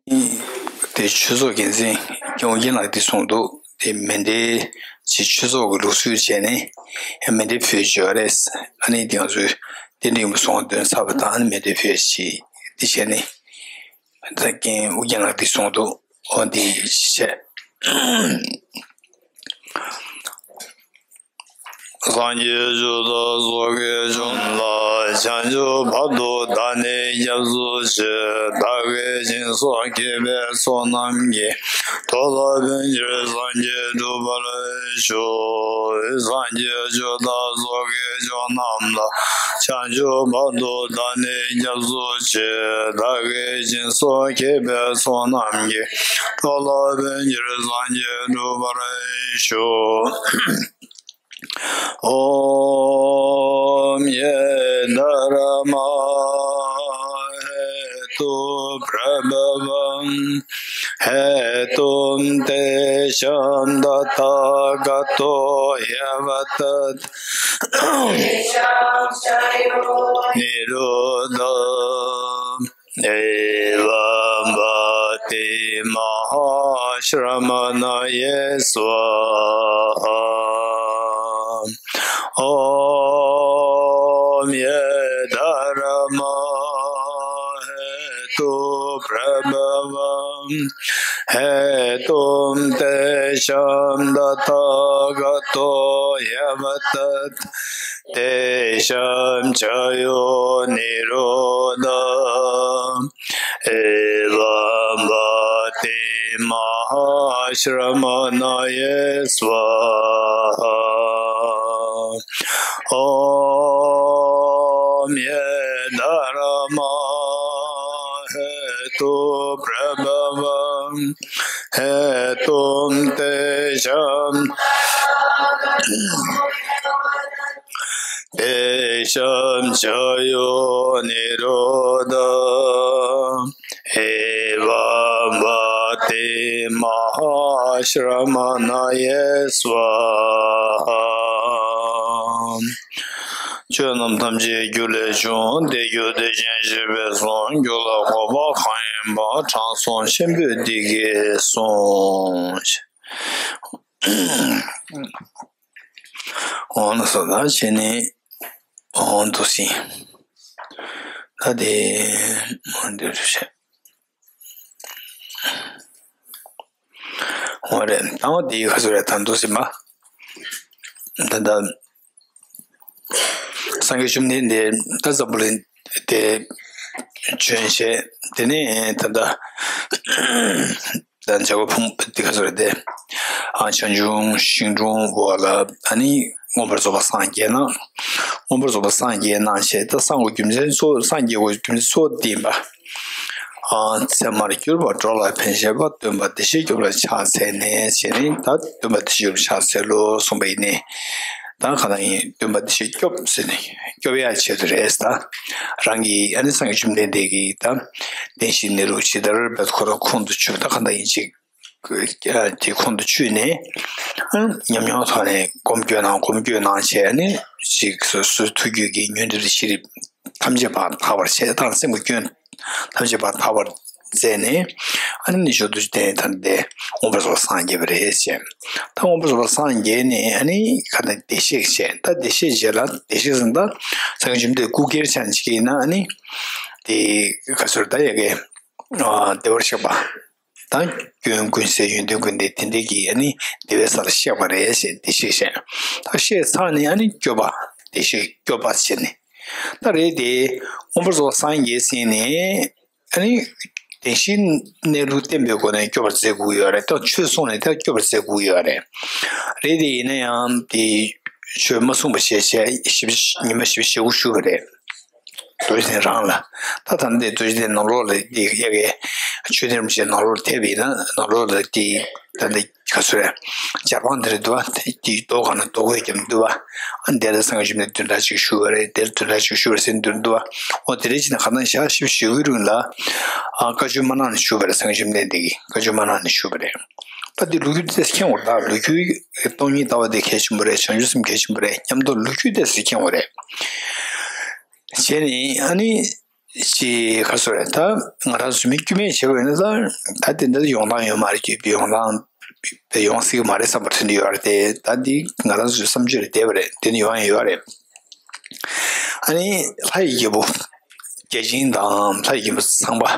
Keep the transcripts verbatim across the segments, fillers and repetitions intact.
དེ་ཆོས་ཚོགས་འགན་འཛིན་ཨོ་རྒྱན་ལགས་འདི་གསུངས་འདུག་དེ་མཎྜལ་ཅིག་ཆོས་ཚོགས་ཀྱི་ལུགས་སྲོལ་བྱས་ནས་མཎྜལ་ཕུལ་བྱས་ཡོད་རེད། ཨ་ནི་དེ་ང་ཚོས་རྟེན་འབྲེལ་ཡིན་པ་སོང་བ་འདོན་ཚར་བ་དང་ཨ་ནི་མཎྜལ་ཕུལ་བྱས་འདི་བྱས་ནས། ད་རྒན་ཨོ་རྒྱན་ལགས་འདི་གསུངས་འདུག་ཨོ་འདི་བྱས། སངས་རྒྱས་ཆོས་བདག་སོགས་ཀྱི་མཆོག་རྣམས་ལ། བྱང་ཆུབ་བར་དུ་བདག་ནི་སྐྱབས་སུ་མཆི། བདག་གིས་སྦྱིན་སོགས་བགྱིས་པའི་ཚོགས་རྣམས་ཀྱིས། འགྲོ་ལ་ཕན་ཕྱིར་སངས་རྒྱས་འགྲུབ་པར་ཤོག་སངས་རྒྱས་ཆོས་བདག་སོགས་ཀྱི་མཆོག་རྣམས་ལ། བྱང་ཆུབ་བར་དུ་བདག་ནི་སྐྱབས་སུ་མཆི། བདག་གིས་སྦྱིན་སོགས་བགྱིས་པའི་ཚོགས་རྣམས་ཀྱིས། འགྲོ་ལ་ཕན་ཕྱིར་སངས་རྒྱས་འགྲུབ་པར་ཤོག ॐ ये धर्मा हेतु प्रभवं हेतुं तेषां तथागतो ह्यवदत्। निरोध एवं पतिमहाश्रमणये स्वाहा। ॐ ये धर्मा हेतु प्रभवं हेतुं तेषां तथागतो ह्यवदत्। तेषां च यो निरोध एवं पतिमहाश्रमणये स्वाहा। ॐ ये धर्मा हेतु प्रभवं हेतुं तेषां तेषां च यो निरोध एवं पतिमहाश्रमणये स्वाहा। ཆོས་རྣམས་ཐམས་ཅད་རྒྱུ་ལས་བྱུང་། དེ་རྒྱུ་དེ་བཞིན་གཤེགས་པས་གསུངས། རྒྱུ་ལ་འགོད་པ་གང་ཡིན་པ། དྲང་སྲོང་ཆེན་པོས་འདི་སྐད་གསུངས། འོ་ན་སོ་ད་བྱས་ནས་འོ་འདུག་སེ། ད་དེ་འོ་འདི་རུ་བྱས། འོ་རེད། ད་འོ་དེའི་ཁ་སོ་རེད། ད་འདུག་སེ་མ། ད་ད་སངས་རྒྱས་བཅོམ་ལྡན་འདས་ད་འཛམ་བུ་གླིང་དེ་བྱོན་བྱས། དེ་ནས་ད་ད། ད་བྱ་བ་ཕུང་པོ་འདི་ག་ཚོད་རེད་དེ། ཨ་བྱང་ཆུབ་ཤིང་དྲུང་འོག་ལ་ཨ་ནི་མངོན་པར་རྫོགས་པར་སངས་རྒྱས་ན། མངོན་པར་རྫོགས་པར་སངས་རྒྱས་གནང་བྱས། ད་སངས་དགོས་རྒྱུ་མཚན་གཙོ་བོ་སངས་རྒྱས་དགོས་རྒྱུ་མཚན་གཙོ་བོ་འདི་ཡིན་པ། ཨ་ཚད་མར་གྱུར་པ་འགྲོ་ལ་ཕན་བྱེད་པ། སྟོན་པ་བདེ་གཤེགས་སྐྱོབ་ལ་ཕྱག་འཚལ་ནས་བྱས་ནས། ད་སྟོན་པ་བདེ་གཤེགས་སྐྱོབ་ལ་ཕྱག་འཚལ་ལོ་གསུངས་པ་ཡིན་ནའི། ད་གང་ལྟར་ཡིན། སྟོན་པ་བདེ་གཤེགས་སྐྱོབ་ཟེར་ནས་སྐྱོབ་ཡ་ཆེད་དུ་རེད། ད་རང་གི་ཨ་ནི་སངས་རྒྱས་བཅོམ་ལྡན་འདས་ཀྱིས་ད་བདེན་བཞིའི་གནས་ལུགས་ཇི་ལྟར་འབད་ཁོ་རང་ཁོང་དུ་ཆུད། ད་གང་ལྟར་ཡིན་ཅིག་དེ་ཁོང་དུ་ཆུད་ནས་ཉམས་མྱོང་ཐོག་ནས་སྒོམ་སྐྱོན་གནང་། སྒོམ་སྐྱོན་གནང་བྱས་ནས་ཅིག་སོ་སོའི་ཐུགས་རྒྱུད་ཀྱི་ཉོན་སྒྲིབ་དང་ཤེས་རིག་ཐམས་ཅད་པར་དག་པར་བྱས། ད་སེམས་ཀྱི་སྐྱོན་ཐམས་ཅད་པར་དག་པར་མཛད་ནས། ཨ་ནི་མཆོག་ཏུ་བསྟན་ད་དེ་མངོན་པར་རྫོགས་པར་སངས་རྒྱས་པ་རེད་ཅེས། ད་མངོན་པར་རྫོགས་པར་སངས་རྒྱས་ནས་ཨ་ནི་ག་ད་བདེ་གཤེགས་བྱས། ད་བདེ་གཤེགས་རྗེས་ལ་བདེ་གཤེགས་ཟེར་ད་སངས་རྒྱས་བཅོམ་ལྡན་འདས་སྐུ་སྒེར་ཆ་ནས་བྱེད་ཀྱི་ཡིན་ན། ཨ་ནི་དེ་ག་ཚོད་ད་ཡ་གི་བདེ་བར་གཤེགས་པ། ད་སྐྱོན་ཀུན་ཟད་ཡོན་ཏན་ཀུན་ལྡན་དེ་འདྲའི་གི་ཨ་ནི་བདེ་བའི་ས་ལ་གཤེགས་པ་རེད་ཅེས་བདེ་གཤེགས་བྱས། ད་གཤེགས་ཚར་ནས་ཨ་ནི་སྐྱོབ་པ། བདེ་གཤེགས་སྐྱོབ་པ་བྱས་ནས། ད་རེད་དེ་མངོན་པར་རྫོགས་པར་སངས་རྒྱས་ཟིན་ནས། ཨ་ནི་བདེན་བཞིའི་གནས་ལུགས་བསྟན་པའི་སྒོ་ནས་སྐྱོབ་པར་མཛད་དགོས་ཡོད་རེད། ད་ཆོས་གསུངས་ནས་ད་སྐྱོབ་པར་མཛད་དགོས་ཡོད་རེད། རེད་དེ་ཡིན་ན་ཡང་དེ་ཆོས་མ་གསུངས་པ་བྱས་བྱས་ཞིབ་ཉི་མ་ཞིབ་ཞེ་པོ་ཞུ་བ་རེད། རྡོ་རྗེ་གདན་རང་ལ། ད་ད་འདི་རྡོ་རྗེ་གདན་ནང་ལོགས་ལ་འདི་ཡ་གི་ཆོས་ལྡན་རིན་པོ་ཆེ་ནང་ལོགས་ལ་ཐེབས་པ་ཡིན་ན་ནང་ལོགས་ལ་འདི་ད་འདི་ག་ཚོད་རེད། ཇ་པང་དེ་རེད་འདུག་བ། དེ་དེའི་རྡོ་སྒང་ན་རྡོ་བརྐོས་བརྒྱབ་འདུག་བ། ཨ་འདི་ལ་སངས་རྒྱས་བཅོམ་ལྡན་འདས་བདུན་ཕྲག་གཅིག་བཞུགས་པ་རེད། དེར་བདུན་ཕྲག་གཅིག་བཞུགས་པ་རེད་ཟེར་འདུག་འདུག་བ། འོ་དེ་རེད་ཅེ་ན་ག་ན་ཞག་བཞི་བཅུ་ཞེ་དགུའི་རིང་ལ་ཨ་བཀའ་ཆོས་མ་གནང་ནས་བཞུགས་པ་རེད། སངས་རྒྱས་བཅོམ་ལྡན་འདས་ཀྱིས་བཀའ་ཆོས་མ་གནང་ནས་བཞུགས་པ་རེད། ད་འདི་ལོ་རྒྱུས་ཏོག་ཙམ་མཁྱེན་དགོས་རེད། ད་ལོ་རྒྱུས་སྟོང་ཉིད་ལྟ་བ་དེ་གལ་ཆེན་པོ་རེད། བྱང་ཆུབ་སེམས་གལ་ཆེན་པོ་རེད། མཉམ་དུ་ལོ་རྒྱུས་ཏོག་ཙམ་མཁྱེན་དགོས་རེད། བྱས་ནས་ཨ་ནི་ ཅི་ག་སོ་རེད། ད་ང་རང་ཚོ་མི་དཀྱུས་མས་བྱས་པ་ཡིན་ན། ད་ད་དེ་འདྲ་ཡོང་སྟངས་ཡོད་མ་རེད། ཀྱི་ཡོང་སྟངས་ཡོང་སྲིད་ཀྱི་མ་རེད་བསམ་པ་ཐོན་གྱི་ཡོད་རེད་དེ། ད་འདི་ང་རང་ཚོའི་བསམ་སྤྱོད་ལ་བསྡད་པ་རེད། དེ་ནི་ཡོང་ཡང་ཡོད་རེད། ཨ་ནི་ལྷ་ཡི་རྒྱལ་པོ་བརྒྱ་བྱིན་དང་ལྷ་ཡི་རྒྱལ་པོ་ཚངས་པ།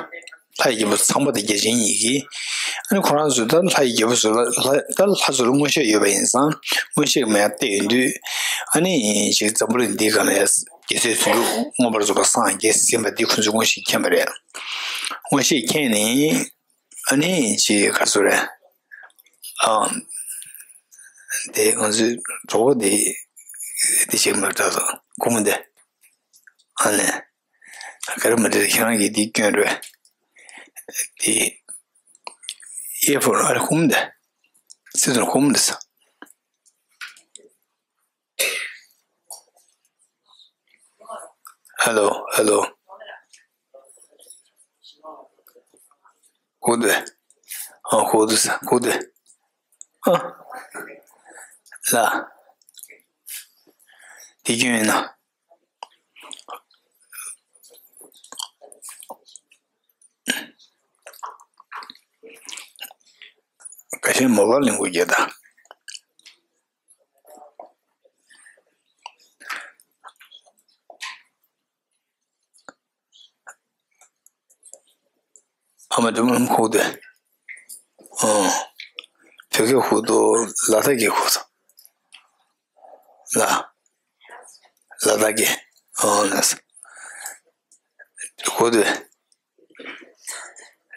ལྷ་ཡི་རྒྱལ་པོ་ཚངས་པ་དང་བརྒྱ་བྱིན་གཉིས་ཀྱིས། ཨ་ནི་ཁོ་རང་ཚོས་ད་ལྷ་ཡི་རྒྱལ་པོ་ཚོ་ལ་ལྷ་ད་ལྷ་ཚོ་ལ་མངོན་ཤེས་ཡོད་པ་ཡིན་ཙང་། མངོན་ཤེས་མ་ཡང་བལྟས་ཡོང་དུས། ཨ་ནི་ཅིག་འཛམ་བུ་གླིང་འདིའི་སྒང་ལ་རྒྱལ་སྲས་དོན་གྲུབ་མངོན་པར་རྫོགས་པར་སངས་རྒྱས་ཟིན་པ་འདི་ཁོ་ཚོས་མངོན་ཤེས་མཁྱེན་པ་རེད། མངོན་ཤེས་མཁྱེན་ནས། ཨ་ནི་ཅིག་ག་སོ་རེད། ཨ། དེ་ང་ཚོའི་གྲོགས་པོ་དེ་དེ་ཅིག་མ་འདྲ་དང་ཁོ་མོ་དེ། ཨ་ནི། ག་རེ་མ་འདྲ་ཁྱེད་རང་གིས་དེ་སྐྱོན་རེད། དེ་ཨེ་ཕོར་ཨ་རེ་ཁོ་མོ་དེ། སི་དོན་ཁོ་མོ་དེ་ས། ཧེ་ལོ། ཧེ་ལོ། ཁོ་དེ། ཨ་ཁོ་དེ་ས་ཁོ་དེ། ཨ། ལ། དེ་སྐྱོན་ཡིན་ན། ཀ་ཤན་མོ་བ་ལིང་གུ་རྒྱལ་དང་། ཨ་མ་དུ་མ་ཁུག་དེ། ཨོ། བོད་སྐད་ཁུག་དོ། ལ་དྭགས་སྐད་ཁུག་དོ། ལ། ལ་དྭགས་སྐད། ཨོ་ལ་ས། ཁུག་དེ།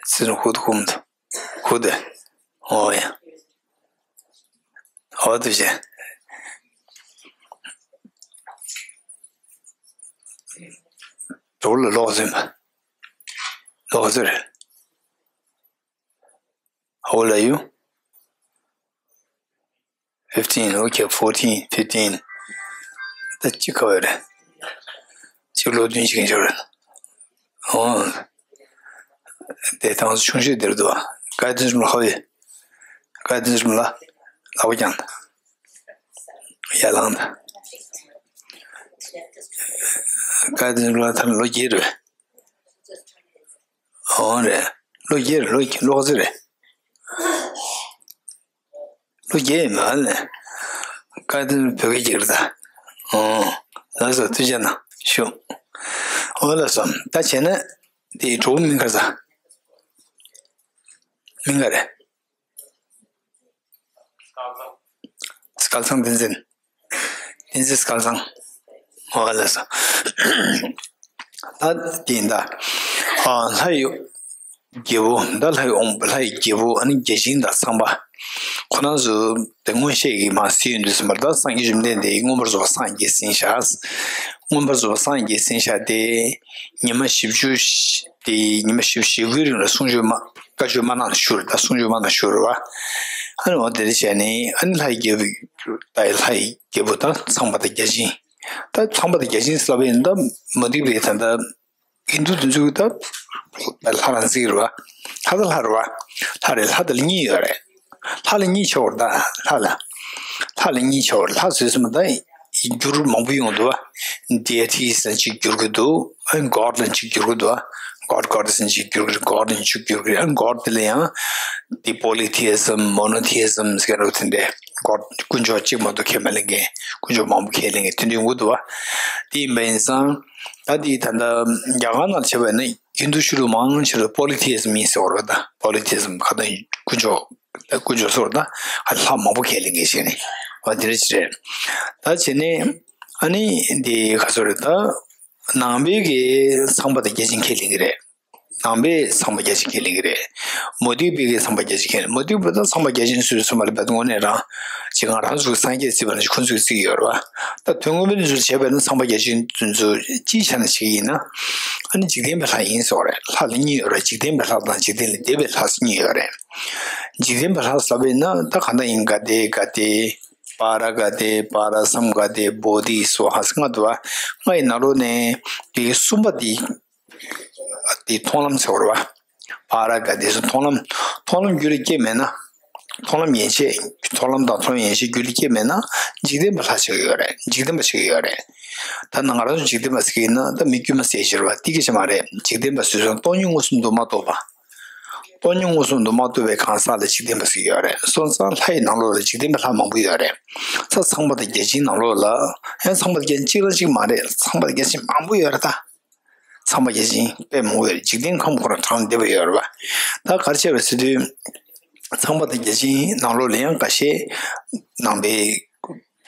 སི་རུ་ཁུག་དོ་ཁུག་མ་དོ། ཁུག་དེ། ཨོ་ཡ། ཨོ་དེ་བྱས། དོ་ལ་ལོག་ཟིན་པ། ལོག་ཟེར། How old are you? Fifteen. Okay, fourteen, fifteen. ད་གཅིག་ག་བ་རེད། གཅིག་ལོ་བདུན་ཅིག་ཡིན་ཆོག་རེད། ཨོ། དེ་དང་ཆུང་ཤོས་དེར་འདུག་བ། ཀ་ཏི་རིམ་ལ་ཧ་བི། ཀ་ཏི་རིམ་ལ་ལག་པ་བརྐྱངས་དང་། ཡར་ལངས་དང་། ཀ་ཏི་རིམ་ལ་ད་ལོ་བརྒྱད་རེད། ཨོ་རེད། ལོ་བརྒྱད་རེད། ལོ་བརྒྱད། ལོ་ག་ཚོད་རེད། ལོ་བརྒྱད་ཡིན་པ་ལས། བཀའ་དྲིན་བོད་སྐད་ཅིག་རེད་ད། ཨོ། ལགས་སོ། ཐུགས་རྗེ་གནང་ཞུ། ཨོ་ལགས་སོ། ད་བྱས་ན། དེའི་གྲོགས་མིང་ག་ས། མིང་ག་རེད། སྐལ་བཟང་བསྟན་འཛིན། བསྟན་འཛིན་སྐལ་བཟང་། ཨོ་ལགས་སོ། ད་དེ་ཡིན་ད། ཨ་ལྷ་ཡི་རྒྱལ་པོ། ད་ལྷ་ཡི་དབང་པོ། ལྷ་ཡི་རྒྱལ་པོ། ཨ་ནི་བརྒྱ་བྱིན་དང་ཚངས་པ། ཁོ་རང་ཚོ་དེ་མངོན་ཤེས་ཀྱིས་མར་གཟིགས་ཡོང་དུས་ཙམ་པ་ལ། ད་སངས་རྒྱས་བཅོམ་ལྡན་འདས་མངོན་པར་རྫོགས་པར་སངས་རྒྱས་ཟིན་བཞག་མངོན་པར་རྫོགས་པར་སངས་རྒྱས་ཟིན་བཞག་དེ། ཉི་མ་བཞི་བཅུ་ཞིག་དེ་ཉི་མ་བཞི་བཅུ་ཞེ་དགུའི་རིང་ལ་གསུང་ཆོས་མ། བཀའ་ཆོས་མ་གནང་བཞུགས་རེད། ད་གསུང་ཆོས་མ་གནང་བཞུགས་རེད་བ། ཨ་ནི་འོ་དེ་འདྲ་བྱས་ནས། ཨ་ནི་ལྷ་ཡི་རྒྱལ་པོ། ད་ལྷ་ཡི་རྒྱལ་པོ་དང་ཚངས་པ་དང་བརྒྱ་བྱིན། ད་ཚངས་པ་དང་བརྒྱ་བྱིན་ཟེར་བ་ཡིན་ད། མ་འདུས་པའི་ད་ལྟ་ཧིན་དུ་དེ་ཚོས་ད་ལྷ་རང་བརྩིགས་རེད་བ། ལྷ་ད་ལྷ་རེད་བ། ལྷ་རེད། ལྷ་དེ་ལ་གཉིས་ཡོད་རེད། ལྷ་ལ་གཉིས་ཆགས་པ་རེད་ད། ལྷ་ལ། ལྷ་ལ་གཉིས་ཆགས་པ་རེད། ལྷ་ཟེར་སོང་ད་འགྱུར་མང་པོ་ཡོང་འདུག་བ། Deities ལ་གཅིག་འགྱུར་གྱི་འདུག་ཨ། God ལ་གཅིག་འགྱུར་གྱི་འདུག་བ། God, goddess ལ་གཅིག་འགྱུར་གྱི་རེད། God ལ་གཅིག་འགྱུར་གྱི་རེད། ཨ། God དེ་ལ་ཡང་དེ་polytheism, monotheism ཟེར་གྱི་རེད་དེ་འདྲ། God དཀོན་མཆོག་གཅིག་མ་གཏོགས་ཁས་མ་ལེན་མཁན། དཀོན་མཆོག་མང་པོ་ཁས་ལེན་མཁན་དེ་འདྲ་ཡོང་གི་འདུག་བ། དེ་ཡིན་པ་ཡིན་ཙང་། ད་དེ་ད་ལྟ་རྒྱ་གར་ནང་བྱས་པ་ཡིན་ན། ཧིན་དུ་ཆོས་ལུགས་མང་ཆེ་བ་polytheism ཡིན་ཟེར་བ་རེད་ད། Polytheism ག་ད་དཀོན་མཆོག་དཀོན་མཆོག་ཟེར་བ་ད། ལྷ་མང་པོ་ཁས་ལེན་མཁན་ཞིག་ནི་བ་དེ་འདྲ་ཅིག་རེད། ད་བྱས་ནས་ཨ་ནི་འདི་ག་ཚོད་རེད་ད། ནང་པའི་གི་ཚངས་པ་དང་བརྒྱ་བྱིན་ཁས་ལེན་གྱི་རེད། ནང་པའི་ཚངས་པ་བརྒྱ་བྱིན་ཁས་ལེན་གྱི་རེད། མ་འདུས་པའི་གི་ཚངས་པ་བརྒྱ་བྱིན་ཁས་ལེན། མ་འདུས་པ་དང་ཚངས་པ་བརྒྱ་བྱིན་སུས་སུ་མ་ལབ་པ་དངོས་གནས་རང་ཅིག་ང་རང་ཚོ་སངས་རྒྱས་བརྩིས་པ་ན་ཁོ་ཚོས་བརྩི་གི་ཡོད་རེད་བ། ད་དོན་དངོས་པོ་འདི་ཚོ་བྱས་པ་ན་ཚངས་པ་བརྒྱ་བྱིན་དེ་ཚོ་སྤྱིའི་ཆ་ནས་བྱེད་ཀྱི་ཡིན་ན། ཨ་ནི་འཇིག་རྟེན་པའི་ལྷ་ཡིན་ཟེར་བ་རེད། ལྷ་ལ་གཉིས་ཡོད་རེད། འཇིག་རྟེན་པའི་ལྷ་དང་འཇིག་རྟེན་ལས་འདས་པའི་ལྷ་ཟེར་གཉིས་ཡོད་རེད། འཇིག་རྟེན་པའི་ལྷ་ཟེར་བ་ཡིན་ན་ད་གང་ལྟར་ཡིན། ག་ཏེ་ག་ཏེ། པཱ་ར་ག་ཏེ། པཱ་ར་སཾ་ག་ཏེ། བོ་དྷི་སྭཱ་ཧཱ་ཟེར་ལྔ་འདུག་བ། ལྔ་ཡི་ནང་ལོགས་ནས་དེ་གསུམ་པ་དེ། དེ་མཐོང་ལམ་ཟེར་བ་རེད་བ། པཱ་ར་ག་ཏེ་ཟེར་མཐོང་ལམ། མཐོང་ལམ་རྒྱུད་ལ་སྐྱེས་མེད་ན། མཐོང་ལམ་ཡན་ཆད། མཐོང་ལམ་དང་མཐོང་ལམ་ཡན་ཆད་རྒྱུད་ལ་སྐྱེས་མེད་ན་འཇིག་རྟེན་པ་ལྷ་ཆགས་ཀྱི་ཡོད་རེད། འཇིག་རྟེན་པ་ཆགས་ཀྱི་ཡོད་རེད། ད་ནང་ང་རང་ཚོ་འཇིག་རྟེན་པ་ཟེར་གྱི་ཡིན་ན་ད་མི་དཀྱུས་མ་ཟེར་ཞེས་པ་དེ་སྐད་ཆ་མ་རེད། འཇིག་རྟེན་པ་ཟེར་ཙང་སྟོང་ཉིད་མངོན་སུམ་དུ་མ་རྟོགས་པ། སྟོང་ཉིད་མངོན་སུམ་དུ་མ་རྟོགས་པའི་གང་ཟག་ལ་འཇིག་རྟེན་པ་ཟེར་གྱི་ཡོད་རེད། སོང་ཙང་ལྷ་ཡི་ནང་ལོགས་ལ་འཇིག་རྟེན་པ་ལྷ་མང་པོ་ཡོད་རེད། ད་ཚངས་པ་དང་བརྒྱ་བྱིན་ནང་ལོགས་ལ། ཡང་ཚངས་པ་དང་བརྒྱ་བྱིན་གཅིག་རང་གཅིག་མ་རེད། ཚངས་པ་དང་བརྒྱ་བྱིན་མང་པོ་ཡོད་རེད་ད། ཚངས་པ་བརྒྱ་བྱིན་དཔེ་མང་པོ་ཡོད་རེད། འཇིག་རྟེན་ཁམས་ཁོ་རང་གྲངས་འདས་པ་ཡོད་རེད་པ། ད་ག་རེ་བྱས་པ་ཟེར་དུས། ཚངས་པ་དང་བརྒྱ་བྱིན་ནང་ལོགས་ལ་ཡང་ཁ་ཤས་ནང་པའི་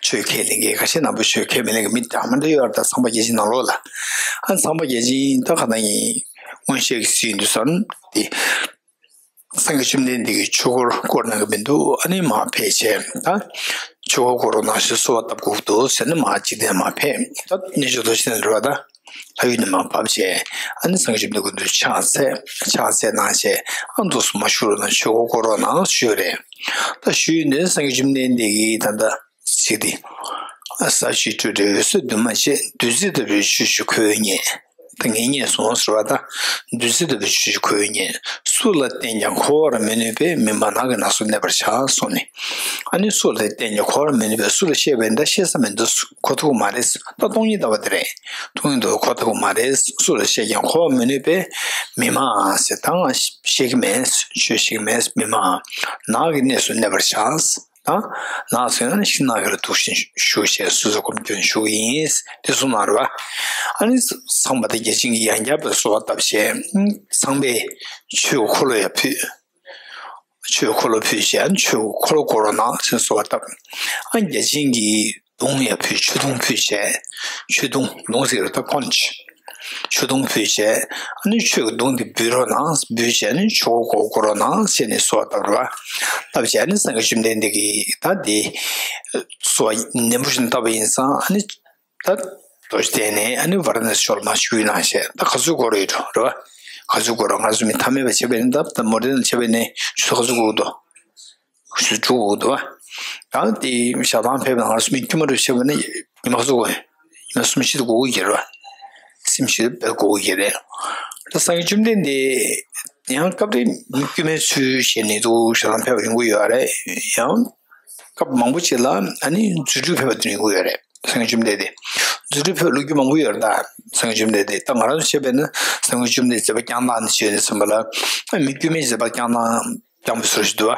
ཆོས་ཁས་ལེན་མཁན། ཁ་ཤས་ནང་པའི་ཆོས་ཁས་མི་ལེན་མཁན་མི་འདྲ་མི་འདྲ་ཡོད་རེད་ད། ཚངས་པ་བརྒྱ་བྱིན་ནང་ལོགས་ལ། ཨ་ཚངས་པ་བརྒྱ་བྱིན་ད་ག་ན་ཡིན། མངོན་ཤེས་ཀྱིས་གཟིགས་དུས་ཙམ་དེ། སངས་རྒྱས་བཅོམ་ལྡན་འདས་ཀྱིས་ཆོས་འཁོར་བསྐོར་གནང་གི་མི་འདུག་ཨ་ནི་མར་ཕེབས་བྱས་ད། ཆོས་འཁོར་བསྐོར་རོགས་གནང་ཞེས་གསོལ་བ་བཏབ་དགོས་འདུག་ཟེར་ནས་མར་འཇིག་རྟེན་མར་ཕེབས། ད་རྣལ་འབྱོར་རྡོ་རྗེ་གདན་ལ་རེད་པ། ད་ལྷ་ཡུལ་ནས་མར་བབས་བྱས། ཨ་ནི་སངས་རྒྱས་བཅོམ་ལྡན་འདས་སྐུ་མདུན་ཕྱག་འཚལ། ཕྱག་འཚལ་གནང་བྱས། ཨ་འདུག་སེ་མར་བཞུགས་རོགས་གནང་། ཆོས་འཁོར་བསྐོར་རོགས་གནང་ཞུས་རེད། ད་ཞུས་ནས་སངས་རྒྱས་བཅོམ་ལྡན་འདས་ཀྱིས་ད་ལྟ། ཟེར་ཏེ། ས་གཞི་སྤྲོས་བྲལ་འོད་གསལ་འདུས་མ་བྱས། བདུད་རྩི་ལྟ་བུའི་ཆོས་ཀྱི་ཁོ་བོས་རྙེད། ད་ངས་རྙེད་སོང་ཟེར་བ་དང་། བདུད་རྩི་ལྟ་བུའི་ཆོས་ཀྱི་ཁོ་བོས་རྙེད། སུ་ལ་བསྟན་ཀྱང་གོ་བར་མི་ནུས་པས། མི་སྨྲ་ནགས་ཀྱི་ནགས་སུ་གནས་པར་བྱ་གསུངས་ནས། ཨ་ནི་སུ་ལ་བསྟན་ཀྱང་གོ་བར་མི་ནུས་པས། སུ་ལ་བཤད་པ་ཡིན་ད་ཤེས་ས་མི་འདུག་གོ་ཐུབ་ཀྱི་མ་རེད། ད་སྟོང་ཉིད་ལྟ་བུ་དེ་རེད། སྟོང་ཉིད་ལྟ་བུ་གོ་ཐུབ་ཀྱི་མ་རེད། སུ་ལ་བཤད་ཀྱང་གོ་བར་མི་ནུས་པས། མི་སྨྲ་ཟེར། ད་ང་ཤེས་ཀྱི་མེད། ཆོས་ཤེས་ཀྱི་མེད། མི་སྨྲ། ནགས་ཀྱི་གནས་སུ་གནས་པར་བྱ། ད་ནགས་སུ་ཡང་ཤིང་ནགས་ཀྱི་ལ་འདུག་བཞིན་བཞུགས་བྱས་སོ་སོ་སྒོམ་སྐྱོན་ཞུ་གི་ཡིན། དེ་གསུངས་གནང་རེད་པ། ཨ་ནི་ཚངས་པ་དང་བརྒྱ་བྱིན་གྱིས་ཡང་བསྐྱར་དུ་གསོལ་བ་བཏབ་བྱས། ཚངས་པས་ཆོས་འཁོར་ལོ་ཡང་ཕུལ། ཆོས་འཁོར་ལོ་ཕུལ་བྱས། ཨ་ནི་ཆོས་འཁོར་ལོ་བསྐོར་རོགས་གནང་ཞེས་གསོལ་བ་བཏབ། ཨ་ནི་བརྒྱ་བྱིན་གྱིས་དུང་ཡང་ཕུལ། ཆོས་དུང་ཕུལ་བྱས། ཆོས་དུང་། དུང་ཟེར་བ་ད་ཕོན་ཆེ། ཆོས་དུང་ཕུལ་བྱས། ཨ་ནི་ཆོས་ཀྱི་དུང་འདི་འབུད་རོགས་གནང་། འབུད་བྱས་ནི་ཆོས་འཁོར་བསྐོར་རོགས་གནང་ཞེས་ནས་གསོལ་བ་བཏབ་རེད་པ། བཏབ་བྱས་ནི་སངས་རྒྱས་བཅོམ་ལྡན་འདས་ཀྱིས་ད་འདི་གསོལ་བ་ནན་པོ་ཞིག་བཏབ་པ་ཡིན་ཙང་། ཨ་ནི་ད་རྡོ་རྗེ་གདན་ནས་ཨ་ནི་ཝཱ་ར་ཎ་སི་ཕྱོགས་ལ་མར་བཞུད་གནང་བྱས། ད་ག་ཚོད་འགོར་ཡོད་འགྲོ་རེད་པ། ག་ཚོད་འགོར་རོ། ང་ཚོ་མི་ཐ་མལ་པ་བྱས་པ་ཡིན་ན། ད་མོ་ཊ་ནང་བྱས་པ་ཡིན་ན་ཆུ་ཚོད་ག་ཚོད་འགོར་འདུག་ཞུ་དྲུག་འདུག་བ། ད་དེ་ཞག་དང་ཕེབས་ན་ང་ཚོ་མི་དཀྱུས་མ་རུ་ཕྱིན་པ་ནི་ཉི་མ་ག་ཚོད་འགོར། ཉི་མ་གསུམ་བཞི་དུ་འགོར་གྱི་རེད་བ། གསུམ་བཞི་དུ་འགོར་གྱི་རེད། ད་སངས་རྒྱས་བཅོམ་ལྡན་འདས་ཡང་སྐབས་རེ་མི་དཀྱུས་མའི་ཚུལ་བཞིན་ནི་འདུག་ཞག་དང་ཕེབས་པ་ཡོང་གི་ཡོད་རེད། ཡང་སྐབས་མང་པོ་ཅིག་ལ་ཨ་ནི་རྫུ་འཕྲུལ་ཕེབས་པ་དེ་ཡོང་གི་ཡོད་རེད། སངས་རྒྱས་བཅོམ་ལྡན་འདས་རྫུ་འཕྲུལ་ཕེབས་ལོ་རྒྱུས་མང་པོ་ཡོད་རེད། ད་སངས་རྒྱས་བཅོམ་ལྡན་འདས་ད་ང་རང་ཚོ་བྱས་པས་ན་སངས་རྒྱས་བཅོམ་ལྡན་འདས་མཛད་པ་བསྐྱངས་སྟངས་ནི་བྱས་ནས་ཙམ་པ་ལ། ཨ་མི་དཀྱུས་མའི་མཛད་པ་བསྐྱངས་སྟངས། སྐྱོང་བའི་ཚུལ་ཞིག་འདུག་བ།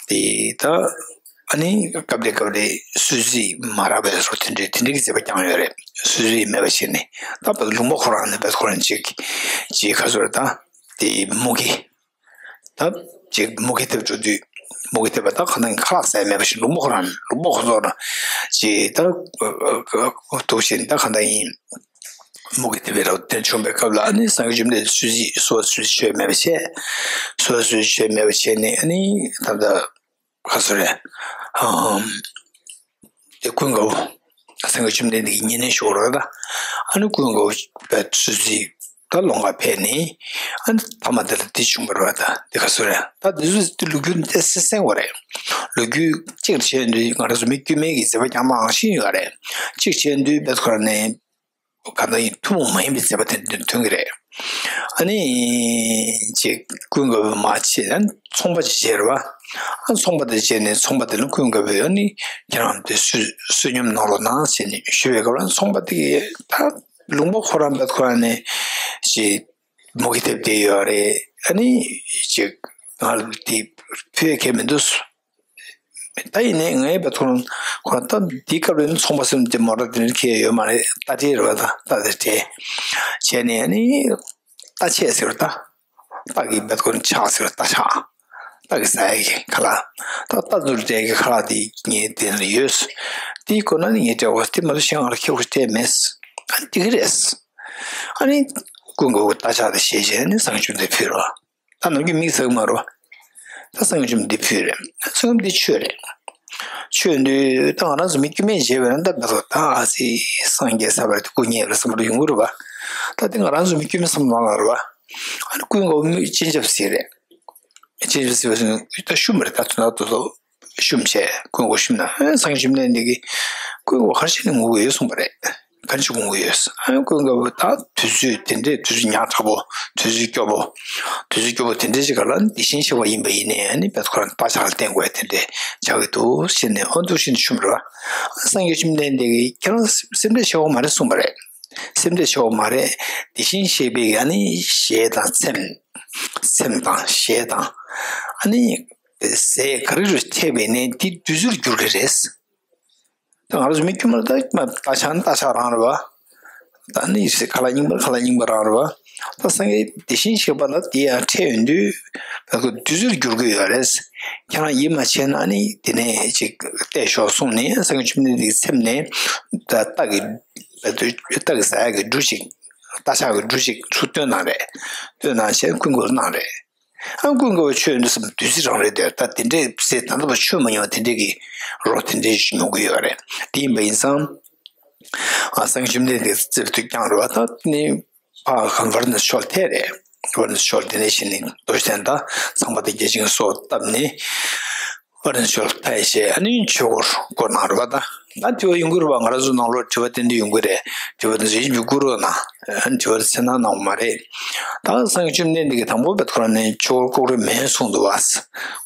དེ་ད་ཨ་ནི་སྐབས་རེ་སྐབས་རེ་གསོལ་ཚིགས་མ་རག་པའི་བཟོ་དེ་འདྲའི་དེ་འདྲའི་གི་མཛད་པ་བསྐྱངས་ཡོད་རེད། གསོལ་ཚིགས་མེད་པ་བྱས་ནས་ད་བར་ལུང་པ་ཁོ་རང་ནས་བས་ཁོ་རང་ཅིག་ཅིག་ག་ཚོད་རེད་ད། དེ་མུ་གེ་ད་ཅིག་མུ་གེ་ཐེབས་འགྲོ་དུས། མུ་གེ་ཐེབས་པ་ད་ག་ནང་ཁ་ལག་ཟས་མེད་པ་བཞིན་ལུང་པ་ཁོ་རང་ལུང་པ་ཁོ་ཚོ་རང་ཅིག་ད་འདུག་བཞིན་ད་ག་འདྲ་ཡིན། མུ་གེ་ཐེབས་པའི་རབ་དེ་བྱུང་བའི་སྐབས་ལ་ཨ་ནི་སངས་རྒྱས་བཅོམ་ལྡན་འདས་གསོལ་ཚིགས་གསོལ་བ་གསོལ་ཚིགས་མཆོད་མེད་པ་བྱས། གསོལ་བ་གསོལ་ཚིགས་མཆོད་མེད་པ་བྱས་ནས་ཨ་ནི་ད་ལྟ་ག་ཚོད་རེད། ཨམ། དེ་ཀུན་དགའ་བོ། སངས་རྒྱས་བཅོམ་ལྡན་འདས་ཀྱི་ཉེ་གནས་ཞུ་བ་རེད་ད། ཨ་ནི་ཀུན་དགའ་བོ་བས་གསོལ་ཚིགས་ད་ལོང་ག་ཕེབས་ནས། ཨ་ནི་ཐ་མ་དེ་ལ་དེ་བྱུང་བ་རེད་ད། དེ་ག་ཚོད་རེད་ད། དེ་ཚོ་དེ་ལོ་རྒྱུས་ནི་ཏེ་སེ་སེང་བ་རེད། ལོ་རྒྱུས་གཅིག་བྱས་དུས་ང་རང་ཚོ་མི་དཀྱུས་མའི་གི་མཛད་པ་བསྐྱངས་པའང་ཤེས་ཡོད་རེད། གཅིག་བྱས་དུས་བས་ཁོ་རང་ནས། གང་ལྟར་ཡིན་ཐུན་མོང་མ་ཡིན་པའི་མཛད་པ་དེ་འདོན་ཐོན་གྱི་རེད། ཨ་ནི་ཅིག་ཀུན་དགའ་བོས་མར་ཕྱིན་ནས་ཚོང་པ་ཅིག་མཇལ་བ། ཨ་ཚོང་པ་དེ་མཇལ་ནས་ཚོང་པ་དེ་ལ་ཀུན་དགའ་བོས་ཨ་ནི་ཁྱེད་རང་དེ་བསོད་བསོད་སྙོམས་གནང་རོགས་གནང་ཟེར་ནས་ཞུས་པའི་སྐབས་ལ་ཚོང་པ་དེ་གིས་ད་ལུང་པ་ཁོ་རང་བས་ཁོ་རང་ནས་ཅིག་མུ་གེ་ཐེབས་བསྡད་ཡོད་རེད། ཨ་ནི་ཅིག་ང་ལ་དེ་ཕུལ་ཡ་གང་ཡང་མི་འདུག་ད་ཡིན་ནའི་ངའི་བས་ཁོ་རང་ཁོ་རང་ད་འདི་སྐབས་ལ་ཚོང་པ་སེམས་ཀྱི་མོ་ཊ་དེ་འདྲ་ཁྱེར་ཡོད་མ་རེད། རྟ་དྲེལ་རེད་པ། ད་རྟ་དེ་དྲེལ་བྱས་ནས་ཨ་ནི་རྟ་ཆས་ཟེར་བ། ད་རྟ་གི་བས་ཁོ་རང་ཆས་ཟེར་བ། རྟ་ཆས། རྟ་གི་ཟ་ཡ་གི་ཁ་ལག་ད་རྟ་ཚོ་སྤྲད་ཀྱི་ཁ་ལག་དེ་ངའི་དེ་ན་ཡོད། དེ་དགོས་ན་ནི་ངས་སྤྲད་དགོས། དེ་མ་གཏོགས་གཞན་ང་ལ་ཁྱེད་ཁོ་སྤྲད་མེད། ཨ་ནི་དེ་གི་རེད། ཨ་ནི་ཀུན་དགའ་བོས་རྟ་ཆས་དེ་བཞེས་བྱས་ནི་སངས་རྒྱས་བཅོམ་ལྡན་འདས་ཕུལ་རོགས། ད་ནམ་རྒྱུན་མིག་ཟ་གི་མ་རེད་པ། ད་སངས་རྒྱས་བཅོམ་ལྡན་འདས་ཕུལ་རེད། སངས་རྒྱས་བཅོམ་ལྡན་འདས་མཆོད་རེད། མཆོད་དུས་ད་ང་རང་ཚོ་མི་དཀྱུས་མས་བྱས་པ་ན་ད་ད་ད་ཨ་ཙི་སངས་རྒྱས་ས་པ་རེད། སྐུ་ངལ་རེད་བསམ་པ་ཡོང་གི་རེད་པ། ད་དེ་ང་རང་ཚོ་མི་དཀྱུས་མའི་བསམ་བློ་ནང་ལ་རེད་པ། ཨ་ནི་ཀུན་དགའ་བོས་སྤྱན་ཆབ་བསིལ་རེད། སྤྱན་ཆབ་བསིལ་བ་ཟེར་ན་ད་བཤུམས་རེད། ད་ད་ད་ད་བཤུམས་བྱས་ཀུན་དགའ་བོ་བཤུམས་ན། ཨ་སངས་རྒྱས་བཅོམ་ལྡན་འདས་ཀྱིས་ཀུན་དགའ་བོ་ག་རེ་བྱས་ནས་ངུ་གི་ཡོད་གསུངས་པ་རེད། ག་འདྲ་ཞིག་སྒོམ་གྱི་ཡོད། ཨ་ནི་སྒོམ་སྐབས་ད་དུས་ཚོད་དེ་འདྲས་དུས་ཚོད་ཉག་ཕྲ་པོ། དུས་ཚོད་སྐྱོ་པོ། དུས་ཚོད་སྐྱོ་པོ་དེ་འདྲས་ཞིག་ག་ལ་བདེ་ཆེན་གཤེགས་པ་ཡིན་པ་ཡིན་ནའི་ཨ་ནི་བད་ཁོ་རང་རྟ་ཕྱག་ལ་བརྟེན་དགོས་དེ་འདྲས་ཆགས་ཀྱི་འདུག་ཟེར་ནས། ཨ་འདུག་ཟེར་ནས་ཞུས་པ་རེད་བ། སངས་རྒྱས་བཅོམ་ལྡན་འདས་ཀྱིས་ཁྱེད་རང་སེམས་ཁྲལ་བྱེད་དགོས་མ་རེད་གསུངས་པ་རེད། སེམས་ཁྲལ་བྱེད་དགོས་མ་རེད། དེ་བཞིན་གཤེགས་པའི་ཨ་ནི་ཞལ་དང་ཚེམས། ཚེམས་དང་ཞལ་དང་། ཨ་ནི་ཟས་ག་རེ་རེ་ཐེབས་པས་ནས་དེ་བདུད་རྩིར་འགྱུར་གྱི་རེད། ད་ང་རང་ཚོ་མི་དཀྱུས་མ་ལ་ད་རྟ་ཕྱག་ནི་རྟ་ཕྱག་རང་རེད་བ། ད་ནི་ཁ་ལག་རྙིང་པ་ཁ་ལག་རྙིང་པ་རང་རེད་བ། ད་སངས་རྒྱས་དེ་བཞིན་གཤེགས་པ་ལ་དེ་ཡང་ཁྲེལ་ཡོང་དུས་ད་ཁོ་བདུད་རྩིར་འགྱུར་གྱི་ཡོད་རེད། ཁྱེད་རང་ཡིད་མ་ཆེས་ན་ཨ་ནི་དེ་ནས་ཅིག་བལྟས་ཤོག་གསུངས་ནས། སངས་རྒྱས་བཅོམ་ལྡན་འདས་ཀྱི་ཚེམས་ནས་ད་རྟ་གི་རྟ་གི་ཟ་ཡག་གི་འབྲུ་ཅིག་རྟ་ཕྱག་གི་འབྲུ་ཅིག་ཚུར་བཏོན་གནང་རེད། བཏོན་གནང་བྱས་ཀུན་དགའ་བོ་གནང་རེད། ཨ་ཀུན་དགའ་བོ་མཆོད་ཡོང་དུས་ཙམ་བདུད་རྩི་རང་རེད་དེ། ད་དེ་འདྲའི་ཟས་ད་ལྟ་བ་མཆོད་མ་མྱོང་བ་དེ་འདྲའི་གི་རོ་དེ་འདྲའི་ཞིག་མྱོང་གི་ཡོད་རེད། དེ་ཡིན་པ་ཡིན་ཙང་། ཨ་སངས་རྒྱས་བཅོམ་ལྡན་འདས་རྩིབ་ཏུ་བརྐྱངས་རེད་བ། ད་ནི་ཕ་ག་ཝཱ་ར་ཎ་སི་ཕྱོགས་ཐལ་རེད། ཝཱ་ར་ཎ་སི་ཕྱོགས་དེ་ནས་བྱས་ནས་རྡོ་རྗེ་གདན་དང་ཚངས་པ་དང་བརྒྱ་བྱིན་གྱི་གསོལ་བ་བཏབ་ནས། ཝཱ་ར་ཎ་སི་ཕྱོགས་ལ་ཕེབས་བྱས་ཨ་ནི་ཆོས་འཁོར་བསྐོར་གནང་རེད་བ། ད་ད་དྲི་བ་ཡོང་གི་རེད་བ། ང་རང་ཚོ་ནང་ལོགས་དྲི་བ་དེ་འདྲ་ཡོང་གི་རེད། དྲི་བ་དེ་ཚོ་ཡིན་པའི་བསྐུར་རོགས་གནང་། ཨ་ནི་དྲི་བ་དེ་སེམས་ནང་གནང་བ་མ་རེད། ད་སངས་རྒྱས་བཅོམ་ལྡན་འདས་ཀྱིས་དང་པོ་བད་ཁོ་རང་ནས་ཆོས་འཁོར་བསྐོར་གྱི་མེད་གསུངས་འདུག་བ།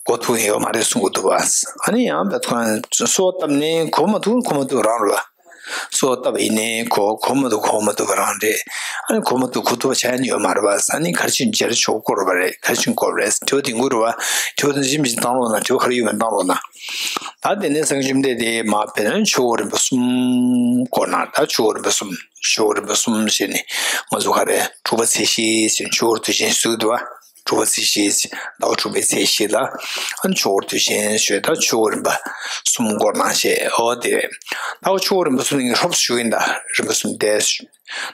འགོ་ཐུག་ཡོད་མ་རེད་གསུང་གི་འདུག་བ། ཨ་ནི་ཡང་བད་ཁོ་རང་གསོལ་བ་བཏབ་ནས་གོ་མ་ཐུབ་གོ་མ་ཐུབ་རང་རེད་བ། གསོལ་བ་བཏབ་པ་ཡིན་ནའི་གོ་གོ་མ་ཐུབ་གོ་མ་ཐུབ་པ་རང་རེད། ཨ་ནི་གོ་མ་ཐུབ་གོ་ཐུབ་པ་ཆགས་ཡ་ནི་ཡོད་མ་རེད་བ། ཨ་ནི་ག་རེ་བྱས་ནས་རྗེས་ལ་ཆོས་འཁོར་བསྐོར་བ་རེད། ག་རེ་བྱས་ནས་བསྐོར་བ་རེད། དྲི་བ་དེ་ཡོང་གི་རེད་བ། དྲི་བ་དེ་ཚོ་ཡིན་པ་ཞིག་བཏང་རོགས་གནང་། དྲི་བ་ག་རེ་ཡོད་མེད་བཏང་རོགས་གནང་། ད་དེ་ནས་སངས་རྒྱས་བཅོམ་ལྡན་འདས་མར་ཕེབས་ནས་ཆོས་འཁོར་རིམ་པ་གསུམ་བསྐོར་གནང་། ད་ཆོས་འཁོར་རིམ་པ་གསུམ། ཆོས་འཁོར་རིམ་པ་གསུམ་ཟེར་ནས་ང་ཚོ་ག་རེ་དྲུག་པ་ཚེས་བཞི་ཟེར་ཆོས་འཁོར་དུས་ཆེན་ཞུ་གི་འདུག་བ། དྲུག་པ་ཚེས་བཞི་ཟེར་ཟླ་བ་དྲུག་པའི་ཚེས་བཞི་ལ་ཨ་ནི་ཆོས་འཁོར་དུས་ཆེན་ཞུས། ད་ཆོས་འཁོར་རིམ་པ་གསུམ་བསྐོར་གནང་བྱས། འོ་དེ་རེད། ད་ཆོས་འཁོར་རིམ་པ་གསུམ་ནི་ངས་ཧྲོབ་ཞུ་གི་ཡིན། ད་རིམ་པ་གསུམ་དེ་ད་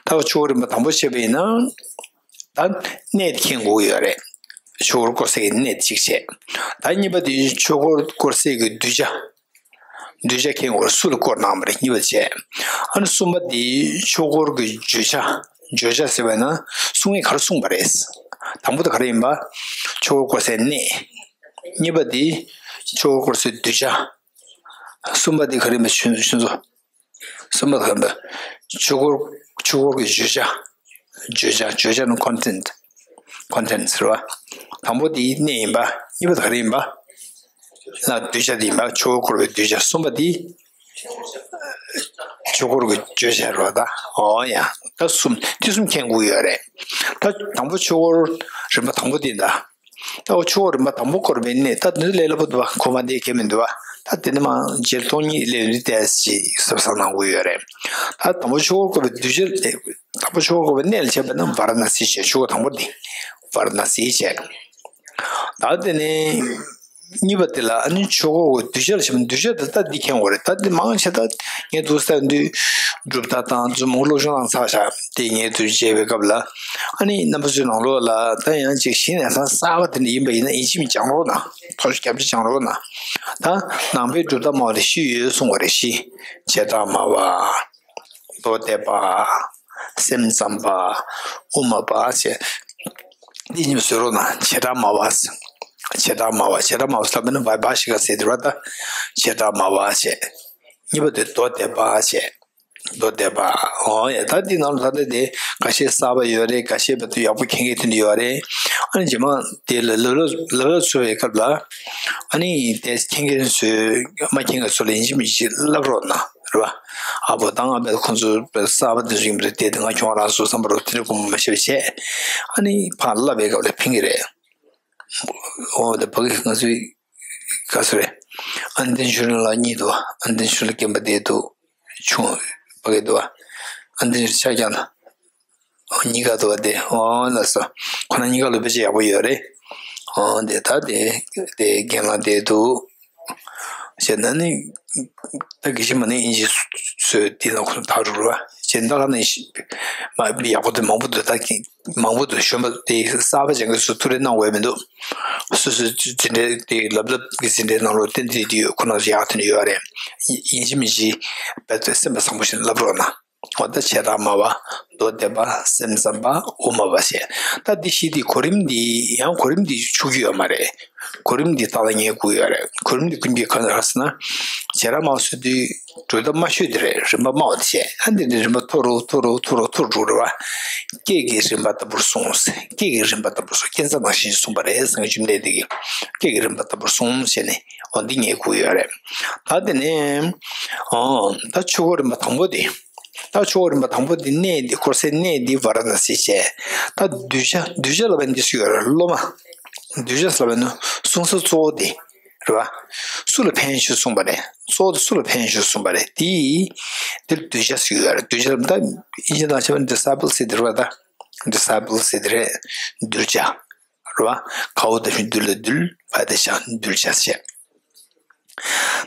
ཆོས་འཁོར་རིམ་པ་དང་པོ་བྱས་པ་ཡིན་ན། ད་གནས་དེ་མཁྱེན་དགོས་ཀྱི་ཡོད་རེད། ཆོས་འཁོར་བསྐོར་སའི་གནས་དེ་གཅིག་བྱས། ད་གཉིས་པ་དེ་ཆོས་འཁོར་བསྐོར་སའི་གི་གདུལ་བྱ། གདུལ་བྱ་མཁྱེན་དགོས། སུ་ལ་བསྐོར་གནང་བ་རེད། གཉིས་པ་བྱས། ཨ་ནི་གསུམ་པ་དེ་ཆོས་འཁོར་གི་བརྗོད་བྱ། བརྗོད་བྱ་ཟེར་བས་ན་གསུང་ངས་ག་རེ་གསུངས་པ་རེད། དང་པོ་དེ་ག་རེ་ཡིན་པ། ཆོས་འཁོར་བསྐོར་སའི་གནས། གཉིས་པ་དེ་ཆོས་འཁོར་བསྐོར་སའི་གདུལ་བྱ། གསུམ་པ་དེ་ག་རེ་ཡིན་པ་ཆུ་ཆུ་ཚོད། གསུམ་པ་ག་རེ་ཡིན་པ། ཆོས་འཁོར་ཆོས་འཁོར་གྱི་བརྗོད་བྱ། བརྗོད་བྱ་བརྗོད་བྱ་ནི་ཁོན་ཊེན་ཊི། ཁོན་ཊེན་ཊི་ཟེར་བ། དང་པོ་དེ་གནས་ཡིན་པ། གཉིས་པ་དེ་ག་རེ་ཡིན་པ། ལ་གདུལ་བྱ་དེ་ཡིན་པ། ཆོས་འཁོར་བའི་གདུལ་བྱ། གསུམ་པ་དེ་ཆོས་འཁོར་གྱི་བརྗོད་བྱ་རེད་བ། ད་འོ་ཡ། ད་གསུམ་དེ་གསུམ་མཁྱེན་དགོས་ཡོད་རེད། ད་དང་པོ་ཆོས་འཁོར་རིམ་པ་དང་པོ་དེ་ད། ད་འོ་ཆོས་འཁོར་རིམ་པ་དང་པོ་བསྐོར་བའི་གནས་ད་འདི་ལས་སླ་པོ་འདུག་བ། གོ་མ་འདི་གལ་མི་འདུག་བ། ད་དེ་ནི་མ་རྗེ་སྟོང་ཉིད་ལས་འདི་ཏོག་ཙམ་ཞིག་ཟབ་ས་གནང་དགོས་ཡོད་རེད། ད་དང་པོ་ཆོས་འཁོར་བསྐོར་བའི་གདུལ་བྱ་ལས། དང་པོ་ཆོས་འཁོར་བསྐོར་བའི་གནས་ལ་བྱས་པ་ན་ཝཱ་ར་ཎ་སི་བྱས། ཆོས་འཁོར་དང་པོ་འདི་ཝཱ་ར་ཎ་སི་བྱས། ད་དེ་ནས་གཉིས་པ་དེ་ལ་ཨ་ནི་ཆོས་འཁོར་གྱི་གདུལ་བྱ་ལ་བྱས་པ་ན་གདུལ་བྱ་དེ་ད་འདི་མཁྱེན་དགོས་རེད། ད་འདི་མང་ཆེ་ད་ངས་འདུག་ས་འདི་སྒྲུབ་རྟགས་དང་རྫུན་མ་སློབ་སྦྱོང་དང་ཚར་བཞག་དེ་ངས་འདུག་བྱས་པའི་སྐབས་ལ་ཨ་ནི་རྣམ་པ་ཚོའི་ནང་ལོགས་ལ་ད་ཡང་ཅིག་གཞི་ནས་ས་གསར་པ་དེ་འདྲ་ཡིན་པ་ཡིན་ན་ཡིན་གཅིག་མིན་སྦྱང་རོགས་གནང་། ཐོག་ཤོ་རྒྱབ་ཅིག་སྦྱང་རོགས་གནང་། ད་ནང་པའི་སྒྲུབ་རྟགས་སྨྲ་བ་ལ་བཞི་ཡོད་གསུང་བ་རེད། བཞི། བྱེ་བྲག་སྨྲ་བ། མདོ་སྡེ་པ། སེམས་ཙམ་པ། དབུ་མ་པ་བྱས། འདི་གཉིས་བཟོས་རོགས་གནང་། བྱེ་བྲག་སྨྲ་བ། བྱེ་བྲག་སྨྲ་བ། བྱེ་བྲག་སྨྲ་བ་ལབ་ན་བ་བ་ཤི་ཀ་ཟེར་དེ་རེད་བ། ད་བྱེ་བྲག་སྨྲ་བ་བྱས། གཉིས་པ་དེ་མདོ་སྡེ་པ་བྱས། མདོ་སྡེ་པ། འོ་ཡ། ད་འདི་ནང་ལ་ད་ལྟ་དེ་ཁ་ཤས་གསར་པ་ཡོད་རེད། ཁ་ཤས་བར་དུ་ཡག་པོ་མཁྱེན་མཁན་དེ་འདྲ་ཡོད་རེད། ཨ་ནི་རྗེས་མ་དེ་ལ་ལབ་ལབ་ལབ་ལབ་ཚུགས་པའི་སྐབས་ལ་ཨ་ནི་དེ་མཁྱེན་མཁན་ཚོས་མ་མཁྱེན་མཁན་ཚོ་ལ་ཡིན་གཅིག་མིན་གཅིག་ལབ་རོགས་གནང་། རེད་བ། ཨ་བོ་དང་ཨ་བས་ཁོང་ཚོ་གསར་པ་དེ་ཚོ་ཡིན་པ་རེད། དེ་དེ་ང་ཁྱོད་རང་ཚོ་བསམ་པ་རོ་དེ་འདྲ་གོ་མ་ཤེས་པ་བྱས། ཨ་ནི་ཕར་བསླབ་པའི་སྐབས་ལ་ཕན་གི་རེད། འོ་དེ་ཕ་གི་ང་ཚོའི་ག་ཚོད་རེད། ཨན་ཏན་ཆུ་རིན་ལགས་གཉིས་འདུག་ཨན་ཏན་ཆུ་རིན་སྐྱེན་པ་དེ་འདུག་ཆུང་ཕ་གི་འདུག་ཨན་ཏན་ཆུ་ཆ་རྐྱང་ལ། འོ་གཉིས་ཀ་འདུག་བ་དེ། འོ་ལགས་སོ། ཁོ་ན་གཉིས་ཀ་ལོ་དཔེ་ཆ་ཡག་པོ་ཡོད་རེད། འོ་དེ་ད་དེ་དེ་རྒན་ལགས་དེ་འདུག་བྱས་ན་ནི། ད་དགེ་བཤེས་མ་ནི་ཨིན་ཇི་སོས་དེ་ལ་ཁོ་ཐག་རུ་རུ་བ་བྱས་ད་ལ་ནི་མ་ཡག་པོ་དེ་མང་པོ་འདུག་ད་མང་པོ་འདུག་གཞོན་པ་དེ་གསར་པ་ཅན་གྱི་སུ་ཐུགས་རེ་གནང་དགོས་མི་འདུག་སོ་སོའི་འཛིན་གྲྭའི་དེ་ལབ་ལབ་ཀྱི་འཛིན་གྲྭའི་ནང་ལོགས་ཏན་ཏན་དེ་ཡོད། ཁོ་ན་ཡག་དེ་ནི་ཡོད་རེད། ཡིན་གཅིག་མིན་གཅིག་བལ་ཏེ་སེམས་པ་བཟང་པོ་ཞིག་ལབ་རོགས་གནང་། འོ་ད་བྱེ་བྲག་སྨྲ་བ། མདོ་སྡེ་པ། སེམས་ཙམ་པ། དབུ་མ་པ་ཞེས། ད་འདི་བཞི་འདི་གོ་རིམ་འདི་ཡང་གོ་རིམ་འདི་འཆུག་གི་ཡོད་མ་རེད། གོ་རིམ་འདི་ཏག་ཏག་ངེས་དགོས་ཡོད་རེད། གོ་རིམ་འདི་ཀུན་གྱིས་གང་ལྟར་ཟེར་ན། བྱེ་བྲག་སྨྲ་བ་ཟེར་དུས་གྲུབ་མཐའ་སྨྲ་ཤོས་འདི་རེད། རིམ་པ་སྨྲ་བ་དེ་བྱས། ཨ་འདི་འདི་རིམ་པ་མཐོ་རུ་མཐོ་རུ་མཐོ་རུ་མཐོ་རུ་འགྲོ་རེད་བ། སྐད་ཀྱི་རིམ་པ་ལྟ་བུར་གསུངས། སྐད་ཀྱི་རིམ་པ་ལྟ་བུར་གསུངས། སྐད་མཚམས་ནང་བཞིན་གསུངས་པ་རེད། སངས་རྒྱས་བཅོམ་ལྡན་འདས་ཀྱིས་སྐད་ཀྱི་རིམ་པ་ལྟ་བུར་གསུངས་བྱས་ནས། འོ་འདི་ངེས་དགོས་ཡོད་རེད། ད་དེ་ནས། ཨོ། ད་ཆོས་འཁོར་རིམ་པ་དང་པོ་དེ། ད་ཆོས་འཁོར་རིམ་པ་དང་པོ་དེ་གནས་འདི་འཁོར་སའི་གནས་འདི་ཝཱ་ར་ཎ་སི་བྱས། ད་གདུལ་བྱ་གདུལ་བྱ་ལབ་པ་འདི་སུ་ཡོད་རེད། སློབ་མ། གདུལ་བྱ་ལབ་པ་ནི་གསུང་ས་གཙོ་བོ་དེ་རེད་བ། སུ་ལ་ཕན་ཞུ་གསུངས་པ་རེད། གཙོ་བོ་དེ་སུ་ལ་ཕན་ཞུ་གསུངས་པ་རེད། དེ་འདིར་གདུལ་བྱ་ཟེར་གྱི་ཡོད་རེད། གདུལ་བྱ་ལབ་ད་ཨིན་ཇི་ནང་བྱས་པ་disciple ཟེར་དེ་རེད་བ། ད་disciple ཟེར་དེ་རེད། གདུལ་བྱ། རེད་བ། ག་འོག་ད་ཞབས་ཀྱུ་གདུ་ལ་གདུལ། བ་ད་ཞབས་ཀྱུ་གདུལ་བྱ་ཟེར།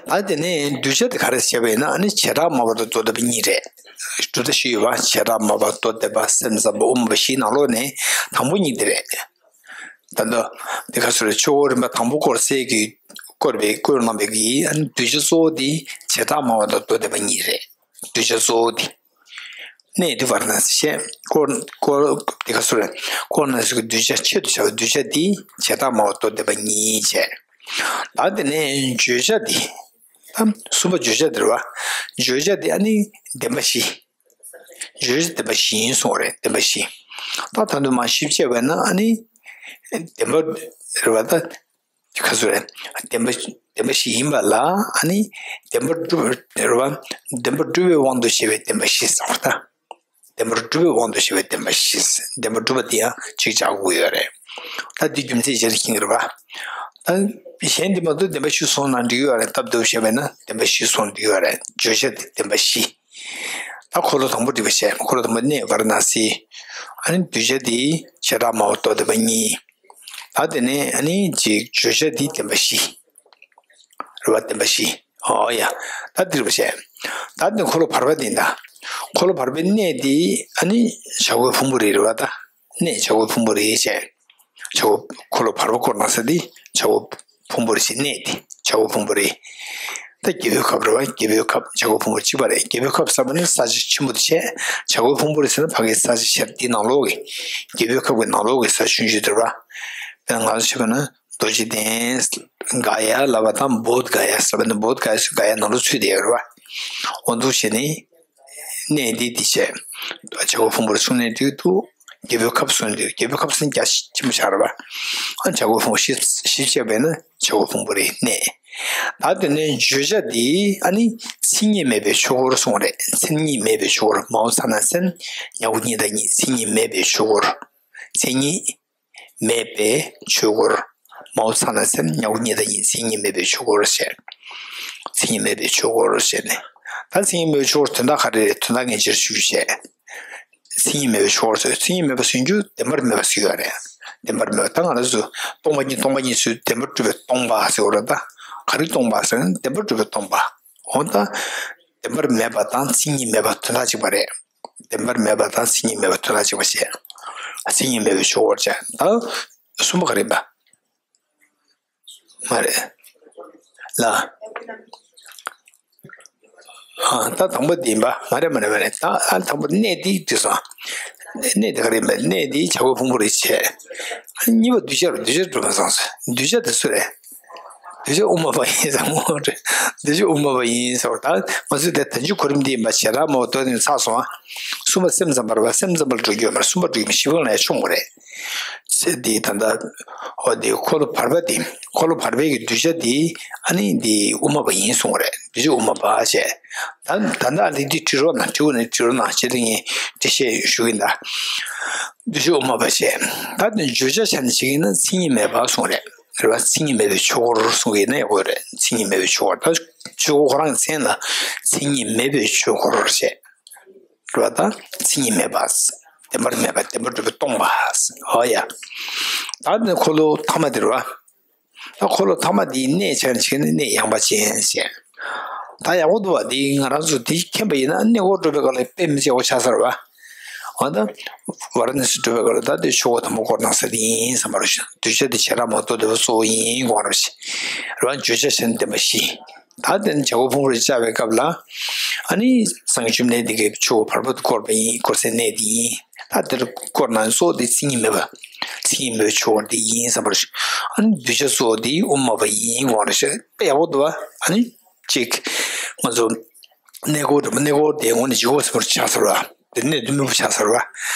ད་དེ་ནས་གདུལ་བྱ་དེ་ག་རེ་བྱས་པ་ཡིན་ན། ཨ་ནི་བྱེ་བྲག་སྨྲ་བ་དང་མདོ་སྡེ་པ་གཉིས་རེད། གྲུབ་མཐའ་བཞི་ཡོད་པ། བྱེ་བྲག་སྨྲ་བ། མདོ་སྡེ་པ། སེམས་ཙམ་པ། དབུ་མ་པ་བཞིའི་ནང་ལོགས་ནས་དང་པོ་གཉིས་དེ་རེད། ད་ལྟ་འདི་ག་ཚོད་རེད། ཆོས་འཁོར་རིམ་པ་དང་པོ་བསྐོར་སའི་གི་བསྐོར་བའི་བསྐོར་གནང་བའི་གི། ཨ་ནི་གདུལ་བྱ་གཙོ་བོ་དེ་བྱེ་བྲག་སྨྲ་བ་དང་མདོ་སྡེ་པ་གཉིས་རེད། གདུལ་བྱ་གཙོ་བོ་དེ། གནས་དེ་ཝཱ་ར་ཎ་སི་བྱས། བསྐོར་བསྐོར་དེ་ག་ཚོད་རེད། བསྐོར་གནང་སའི་གདུལ་བྱ་ཆེད་དུ་བྱ་བའི་གདུལ་བྱ་དེ་བྱེ་བྲག་སྨྲ་བ་མདོ་སྡེ་པ་གཉིས་བྱས། ད་དེ་ནས་བརྗོད་བྱ་དེ། ད་གསུམ་པ་བརྗོད་བྱ་དེ་རེད་བ། བརྗོད་བྱ་དེ་ཨ་ནི་བདེན་པ་བཞི། བརྗོད་བྱ་བདེན་པ་བཞི་ཡིན་གསུངས་པ་རེད། བདེན་པ་བཞི། ད་ད་དུང་མར་ཞིབ་དཔྱད་བྱས་ན་ཨ་ནི་བདེན་པ་རེད་བ། ད་ག་ཚོད་རེད། བདེན་པ་བདེན་པ་བཞི་ཡིན་པ་ལ། ཨ་ནི་བདེན་པར་གྲུབ་རེད་བ། བདེན་པར་གྲུབ་པའི་དབང་དུ་བྱས་པའི་བདེན་པ་བཞི་ཟེར་བ་ད། བདེན་པར་གྲུབ་པའི་དབང་དུ་བྱས་པའི་བདེན་པ་བཞི། བདེན་པར་གྲུབ་པ་དེ་ཡང་གཅིག་བྱ་དགོས་ཡོད་རེད། ད་འདི་རྒྱུ་མཚན་གཞིར་བཞག་གི་རེད་བ། ད་གཞན་དེ་མ་གཏོགས་བདེན་པ་བཞི་གསུངས་ན་འགྲིག་ཡོད་རེད། སྟབས་བདེ་པོ་བྱས་པ་ཡིན་ན་བདེན་པ་བཞི་གསུངས་འགྲིག་ཡོད་རེད། བརྗོད་བྱ་དེ་བདེན་པ་བཞི། ད་འཁོར་ལོ་དང་པོ་འགྲིག་པ་བྱས། འཁོར་ལོ་དང་པོ་གནས་ཝཱ་ར་ཎ་སི། ཨ་ནི་གདུལ་བྱ་དེ་བྱེ་བྲག་སྨྲ་བ་མདོ་སྡེ་པ་གཉིས། ད་དེ་ནས་ཨ་ནི་ཅིག་བརྗོད་བྱ་དེ་བདེན་པ་བཞི། རེད་བ། བདེན་པ་བཞི། ཨོ་ཡ། ད་འགྲིག་པ་བྱས། ད་དེ་འཁོར་ལོ་བར་པ་དེ་ད། འཁོར་ལོ་བར་པའི་གནས་དེ་ཨ་ནི་བྱ་རྒོད་ཕུང་པོ་རི་རེད་བ་ད། གནས་བྱ་རྒོད་ཕུང་པོ་རི་བྱས། བྱ་རྒོད་འཁོར་ལོ་བར་པ་བསྐོར་གནང་ས་དེ་བྱ་རྒོད་ཕུང་པོ་རི་ཞེས་གནས་དེ་བྱ་རྒོད་ཕུང་པོ་རི། ད་རྒྱལ་པོའི་ཁབ་རེད་བ། རྒྱལ་པོའི་ཁབ་བྱ་རྒོད་ཕུང་པོ་གཅིག་པ་རེད། རྒྱལ་པོའི་ཁབ་ཟེར་བ་ནི་ས་ཆ་ཆེན་པོ་དེ་བྱས། བྱ་རྒོད་ཕུང་པོ་རི་ཟེར་ན་ཕ་གིའི་ས་ཆ་ཆེ་དེའི་ནང་ལོགས་ཀྱི། རྒྱལ་པོའི་ཁབ་ཀྱི་ནང་ལོགས་ཀྱི་ས་ཆུང་ཆུང་དེ་རེད་བ། དཔེར་ན་ང་ཚོ་བྱས་པ་ན་རྡོ་རྗེ་གདན་ག་ཡ་ལབ་པ་དང་བོདྷ་ག་ཡ་ཟེར་བ་ནི་བོདྷ་ག་ཡ་ཟེར་ག་ཡ་ནང་ལོགས་ཚུད་བསྡད་ཡོད་རེད་བ། འོ་འདུག་བྱས་ནས། གནས་འདི་འདི་བྱས། བྱ་རྒོད་ཕུང་པོ་རི་གསུངས་ནས་དུས་དུ། རྒྱལ་པོའི་ཁབ་གསུངས་དུས། རྒྱལ་པོའི་ཁབ་ཟེར་ན་རྒྱ་ཆེན་པོ་ཆགས་རེད་བ། ཨ་བྱ་རྒོད་ཕུང་པོ་ཞིབ་ཞིབ་བྱས་པས་ན་བྱ་རྒོད་ཕུང་པོ་རིའི་གནས། ད་དེ་ནས་བརྗོད་བྱ་འདི་ཨ་ནི་མཚན་ཉིད་མེད་པའི་ཆོས་འཁོར་གསུངས་རེད། མཚན་ཉིད་མེད་པའི་ཆོས་འཁོར། མའོ་ཚ་ན་སན། ཉ་གུ་གཉིས་དང་གཉིས། མཚན་ཉིད་མེད་པའི་ཆོས་འཁོར། མཚན་ཉིད་མེད་པའི་ཆོས་འཁོར། མའོ་ཚ་ན་སན། ཉ་གུ་གཉིས་དང་གཉིས། མཚན་ཉིད་མེད་པའི་ཆོས་འཁོར་ཞེས། མཚན་ཉིད་མེད་པའི་ཆོས་འཁོར་ཞེས་ནས། ད་མཚན་ཉིད་མེད་པའི་ཆོས་འཁོར་དོན་དག་ག་རེ་རེད། དོན་དག་ངས་འགྲེལ་བཤད་ཞུ་བྱས། མཚན་ཉིད་མེད་པའི་ཆོས་འཁོར་ཟེར། མཚན་ཉིད་མེད་པ་ཟེར་རྒྱུ་བདེན་པར་མེད་པ་ཟེར་ཡོད་རེད། བདེན་པར་མེད་པ། ད་ང་རང་ཚོ་སྟོང་པ་ཉིད། སྟོང་པ་ཉིད་ཟེར། བདེན་པར་གྲུབ་པའི་སྟོང་པ་ཟེར་བ་རེད། ད་ག་རེ་སྟོང་པ་ཟེར་ན་བདེན་པར་གྲུབ་པའི་སྟོང་པ། འོ་ད་བདེན་པར་མེད་པ་དང་མཚན་ཉིད་མེད་པ་དོན་དག་གཅིག་པ་རེད། བདེན་པར་མེད་པ་དང་མཚན་ཉིད་མེད་པ་དོན་དག་གཅིག་པ་བྱས། མཚན་ཉིད་མེད་པའི་ཆོས་འཁོར་བྱས། ད་གསུམ་པ་ག་རེ་ཡིན་པ། མ་རེད་ལ། ཨ། ད་དང་པོ་འདི་ཡིན་པ། མ་རེད་མ་རེད་མ་རེད། ད་ཨ་དང་པོ་གནས་འདི་འདི་སོང་། གནས་འདི་ག་རེ་ཡིན་པ། གནས་འདི་བྱ་རྒོད་ཕུང་པོ་རི་བྱས། ཨ་གཉིས་པ་གདུལ་བྱ་རེད། གདུལ་བྱ་གྲུབ་མ་སོང་ཟེར། གདུལ་བྱ་དེ་སུ་རེད། གདུལ་བྱ་དབུ་མ་པ་ཡིན་ཟེར་མོ་རེད། གདུལ་བྱ་དབུ་མ་པ་ཡིན་ཟེར་བ། ད་ང་ཚོས་དེ་དོན་གཅིག་གོ་རིམ་འདི་ཡིན་པ། བྱེ་བྲག་སྨྲ་བ་མདོ་ནས་ཚར་སོང་ཨ། གསུམ་པ་སེམས་ཙམ་པ་རེད་བ། སེམས་ཙམ་པ་ལ་འགྲོ་རྒྱུ་ཡོད་མ་རེད། གསུམ་པ་འགྲོ་རྒྱུ་མི་ཞིབ་པ་ལ་ཡང་ཆུང་བ་རེད། ཚེ་འདི་ད་ལྟ་འོ་འདི་འཁོར་ལོ་བར་པ་འདི། འཁོར་ལོ་བར་པའི་གི་གདུལ་བྱ་འདི་ཨ་ནི་འདི་དབུ་མ་པ་ཡིན་གསུངས་པ་རེད། གདུལ་བྱ་དབུ་མ་པ་བྱས། ད་ད་ལྟ་འདི་འདི་བྲིས་རོགས་གནང་། བྲིས་འོ་ནས་བྲིས་རོགས་གནང་བྱས། དེ་ངས་འགྲེལ་བཤད་ཞུ་གི་ཡིན་ད། གདུལ་བྱ་དབུ་མ་པ་བྱས། ད་འདི་བརྗོད་བྱ་བྱས་ནས་བྱེད་ཀྱི་ཡིན་ན་མཚན་ཉིད་མེད་པ་གསུངས་རེད། རེད་བ། མཚན་ཉིད་མེད་པའི་ཆོས་འཁོར་གསུང་གི་ཡིན་ན་ཡག་པོ་རེད། མཚན་ཉིད་མེད་པའི་ཆོས་འཁོར། ད་ཆོས་འཁོར་ཁོ་རང་གི་མཚན་ལ་མཚན་ཉིད་མེད་པའི་ཆོས་འཁོར་ཞེས། རེད་བ། ད་མཚན་ཉིད་མེད་པ། བདེན་པར་མེད་པ། བདེན་པར་གྲུབ་པའི་སྟོང་པ། ཨོ་ཡ། ད་ནི་འཁོར་ལོ་ཐ་མ་དེ་རེད་བ། ད་འཁོར་ལོ་ཐ་མ་དེའི་གནས་ཆ་ནས་བྱས་ན་གནས་ཡངས་པ་ཅན་ཞེས། ད་ཡག་པོ་འདུག་བ། དེ་ང་རང་ཚོ་དེ་མཁྱེན་པ་ཡིན་ན་གནས་སྐོར་སྒྲུབ་པའི་སྐབས་ལ་དཔེ་མི་སྲིད་ཡག་པོ་ཆགས་ས་རེད་བ། འོ་ད་ཝཱ་ར་ཎ་སི་སྒྲུབ་པའི་སྐབས་ལ་ད་དེ་ཆོས་འཁོར་དང་པོ་བསྐོར་གནང་ས་དེ་ཡིན་བསམ་པ་རེད། གདུལ་བྱ་དེ་བྱེ་བྲག་སྨྲ་བ་མདོ་སྡེ་པ་གཙོ་བོ་ཡིན་དགོངས་པ་རེད། རེད་བ། བརྗོད་བྱ་བྱས་ན་བདེན་པ་བཞི། ད་དེ་ནི་བྱ་རྒོད་ཕུང་པོ་རེ་བཅའ་བའི་སྐབས་ལ། ཨ་ནི་སངས་རྒྱས་བཅོམ་ལྡན་འདས་ཀྱིས་ཆོས་འཁོར་བར་པ་དུ་བསྐོར་བ་ཡིན། བསྐོར་སའི་གནས་དེ་ཡིན། ད་དེར་བསྐོར་ན་གཙོ་བོ་དེ་མཚན་ཉིད་མེད་པ། མཚན་ཉིད་མེད་པའི་ཆོས་འཁོར་དེ་ཡིན་བསམ་པར། ཨ་ནི་གདུལ་བྱ་གཙོ་བོ་དེ་དབུ་མ་པ་ཡིན་དགོངས་རེ་བཤད་པ་ཡག་པོ་འདུག་བ། ཨ་ནི་གཅིག་ང་ཚོ་གནས་སྐོར་རེད་པ། གནས་སྐོར་དེ་དངོས་གནས་ལྗིད་ཁོག་ཟེར་བར་ཆགས་ཟེར་བ། དེ་གནད་དུ་སྨིན་པོ་ཆགས་ཟེར་བ།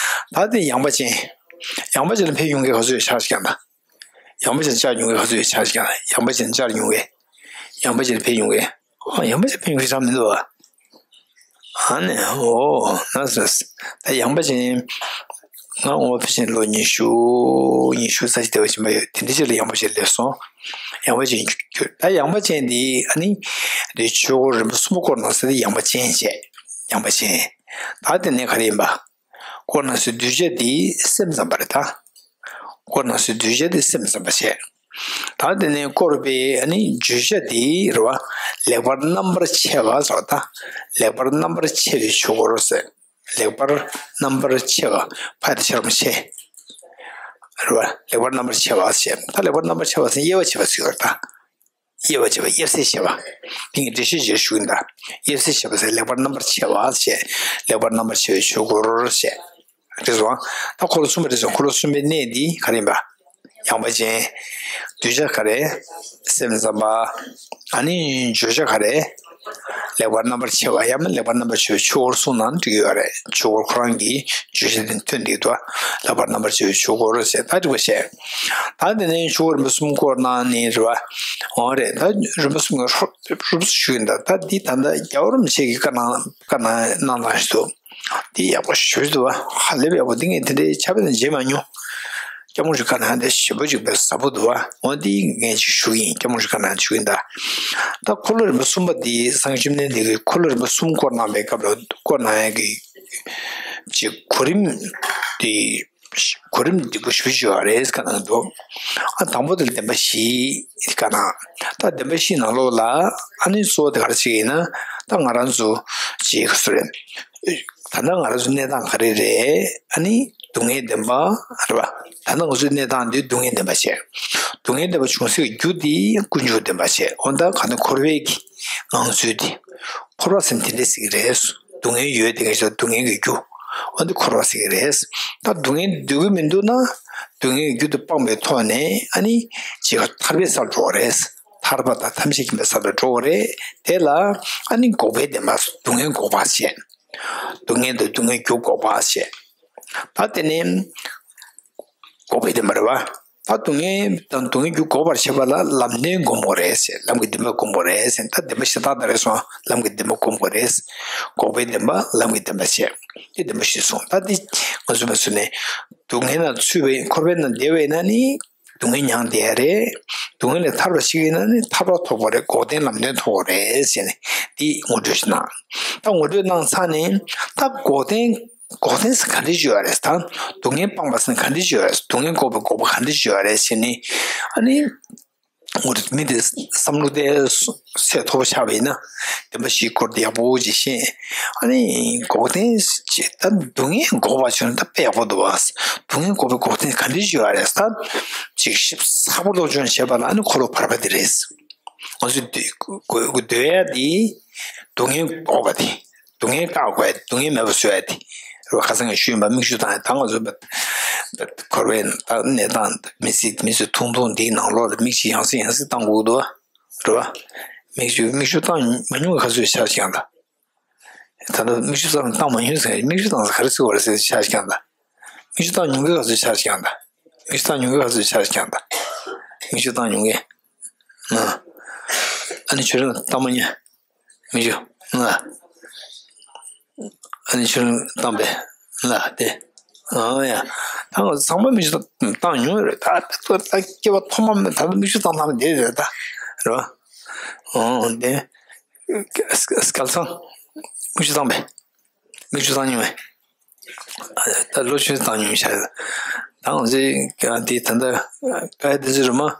ད་དེ་ཡངས་པ་ཅན། ཡངས་པ་ཅན་ལ་ཕེབས་མྱོང་མཁན་ག་ཚོད་ཆགས་ཤིག་ཀྱང་ད། ཡངས་པ་ཅན་བཅར་མྱོང་མཁན་ག་ཚོད་ཆགས་ཤིག་ཀྱང་། ཡངས་པ་ཅན་བཅར་མྱོང་མཁན། ཡངས་པ་ཅན་ལ་ཕེབས་མྱོང་མཁན། ཨ། ཡངས་པ་ཅན་ཕེབས་མྱོང་མཁན་ཆགས་མི་འདུག་བ། ཨ་ནི་འོ་ན་ཟེར། ད་ཡངས་པ་ཅན། ང་འོ་ཕལ་ཆེར་ལོ་ཉི་ཤུ། ཉི་ཤུ་རྩ་གཅིག་དེ་བ་ཕྱིན་པ་ཡོད། དེ་འདྲ་ཅིག་ལ་ཡངས་པ་ཅན་སླེབས་སོང་། ཡངས་པ་ཅན་གྱུར། ད་ཡངས་པ་ཅན་འདི་ཨ་ནི། འདི་ཆོས་འཁོར་རིམ་པ་གསུམ་པ་བསྐོར་གནང་ས་དེ་ཡངས་པ་ཅན་བྱས། ཡངས་པ་ཅན། ད་དེ་ནས་ག་རེ་ཡིན་པ། བསྐོར་གནང་སའི་གདུལ་བྱ་དེ་སེམས་ཙམ་པ་རེད་ད། བསྐོར་གནང་སའི་གདུལ་བྱ་དེ་སེམས་ཙམ་པ་བྱས། ད་དེ་ནས་བསྐོར་བའི་ཨ་ནི་བརྗོད་བྱ་དེ་རེད་བ། ལེགས་པར་རྣམ་པར་ཕྱེ་བ་ཟེར་བ་ད། ལེགས་པར་རྣམ་པར་ཕྱེ་བའི་ཆོས་འཁོར་ཟེར། ལེགས་པར་རྣམ་པར་ཕྱེ་བ། ཕ་དེ་ཕྱི་རོལ་མ་ཕྱེ། རེད་བ། ལེགས་པར་རྣམ་པར་ཕྱེ་བ་ཟེར། ད་ལེགས་པར་རྣམ་པར་ཕྱེ་བ་ཟེར་དབྱེ་བ་ཕྱེ་བ་ཟེར་བ་ད། དབྱེ་བ་ཕྱེ་བ། དབྱེ་བསལ་ཕྱེ་བ། དེ་ངས་འགྲེལ་བཤད་བྱས་ཞུ་གི་ཡིན་ད། དབྱེ་བསལ་ཕྱེ་བ་ཟེར་ལེགས་པར་རྣམ་པར་ཕྱེ་བ་ཞེས། ལེགས་པར་རྣམ་པར་ཕྱེ་བའི་ཆོས་འཁོར་ཞེས། རེད་སོང་། ད་འཁོར་ལོ་གསུམ་པ་རེད་སོང་། འཁོར་ལོ་གསུམ་པའི་གནས་འདི་ག་རེ་ཡིན་པ། ཡངས་པ་ཅན། གདུལ་བྱ་ག་རེ། སེམས་ཙམ་པ། ཨ་ནི་བརྗོད་བྱ་ག་རེ། ལེགས་པར་རྣམ་པར་ཕྱེ་བ་ཡང་ན་ལེགས་པར་རྣམ་པར་ཕྱེ་བའི་ཆོས་འཁོར་གསུངས་ན་འགྲིག་གི་ཡོད་རེད། ཆོས་འཁོར་ཁོ་རང་གི་བརྗོད་བྱ་དེ་ཐོན་འདུག་ཏོ། ལེགས་པར་རྣམ་པར་ཕྱེ་བའི་ཆོས་འཁོར་ཞེས་ད་འགྲིག་པ་བཤད། ད་དེ་ནས་ཆོས་འཁོར་རིམ་པ་གསུམ་བསྐོར་གནང་ནས་རེད་བ། འོ་རེད། ད་རིམ་པ་གསུམ་གྱི་རོབ་རོབ་ཞུས་ཡིན་ད། ད་འདི་ད་ལྟ་རྒྱལ་བ་རིན་པོ་ཆེ་གི་བཀའ་གནང་བཀའ་གནང་གནང་སྟངས་ཤིག་འདུག། འདི་ཡག་པོ་ཞེ་པོ་ཅིག་འདུག་བ། ཧ་ལས་པ་ཡག་པོ། འདི་ངས་དེ་འདྲའི་ཕྱག་དཔེ་ནང་མཇལ་མ་མྱོང་། སྐྱབས་མགོན་རིན་པོ་ཆེའི་བཀའ་གནང་དེ་ཞེ་པོ་ཅིག་དཔེ་ཟབ་པོ་འདུག་བ། འོ་འདི་ངས་ཅིག་ཞུ་གི་ཡིན། སྐྱབས་མགོན་རིན་པོ་ཆེའི་བཀའ་གནང་ཞུ་གི་ཡིན་ད། ད་འཁོར་ལོ་རིམ་པ་གསུམ་པ་འདི་སངས་རྒྱས་བཅོམ་ལྡན་འདས་ཀྱིས་འཁོར་ལོ་རིམ་པ་གསུམ་བསྐོར་གནང་བའི་སྐབས་ལ་བསྐོར་གནང་ཡག་གི་ཅིག་གོ་རིམ་འདི། གོ་རིམ་སྡིག་པོ་ཞེ་པོ་ཅིག་ཡོད་རེད་བཀའ་གནང་འདུག། ཨ། དང་པོ་དེ་བདེན་པ་བཞི་བཀའ་གནང་། ད་བདེན་པ་བཞི་ནང་ལོགས་ལ་ཨ་ནི་གཙོ་བོ་དེ་ག་རེ་བྱེད་ཀྱི་ཡིན་ན། ད་ང་རང་ཚོ་ཅིག་ག་ཚོད་རེད། ད་ལྟ་ང་རང་ཚོའི་གནས་སྟངས་ག་རེ་རེད། ཨ་ནི་སྡུག་བསྔལ་བདེན་པ་རེད་པ། ད་ལྟ་ང་ཚོའི་གནས་སྟངས་འདི་སྡུག་བསྔལ་བདེན་པ་བྱས། སྡུག་བསྔལ་བདེན་པ་བྱུང་སའི་རྒྱུ་འདི་ཀུན་འབྱུང་བདེན་པ་བྱས། འོ་ད་ག་ནི་འཁོར་བའི་གི་ངང་ཚུལ་འདི། འཁོར་བ་ཟེར་ན་དེ་འདྲས་ཟེར་གི་རེད། སྡུག་བསྔལ་ཡོད་དེ་ག་ཚོད་སྡུག་བསྔལ་གྱི་རྒྱུ། འོ་འདི་འཁོར་བ་ཟེར་གི་རེད། ད་སྡུག་བསྔལ་འདོད་ཀྱི་མི་འདུག་ན། སྡུག་བསྔལ་རྒྱུ་དེ་སྤངས་པའི་ཐོག་ནས་ཨ་ནི་ཅིག་ཐར་པའི་སར་འགྲོ་བ་རེད། ཐར་པ་དང་ཐམས་ཅད་མཁྱེན་པའི་སར་འགྲོ་བ་རེད། དེ་ལ་ཨ་ནི་འགོག་པའི་བདེན་པ། སྡུག་བསྔལ་འགོག་པ་བྱས། སྡུག་བསྔལ་དང་སྡུག་བསྔལ་རྒྱུ་འགོག་པ་བྱས། ད་དེ་ནས་འགོག་པའི་བདེན་པ་རེད་བ། ད་སྡུག་བསྔལ་དང་སྡུག་བསྔལ་རྒྱུ་འགོག་པར་བྱེད་པ་ལ་ལམ་བདེན་སྒོམ་དགོས་རེད་ཟེར། ལམ་གྱི་བདེན་པ་སྒོམ་དགོས་རེད་ཟེར། ད་བདེན་པ་བཞི་དག་ད་རེད་སོང་། ལམ་གྱི་བདེན་པ་སྒོམ་དགོས་རེད། འགོག་པའི་བདེན་པ། ལམ་གྱི་བདེན་པ་བྱས། དེ་བདེན་པ་བཞི་སོང་། ད་འདི་ང་ཚོ་མ་ཟེར་ནས་སྡུག་བསྔལ་ནང་ཚུད་པའི་འཁོར་བའི་ནང་བསྡད་པ་ཡིན་ན་ནི་སྡུག་བསྔལ་མྱངས་བསྡད་ཡ་རེད། སྡུག་བསྔལ་ལས་ཐར་བ་ཞིག་ཡིན་ན་ནི་ཐར་པ་ཐོབ་དགོས་རེད། འགོག་བདེན་ལམ་བདེན་ཐོབ་དགོས་རེད་ཟེར་ནས་འདི་ངོ་སྤྲོད་ཞིག་གནང་། ད་ངོ་སྤྲོད་གནང་ཚར་ནས་ད་འགོག་བདེན། འགོག་བདེན་ཟེར་ག་འདྲ་ཞིག་ཡོད་རེད། ད་སྡུག་བསྔལ་སྤངས་པ་ཟེར་ག་འདྲ་ཞིག་ཡོད་རེད། སྡུག་བསྔལ་འགོག་པའི་འགོག་པ་ག་འདྲ་ཞིག་ཡོད་རེད་ཟེར་ནས། ཨ་ནི་ངོ་མི་དེ་བསམ་བློ་དེ་གསལ་ཐོ་བོ་ཆགས་པ་ཡིན་ན། བདེན་པ་བཞིའི་སྐོར་དེ་ཡག་པོ་ཅིག་ཤེས། ཨ་ནི་འགོག་བདེན་ཅེས་ད་སྡུག་བསྔལ་འགོག་པ་བྱུང་ན་ད་དཔེ་ཡག་པོ་འདུག་བ། སྡུག་བསྔལ་འགོག་པའི་འགོག་བདེན་ག་འདྲ་ཞིག་ཡོད་རེད། ད་ཅིག་ཞིབ་ཚགས་པོ་སློབ་སྦྱོང་བྱས་པ་ལ་ཨ་ནི་འཁོར་ལོ་བར་པ་དེ་རེད། ང་ཚོས་འདོད་འདོད་ཡ་དེ་སྡུག་བསྔལ་འགོག་པ་དེ། སྡུག་བསྔལ་བཀག་དགོས། སྡུག་བསྔལ་མེད་པ་བཟོ་ཡ་དེ་རེད་བ། ཁ་སང་ངས་ཞུས་ཡིན་པ། མིག་ཆུ་བཏང་ཡ་ད་ང་ཚོ་འཁོར་བའི་ད་གནས་སྟངས་མི་སྲིད་མི་ཚེ་ཐུང་ཐུང་འདིའི་ནང་ལོགས་ལ་མིག་ཆུ་ཡང་སེ་ཡང་སེ་བཏང་དགོས་འདུག་བ། རེད་བ། མིག་ཆུ་མིག་ཆུ་བཏང་མ་མྱོང་གི་ཁ་ཚོད་ཆ་ཞིག་ཡང་ད། ད་ལྟ་མིག་ཆུ་བཏང་བཏང་མ་མྱོང་ཟེར། མིག་ཆུ་བཏང་ས་ག་རེ་ཟེར་བ་རེད་ཟེར་ཆ་ཞིག་ཡང་ད། མིག་ཆུ་བཏང་མྱོང་གི་ཁ་ཚོད་ཆ་ཞིག་ཡང་ད། མིག་ཆུ་བཏང་མྱོང་གི་ཁ་ཚོད་ཆ་ཞིག་ཡང་ད། མིག་ཆུ་བཏང་མྱོང་གི། ཨ་ནི་ཁྱོད་རང་བཏང་མ་མྱོང་། མིག་ཆུ་ལ། ཨ་ནི་ཆུ་བཏང་པས་ལ་དེ། ཨང་ཡ། ད་ང་ཚང་མ་མིག་ཆུ་བཏང་མྱོང་རེད། ད་ད་ད་སྐྱེ་བ་ཐོག་མ་མེད་ད་མིག་ཆུ་བཏང་ཐང་དེ་རེད་ད། རེད་བ། ཨང་དེ། སྐལ་བཟང་། མིག་ཆུ་བཏང་པས། མིག་ཆུ་བཏང་མྱོང་བས། ད་ལོ་ཆུང་བཏང་མྱོང་ཤག། ད་ང་ཚོས་དེ་ད་ལྟ་དཀའ་ལས་དེ་ཚོ་རེད་མ།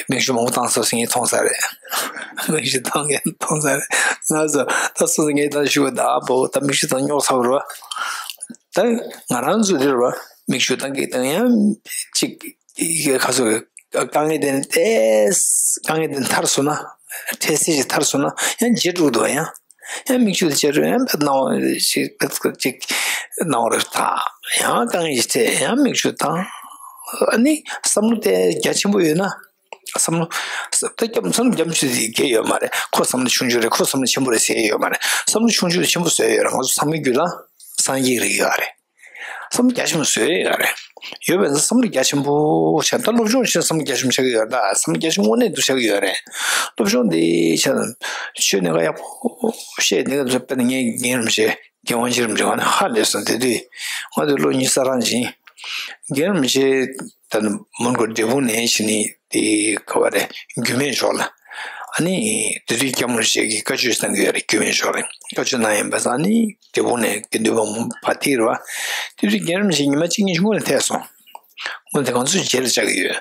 མིག་ཆུ་མང་པོ་བཏང་སོང་ཟེར་ངས་མཐོང་ས་རེད། མིག་ཆུ་བཏང་མཁན་མཐོང་ས་རེད། ང་ཚོ་ད་སོ་སོ་ངས་ད་ཞུ་བ་ད་ཨ་བོ་ད་མིག་ཆུ་བཏང་རྙོག་ཚ་བ་རེད་བ། ད་ང་རང་ཚོ་དེ་རེད་བ། མིག་ཆུ་བཏང་གི་བཏང་ཡང་གཅིག་གི་ཁ་སོ་གི་དཀའ་ངལ་དེ་ནི་ཏེས་དཀའ་ངལ་དེ་ནི་ཐར་སོང་ན་ འཕྲལ་སེལ་ཞིག་ཐར་སོང་ན་ཡང་བརྗེད་འགྲོ་འདུག་ཡང་། ཡང་མིག་ཆུ་དེ་བྱས་རུང་ཡང་སྣང་བ་ཞིག་ཅིག་སྣང་བ་རེ་དང་། ཡང་དཀའ་ངལ་ཞིག་འཕྲད། ཡང་མིག་ཆུ་དང་། ཨ་ནི་བསམ་བློ་དེ་རྒྱ་ཆེན་པོ་ཡོད་ན། བསམ་བློ་ད་སྐྱབས་བསམ་བློ་རྒྱ་ཆུང་ཆུང་དེ་གལ་ཡོད་མ་རེད། ཁོ་བསམ་བློ་ཆུང་ཆུང་རེད། ཁོ་བསམ་བློ་ཆེན་པོ་རེད་ཟེར་ཡོད་མ་རེད། བསམ་བློ་ཆུང་ཆུང་དེ་ཆེན་པོ་བཟོས་ཡོད་རེད། ང་ཚོ་ཚང་མའི་རྒྱུད་ལ་སངས་རྒྱས་རིགས་ཡོད་རེད། བསམ་བློ་རྒྱ་ཆེན་པོ་བཟོས་ཡོད་རེད། ཡོད་པས་ན་བསམ་བློ་རྒྱ་ཆེན་པོ་བྱས། ད་སློབ་སྦྱོང་བྱས་བསམ་བློ་རྒྱ་ཆེན་པོ་ཆགས་ཀྱི་ཡོད་རེད། ད་བསམ་བློ་རྒྱ་ཆེན་པོ་དངོས་གནས་དུ་ཆགས་ཀྱི་ཡོད་རེད། སློབ་སྦྱོང་འདི་བྱས་ན་ཆོས་གནད་འགག་ཡག་པོ་བཤད། འདི་ག་ཚོད་དཔེར་ན་ངའི་རྒན་རིན་པོ་ཆེ། རྒན་དབང་ཆེན་རིན་པོ་ཆེ་ང་ནི་ཧ་ལས་སོང་། དེ་དུས་ང་དུས་ལོ་ཉི་ཤུ་རྩ་གྲངས་ཅིག་ཡིན། རྒན་རིན་པོ་ཆེ་ད་ནི་མོན་གྷོ་འབྲས་སྤུངས་ནས་ཕྱིན་ནས་དེ་ག་བ་རེད། རྒྱུད་སྨད་ཕྱོགས་ལ། ཨ་ནི་དེ་དུས་སྐྱབས་མགོན་རིན་པོ་ཆེ་གིས་བཀའ་ཆོས་གནང་གི་ཡོད་རེད། རྒྱུད་སྨད་ཕྱོགས་ལ་བཀའ་ཆོས་གནང་ཡིན་པ་ས། ཨ་ནི་འབྲས་སྤུངས་ནས་དགེ་འདུན་པ་མང་པོ་ཕར་ཐིག་རེད་བ། དེ་དུས་རྒན་རིན་པོ་ཆེ་ཉི་མ་གཅིག་གཉིས་ཤིག་སྔོན་ལ་ཐེགས་སོང་། སྔོན་དེ་ང་ཚོའི་རྗེས་ལ་བཅར་གི་ཡོད།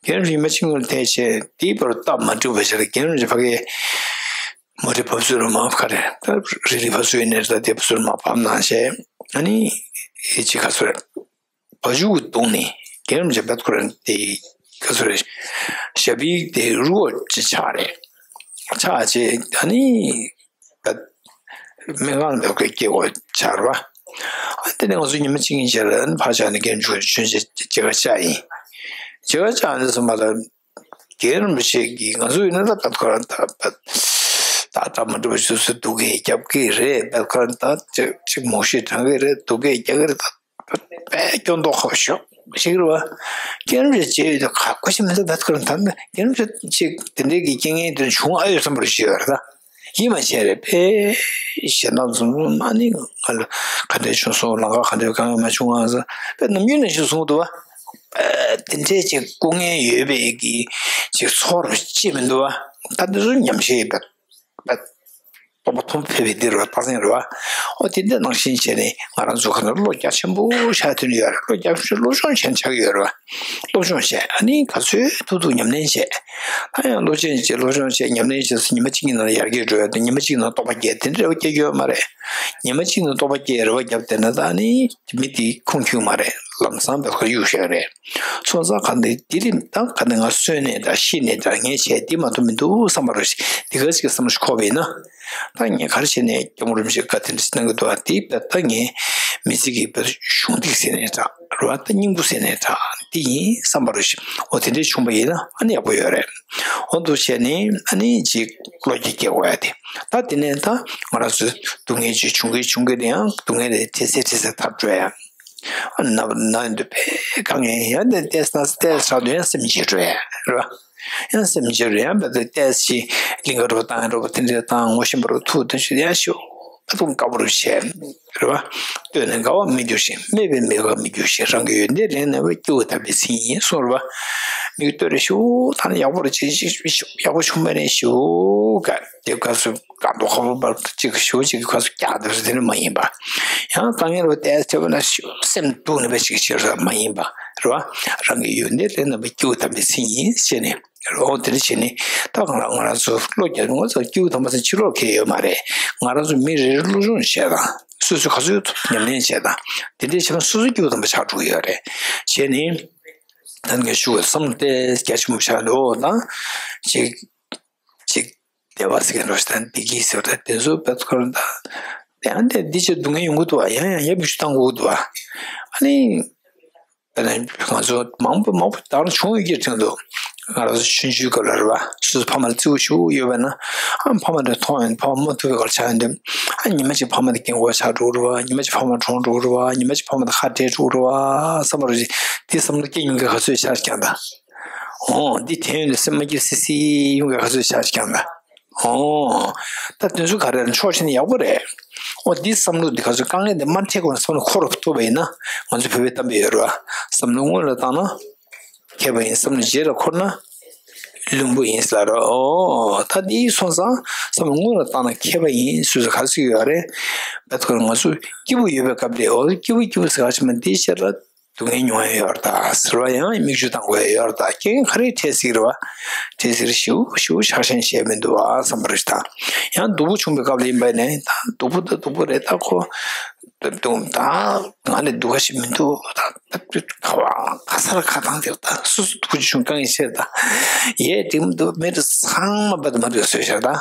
རྒན་རིན་པོ་ཆེ་ཉི་མ་གཅིག་སྔོན་ལ་ཐེགས་བྱས་དེའི་བར་སྟབས་མ་འགྲིག་པ་བྱས་ཏེ། རྒན་རིན་པོ་ཆེ་ཕ་གིའི་མོ་ཊའི་བབས་ཚུགས་རུ་མ་ག་རེ་ད་རི་ལི་བབས་ཚུགས་ཡིན་ནའི་ད་དེ་བབས་ཚུགས་རུ་མ་བབས་གནང་བྱས། ཨ་ནི་ཨེ་ཅི་ག་ཚོད་རེད། བ་ཕྱུགས་བརྡུངས་ནས་རྒན་རིན་པོ་ཆེ་བད་ཁོ་རང་དེ་ག་ཚོད་རེད། ཞབས་པའི་དེ་རུ་བ་ཅིག་ཆག་རེད། ཆག་བྱས་ཨ་ནི་ད་སྨན་ཁང་ལ་སྐྱེལ་དགོས་ཆགས་རེད་བ། ཨ་དེ་ནས་ང་ཚོ་ཉི་མ་གཅིག་གཉིས་རྗེས་ལ་ཨ་ནི་ཕར་བཅར་ནས་རྒན་རིན་པོ་ཆེ་མཇལ་ཁ་བཅར་ཡིན། མཇལ་ཁ་བཅར་ནས་སོང་བ་ལ། རྒན་རིན་པོ་ཆེ་གིས་ང་ཚོ་ཡིན་ན་ད་བད་ཁོ་རང་ད་ད་ད་མ་འགྲོ་བ་ཆུ་ཚོད་སྡུག་སྐད་རྒྱབ་ཀྱི་རེད། བད་ཁོ་རང་ད་ཅིག་ཅིག་མོ་ཤི་དྲང་གི་རེད། སྡུག་སྐད་རྒྱག་གི་རེད། ད་དཔེ་སྐྱོན་མདོག་ཁ་པོ་ཞིག་རེད་བ། རྒན་རིན་པོ་ཆེ་མཇལ་ཡོད་དུས་ཁ་ཁོ་ཤི་མི་འདུག་བད་ཁོ་རང་ད་རྒན་རིན་པོ་ཆེ་ཅིག་དེ་འདྲའི་གི་རྐྱེན་ངན་དེ་འདྲ་བྱུང་ཨ་ཡོད་བསམ་པ་རེ་ཞིག་ཡོད་རེད་ད། ཡིད་མ་ཆེས་རེད། དཔེ་ཞེ་དྲག་འཛུམ་འཛུམ་ཨ་ནི་ང་ལ་ག་འདྲ་བྱུང་སོང་། ལམ་ཁ་ག་འདྲ་དཀའ་ངལ་མ་བྱུང་ང་ཟེར་དཔེ་ནམ་རྒྱུན་ནང་བཞིན་གསུང་གི་འདུག་བ། དཔེ་དེ་འདྲའི་ཅིག་སྐུ་ངལ་ཡོད་པའི་གི་ཅིག་ཚོར་བ་ཅིག་མི་འདུག་བ། ད་འདི་ཚོ་ཉམས་ཞིབ་དཔེ་དཔེ་རྟོགས་པ་མཐོན་པོ་ཕེབས་པའི་འདི་རེད་བ། རྟགས་མཚན་རེད་བ། ཨོ་དེ་འདྲ་ནང་བཞིན་བྱས་ནས་ང་རང་ཚོ་ག་ནས་བློ་རྒྱ་ཆེན་པོ་ཆགས་ཐོན་ཡོད་རེད། བློ་རྒྱ་ཆེན་པོ་སློབ་སྦྱོང་བྱས་ནས་ཆགས་ཡོད་རེད་བ། སློབ་སྦྱོང་བྱས་ཨ་ནི་ག་ཚོད་ཐུབ་ཐུབ་ཉམས་ལེན་བྱས། ད་ཡང་སློབ་ཆེན་བྱས་སློབ་སྦྱོང་བྱས་ཉམས་ལེན་བྱས་སུ་ཉི་མ་གཅིག་གི་ནང་ལ་ཡར་རྒྱས་འགྲོ་ཡ་དེ། ཉི་མ་གཅིག་ནང་རྟོགས་པ་སྐྱེ་དེ་འདྲ་སྐྱེ་རྒྱུ་ཡོད་མ་རེད། ཉི་མ་གཅིག་ནང་རྟོགས་པ་སྐྱེ་རེ་བ་བརྒྱབ་བསྡད་ན་ད་ནི་མི་དེ་ཁུངས་འཁྱོལ་མ་རེད། ལམ་སང་བེད་ཁ་གཡུག་བཞག་རེད། སོང་ཙང་ག་འདི་དེ་རིང་ད་ག་འདི་ང་གསོན་ནས་ད་ཤི་ནས་ད་ངས་བྱས་འདི་མ་གཏོགས་མི་འདུག་བསམ་པ་རེད། འདི་ག་ཅིག་གི་བསམ་བློ་ཞིག་འཁོར་བ་ཡིན་ན། ད་ངས་ག་རེ་བྱས་ནས་སྐྱབས་མགོན་རིན་པོ་ཆེ་བཀའ་དྲིན་གནང་གི་འདུག་ཨ། དེ་བས་ད་ངས་མི་ཚེ་གི་བས་གཞུང་འདེགས་ཟེར་ནས་གྲགས་རེད་བ། ད་སྙིང་པོ་ཟེར་ནས་གྲགས་འདི་ཡིན་བསམ་པ་རེད། འོ་དེ་འདྲས་བྱུང་པ་ཡིན་ན་ཨ་ནི་ཡག་པོ་ཡོད་རེད། འོ་འདུག་བྱས་ནས་ཨ་ནི་ཅིག་བློ་སྐྱེད་སྐྱེ་དགོས་ཡ་དེ། ད་དེ་ནས་ད་ང་རང་ཚོ་སྡུག་བསྔལ་ཅིག་བྱུང་གི་བྱུང་གི་རེད། ཡང་སྡུག་བསྔལ་དེ་འཕྲལ་སེལ་འཕྲལ་སེལ་ཐར་འགྲོ་ཡ། ཨ་ན་ན་ཡོང་དུས་དཔེ་དཀའ་ངལ་ཡང་དེ་ཏོག་ཙམ་ཏོག་ཙམ་ཆགས་དུས་ཡང་སེམས་བརྗེད་འགྲོ་ཡ་རེད་བ། ཡང་སེམས་བརྗེད་འགྲོ་ཡ། ཡང་བས་ཏོག་ཙམ་ཅིག་ལིང་ག་འདྲ་བོ་བཏང་འདྲ་བོ་དེ་འདྲ་བཏང་ངོ་ཤེས་པ་རུ་ཐུག་དེ་ཚོ་ཡང་ཤོག་ད་དུང་དཀའ་པོ་རུ་བྱས་རེད་བ། ལྟོས་ནས་དགའ་བར་མི་འགྱུར་ཞིང་། སྨྲས་པས་མི་ཁོམ་མི་འགྱུར་ཞིང་། རང་གི་ཡོན་ཏན་རེ་རྣོན་པས། སྐྱེས་བུ་དམ་པའི་མཚན་ཉིད་ཡིན་གསུངས་རེད་བ། མིག་ལྟོས་རེ་ཤོག་ད་ནི་ཡག་པོ་རེ་ཅིག་ཅིག་ཡག་པོ་བྱུང་བ་རེ་ཤོག་ག་དེ་སྐབས་སུ་སྐབས་དོ་ཁ་པོ་པར་གཅིག་གི་ཞུ་གཅིག་གི་ཁ་སུ་བཀྱག་སྟེ་དེ་ནི་མ་ཡིན་པ། ཡང་དཀའ་ངལ་རུ་བལྟས་བྱས་པ་ན་སེམས་སྡུག་ནི་བ་ཞིག་ཞེ་དྲག་མ་ཡིན་པ་རེད་བ། རང་གི་ཡོན་ཏན་ལས་རྣམ་པའི་སྐྱེས་བུ་དམ་པའི་མཚན་ཉིད་ཟེར་ནས་རེད་བ། དེ་འདྲ་བྱས་ནས་ད་ང་རང་ང་རང་ཚོ་བློ་རྒྱ་ཆུང་ང་ཚོ་སྐྱེས་བུ་དམ་པ་ཚོ་ཕྱི་ལོགས་ཁེལ་ཡོད་མ་རེད། ང་རང་ཚོ་མི་རེ་རེ་སློབ་སྦྱོང་བྱས་དང་སོ་སོ་ག་ཚོད་ཐུབ་ཉམས་ལེན་བྱས་དང་དེ་འདྲའི་བྱས་ན་སོ་སོ་སྐྱེས་བུ་དམ་པ་ཆགས་འགྲོ་གི་ཡོད་རེད། བྱས་ནས་ད་ངས་ཞུ་བའི་བསམ་བློ་དེ་རྒྱ་ཆེན་པོ་ཆགས་འགྲོ་དང་ཅིག་ཅིག་བདེ་བ་ཟེར་གྱི་འགྲོ་ཞིག་དང་བདེ་སྐྱིད་ཟེར་བ་དང་དེ་ཚོ་བེད་ཁོ་རང་དང་། ཡང་དེ་འདི་ཅིག་སྡུག་བསྔལ་ཡོང་གི་འདུག་བ། ཡང་ཡང་ཡབ་ཀྱི་ཆུ་བཏང་དགོས་ཀྱི་འདུག་བ། ཨ་ནི་ང་ཚོ་མང་པོ་མང་པོ་ད་རུང་བྱུང་ཡོད་ཀྱི་དྲན་འདུག་ང་རང་ཚོ་ཆུང་ཆུང་སྐབས་ལ་རེད་བ། སོ་སོ་ཕ་མ་ལ་བརྩི་བ་ཞུ་ཡོད་པ་ན། ཨ་ཕ་མ་དེ་མཐོང་ཡོང་ཕ་མ་མ་ཐུབ་པའི་སྐོར་ཆགས་ཡོང་དུས། ཨ་ཉི་མ་གཅིག་ཕ་མ་དེ་རྒན་གོག་ཆགས་འགྲོ་གི་རེད་བ། ཉི་མ་གཅིག་ཕ་མ་གྲོངས་འགྲོ་གི་རེད་བ། ཉི་མ་གཅིག་ཕ་མ་དེ་ཁ་བྲལ་འགྲོ་གི་རེད་བ་བསམ་པ་རེད། དེ་བསམ་བློ་སྐྱེ་མྱོང་མཁན་ག་ཚོད་ཆགས་ཀྱང་ད། ཨོ། འདི་དྲན་ཡོང་དུས་སེམས་མ་སྐྱིད་སི་སི་ཡོང་གི་ག་ཚོད་ཆགས་ཀྱང་ད། ཨོ། ད་དེ་ཚོ་ག་རེ་རེད། ཕྱོགས་ཞིག་ནས་ཡག་པོ་རེད། ཨོ་འདི་བསམ་བློ་འདི་ག་ཚོད་དཀའ་ངལ་འདི་མ་འཕྲད་གོང་ནས་བསམ་བློ་འཁོར་ཐུབ་པ་ཡིན་ན། ང་ཚོ་བོད་པའི་གཏམ་དཔེ་ཡོད་རེད་བ། བསམ་བློ་སྔོན་ལ་བཏང་ན་མཁས་པ་ཡིན། བསམ་བློ་རྗེས་ལ་འཁོར་ན་བླུན་པོ་ཡིན་ཟེར་རོ། ཨོ་ད་འདི་སོང་ཙང་བསམ་བློ་སྔོན་ལ་བཏང་ན་མཁས་པ་ཡིན་ཟེར་ཟེར་ག་ཚོད་ཡོད་རེད། བད་ཁོ་ང་ཚོ་སྐྱིད་པོ་ཡོད་པའི་སྐབས་དེ། ཨོ་སྐྱིད་པོ་སྐྱིད་པོ་ཟེར་ག་ཚོད་མ་འདི་ཤེས་ར། སྡུག་བསྔལ་མྱོང་ཡ་ཡོད་རེད་ད་ཟེར་བ། ཡང་མིག་ཆུ་བཏང་དགོས་ཡ་ཡོད་རེད་ད། རྐྱེན་ག་རེ་འཕྲད་སྲིད་རེད་བ། འཕྲད་སྲིད་རེད། ཞེ་པོ་ཞེ་པོ་ཆགས་ཞེན་བྱས་མི་འདུག་བ་བསམ་པ་རེད་ད། ཡང་སྡུག་པོ་བྱུང་བའི་སྐབས་ལ་ཡིན་པ་ནས་ད་སྡུག་པོ་ད་སྡུག་པོ་རེད་ད། ཁོ་སྡུག་ད་ང་ལས་སྡུག་ག་ཞིག་མི་འདུག་ད། ད་ཁ་བ་ཁ་སར་ཁ་བཏང་དེར་ད་སོ་སོ་ཐུགས་རྗེ་ཆུང་དཀའ་ངལ་ཆེར་ད་ཡས་འགྲིག་མི་འདུག་མི་འདུག་ཚང་མ་བད་མ་འདུག་བཟོས་ཤར་ད།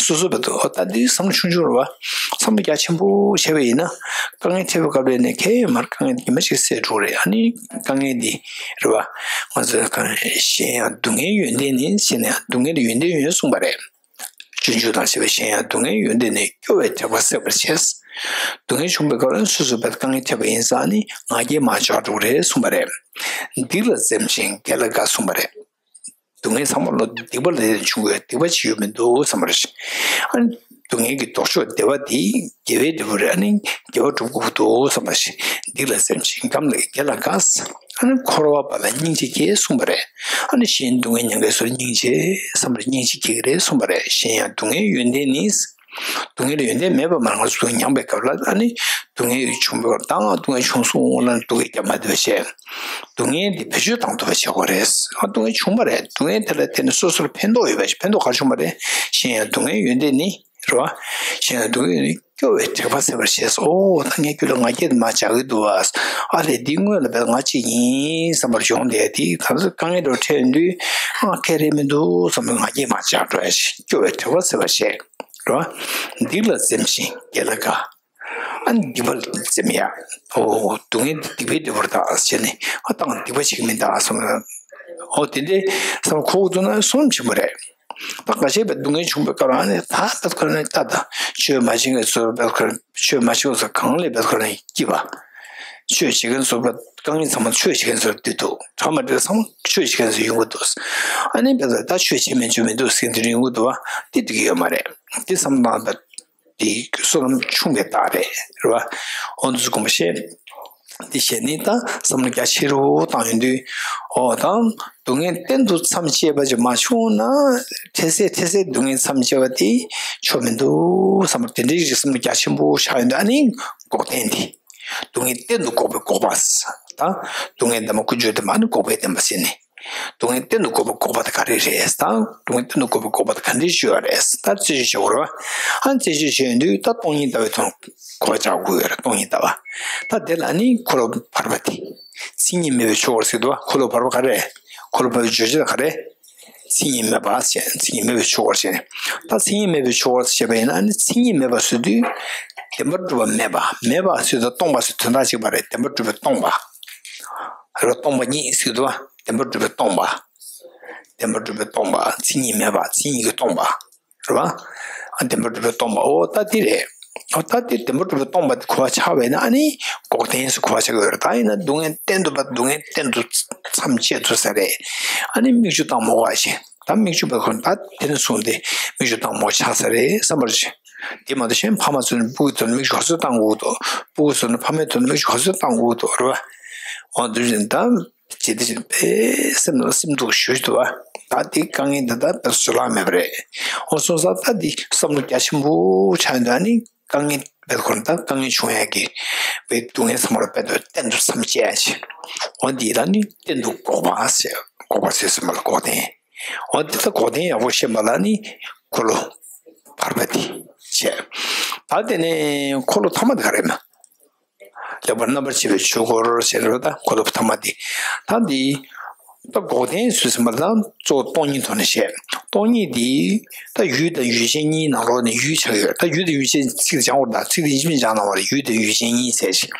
སོ་སོ་བད་འདུག་ཨོ་ད་འདི་བསམ་བློ་ཆུང་ཆུང་རེད་བ། བསམ་བློ་རྒྱ་ཆེན་པོ་བྱས་པ་ཡིན་ན་དཀའ་ངལ་འཕྲད་པའི་སྐབས་ལ་ནས་ཁྱད་ཡོད་མ་རེད། དཀའ་ངལ་འདི་ཉི་མ་ཞིག་སེལ་འགྲོ་རེད། ཨ་ནི་དཀའ་ངལ་འདི་རེད་བ། ང་ཚོས་གང་གཞན་ཡང་སྡུག་བསྔལ་ཡོན་ཏན་ནི་ཞེས་ནས་སྡུག་བསྔལ་ལ་ཡོན་ཏན་ཡོད་གསུངས་པ་རེད། སྤྱོད་འཇུག་དང་བཅས་པའི་གཞན་ཡང་སྡུག་བསྔལ་ཡོན་ཏན་ནི་སྐྱོ་བའི་དྲེགས་པ་སེལ་བར་བྱེད། སྡུག་བསྔལ་བྱུང་བའི་སྐབས་ལ་སོ་སོ་བས་དཀའ་ངལ་འཕྲད་པ་ཡིན་ཙང་ནི་ང་རྒྱལ་མ་ཆགས་འགྲོ་གི་རེད་གསུངས་པ་རེད། སྡིག་ལ་འཛེམ་ཞིང་དགེ་ལ་དགའ་གསུངས་པ་རེད། སྡུག་བསྔལ་ཚང་མ་ལོ་སྡིག་པ་ལས་བྱུང་བའི་སྡིག་པ་ཅི་ཡོད་མི་འདུག་བསམ་པ་རེད། ཨ་ནི་སྡུག་བསྔལ་གྱི་ལྡོག་ཕྱོགས་བདེ་བ་དེ་དགེ་བའི་འབྲས་བུ་རེད། ཨ་ནི་དགེ་བ་སྒྲུབ་དགོས་འདུག་བསམ་པ་ཞིག་སྡིག་ལ་འཛེམ་ཞིང་སྐྱོ་བ་དགེ་ལ་དགའ། ཨ་ནི་འཁོར་བ་བར་ལ་སྙིང་རྗེ་སྐྱེ་གསུངས་པ་རེད། ཨ་ནི་གཞན་སྡུག་བསྔལ་མྱང་མཁན་ཚོར་སྙིང་རྗེ་བསམ་པར་སྙིང་རྗེ་སྐྱེ་གི་རེད་གསུངས་པ་རེད། གཞན་ཡང་སྡུག་བསྔལ་ཡོན་ཏན་ནི། སྡུག་བསྔལ་ཡོན་ཏན་མེད་པ་མ་ང་ཚོ་མྱངས་པའི་སྐབས་ལ་ཨ་ནི་སྡུག་བསྔལ་བྱུང་བའི་སྐབས་ད་ང་སྡུག་བསྔལ་བྱུང་སོང་ལ་སྡུག་བསྔལ་རྒྱབ་མ་ཐུབ་པ་བྱས། སྡུག་བསྔལ་འདི་བེད་སྤྱོད་བཏང་ཐུབ་པ་བྱེད་དགོས་རེད། ཨ་སྡུག་བསྔལ་བྱུང་བ་རེད། སྡུག་བསྔལ་དེ་ལ་བརྟེན་ནས་སོ་སོར་ཕན་ཐོགས་ཡོད་པ་ཞིག་ཕན་ཐོགས་ག་རེ་བྱུང་བ་རེད། གཞན་ཡང་སྡུག་བསྔལ་ཡོན་ཏན་ནི། རེད་བ། གཞན་ཡང་སྡུག་བསྔལ་ནི་སྐྱོ་བའི་དྲེགས་པ་སེལ་བར་བྱེད། ཨོ་ད་ངས་ཁྱོད་ལ་ང་སྐྱིད་མ་བྱ་གི་འདུག་བ། ཨ་རེ་འདི་སྔོན་ལ་བས་ང་གཅིག་ཡིན་བསམ་པར་བྱུང་དེ་དེ་ད་ཚོད་དཀའ་ངལ་འགྲོ་འཕྲད་དུས་ང་ཁེ་རེ་མི་འདུག་བསམ་པར་ང་སྐྱིད་མ་བྱ་འགྲོ་ཡ་ཞིག་སྐྱོ་བའི་དྲེགས་པ་སེལ་བར་བྱེད། རེད་བ། སྡིག་ལ་འཛེམ་ཞིང་དགེ་ལ་དགའ། ཨ་ནི་སྡིག་པ་ལ་འཛེམ་ཡ། ཨོ་སྡུག་བསྔལ་འདི་སྡིག་པའི་འབྲས་བུར་བཏགས་བྱས་ནས་ཨ་ད་ང་སྡིག་པ་བྱེད་ཀྱི་མིན་ད་བསམ་པར། ཨོ་དེ་འདྲའི་བསམ་པར་གོ་དགོས་འདུག་ན་གསུམ་ཆེན་པོ་རེད། ད་འགའ་ཤས་པའི་སྡུག་བསྔལ་བྱུང་བའི་སྐབས་ལ་ནི་ད་ད་ཁོ་ནི་ད་ད་ཆོས་མ་བྱེད་མཁན་ཚོར་པའི་ཁོ་ཆོས་མ་བྱེད་མཁན་ཚོ་གང་ལས་པའི་ཁོ་ནི་སྐྱིད་པ། ཆོས་བྱེད་མཁན་ཚོར་པའི་དཀའ་ངལ་ཚང་མ་ཆོས་བྱེད་མཁན་ཚོར་འདུས་འདུག་གྲ་མ་འགྲིག་ཚང་མ་ཆོས་བྱེད་མཁན་ཚོར་ཡོང་གི་འདུག་ཨ་ནི་པའི་ད་ཆོས་བྱེད་མེད་ཆོས་མི་འདུག་ཟེར་མཁན་ཚོར་ཡོང་གི་འདུག་བ་དེ་འགྲིག་གི་ཡོད་མ་རེད། དེ་བསམ་སྟངས་པའི། དེ་བསོད་ནམས་ཆུང་བའི་རྟགས་རེད། རེད་བ། འོ་འདི་ཚོ་དགོངས་པ་བཞེས། འདི་བཞེས་ནས་ད་བསམ་བློ་རྒྱ་ཆེ་རུ་བཏང་ཡོང་དུས། འོ་ད་སྡུག་བསྔལ་གཏན་དུ་མཚམས་བཅད་པ་ཅིག་མ་བྱུང་ན། འཕྲལ་སེལ་འཕྲལ་སེལ་སྡུག་བསྔལ་མཚམས་བཅད་པ་དེ་ཆོ་མི་འདུག་བསམ་པ་དེ་འདྲའི་ཞིག་བསམ་བློ་རྒྱ་ཆེན་པོ་ཆགས་ཡོང་དུས་ཨ་ནི་འགོག་བདེན་དེ། སྡུག་བསྔལ་གཏན་དུ་འགོག་པའི་འགོག་པ། ད་སྡུག་བསྔལ་འདི་མ་ཀུན་སྤྱོད་དེ་མ་ནི་འགོག་པའི་བདེན་པ་ཟེར་ནས། སྡུག་བསྔལ་གཏན་དུ་འགོག་པའི་འགོག་པ་དེ་ག་རེ་རེད། ད་སྡུག་བསྔལ་གཏན་དུ་འགོག་པའི་འགོག་པ་དེ་ག་འདྲས་ཤོད་པ་རེད། ད་རྩད་གཅོད་བྱེད་དགོས་རེད་བ། ཨ་རྩད་གཅོད་བྱེད་ཡོང་དུས་ད་སྟོང་ཉིད་ལྟ་བའི་དོན་གོ་བ་ཆགས་དགོས་ཡོད་རེད། སྟོང་ཉིད་ལྟ་བ། ད་དེ་ལ་ནི་འཁོར་ལོ་བར་པ་དེ། མཚན་ཉིད་མེད་པའི་ཆོས་སྐོར་ཟེར་འདུག་བ། འཁོར་ལོ་བར་པ་ག་རེ། འཁོར་ལོ་བར་པའི་བརྗོད་བྱ་ག་རེ། མཚན་ཉིད་མེད་པ་ཞེས་མཚན་ཉིད་མེད་པའི་ཆོས་སྐོར་ཞེས་ནས། ད་མཚན་ཉིད་མེད་པའི་ཆོས་སྐོར་ཞེས་པ་ཡིན་ན་ནི་མཚན་ཉིད་མེད་པ་ཟེར་དུས། བདེན་པར་གྲུབ་པ་མེད་པ། མེད་པ་ཟེར་དུས་སྟོང་པ་ཟེར་དོན་དག་གཅིག་པ་རེད། བདེན་པར་གྲུབ་པའི་སྟོང་པ། རེད་བ། སྟོང་པ་ཉིད་ཟེར་དུས་བདེན་པར་གྲུབ་པའི་སྟོང་པ། བདེན་པར་གྲུབ་པའི་སྟོང་པ། མཚན་ཉིད་མེད་པ། མཚན་ཉིད་ཀྱི་སྟོང་པ། རེད་བ། ཨ་བདེན་པར་གྲུབ་པའི་སྟོང་པ། འོ་ད་འདི་རེད། འོ་ད་འདི་བདེན་པར་གྲུབ་པའི་སྟོང་པ་འདི་གོ་བ་ཆགས་པས་ན་ཨ་ནི་འགོག་བདེན་ཟེར་གོ་བ་ཆགས་ཀྱི་ཡོད་རེད། ད་ཡིན་ན་སྡུག་བསྔལ་གཏན་དུ་བ་སྡུག་བསྔལ་གཏན་དུ་མཚམས་བཅད་ཐུབ་ས་རེད། ཨ་ནི་མིག་ཆུ་བཏང་མོ་བ་ཞིག་ད་མིག་ཆུ་བ་ཁོ་ད་དེ་ནས་བཟུང་སྟེ་མིག་ཆུ་བཏང་མོ་ཆགས་ས་རེད་བསམ་པར་ཞིག་དེ་མ་གཏོགས་གཞན་ཕ་མ་ཚོ་ནས་སྤུ་གུ་ཚོ་ནས་མིག་ཆུ་ག་ཚོད་བཏང་དགོས་འདུག་སྤུ་གུ་ཚོ་ནས་ཕ་མའི་ཚོ་ནས་མིག་ཆུ་ག་ཚོད་བཏང་དགོས་འདུག་རེད་བ། འོ་དེ་བཞིན་ད། ཇི་ལྟར་བྱས་ནས་དཔེ་སེམས་ནང་སེམས་སྡུག་ཞུ་ཞུ་བ། ད་འདི་དཀའ་ངལ་འདི་ད་དཔེ་བཟོད་གླགས་མེད་པ་རེད། འོ་སོང་ཙང་ད་འདི་བསམ་བློ་རྒྱ་ཆེན་པོ་ཆགས་ཡོང་དུས་ཨ་ནི་དཀའ་ངལ་དཔེ་ཁོ་ན་ད་དཀའ་ངལ་བྱུང་ཡག་གི་བའི་སྡུག་བསྔལ་ཚང་མ་ལ་དཔེ་དོན་གཏན་དུ་མཚམས་བཅད་ཡག་ཅིག་འོ་འདི་ལ་ནི་གཏན་དུ་འགོག་པ་ཟེར། འགོག་པ་ཟེར་སེམས་ལ་འགོག་བདེན། འོ་འདི་ད་འགོག་བདེན་ཡག་པོ་ཤེས་པ་ལ་ནི་འཁོར་ལོ་བར་པ་འདི་བྱས། ད་དེ་ནས་འཁོར་ལོ་ཐ་མ་དེ་ག་རེ་ཡིན་ན། ལེགས་པར་རྣམ་པར་ཕྱེ་བའི་ཆོས་འཁོར་ཞེས་རེད་པ། ད་འཁོར་ལོ་ཐ་མ་འདི། ད་འདི། ད་འགོག་བདེན་ཟེར་ཟིན་པ་ལ་གཙོ་བོ་སྟོང་ཉིད་ཐོག་ནས་བཤད། སྟོང་ཉིད་འདི། ད་ཡུལ་དང་ཡུལ་ཅན་གཉིས་ནང་ལོགས་ནས་ཡུལ་ཆགས་ཡོད། ད་ཡུལ་དང་ཡུལ་ཅན་ཚིག་སྦྱང་བར་ད་ཚིག་འདི་ཡིན་གཅིག་མིན་གཅིག་སྦྱང་གནང་བ་རེད། ཡུལ་དང་ཡུལ་ཅན་གཉིས་ཟེར་ཞིང་།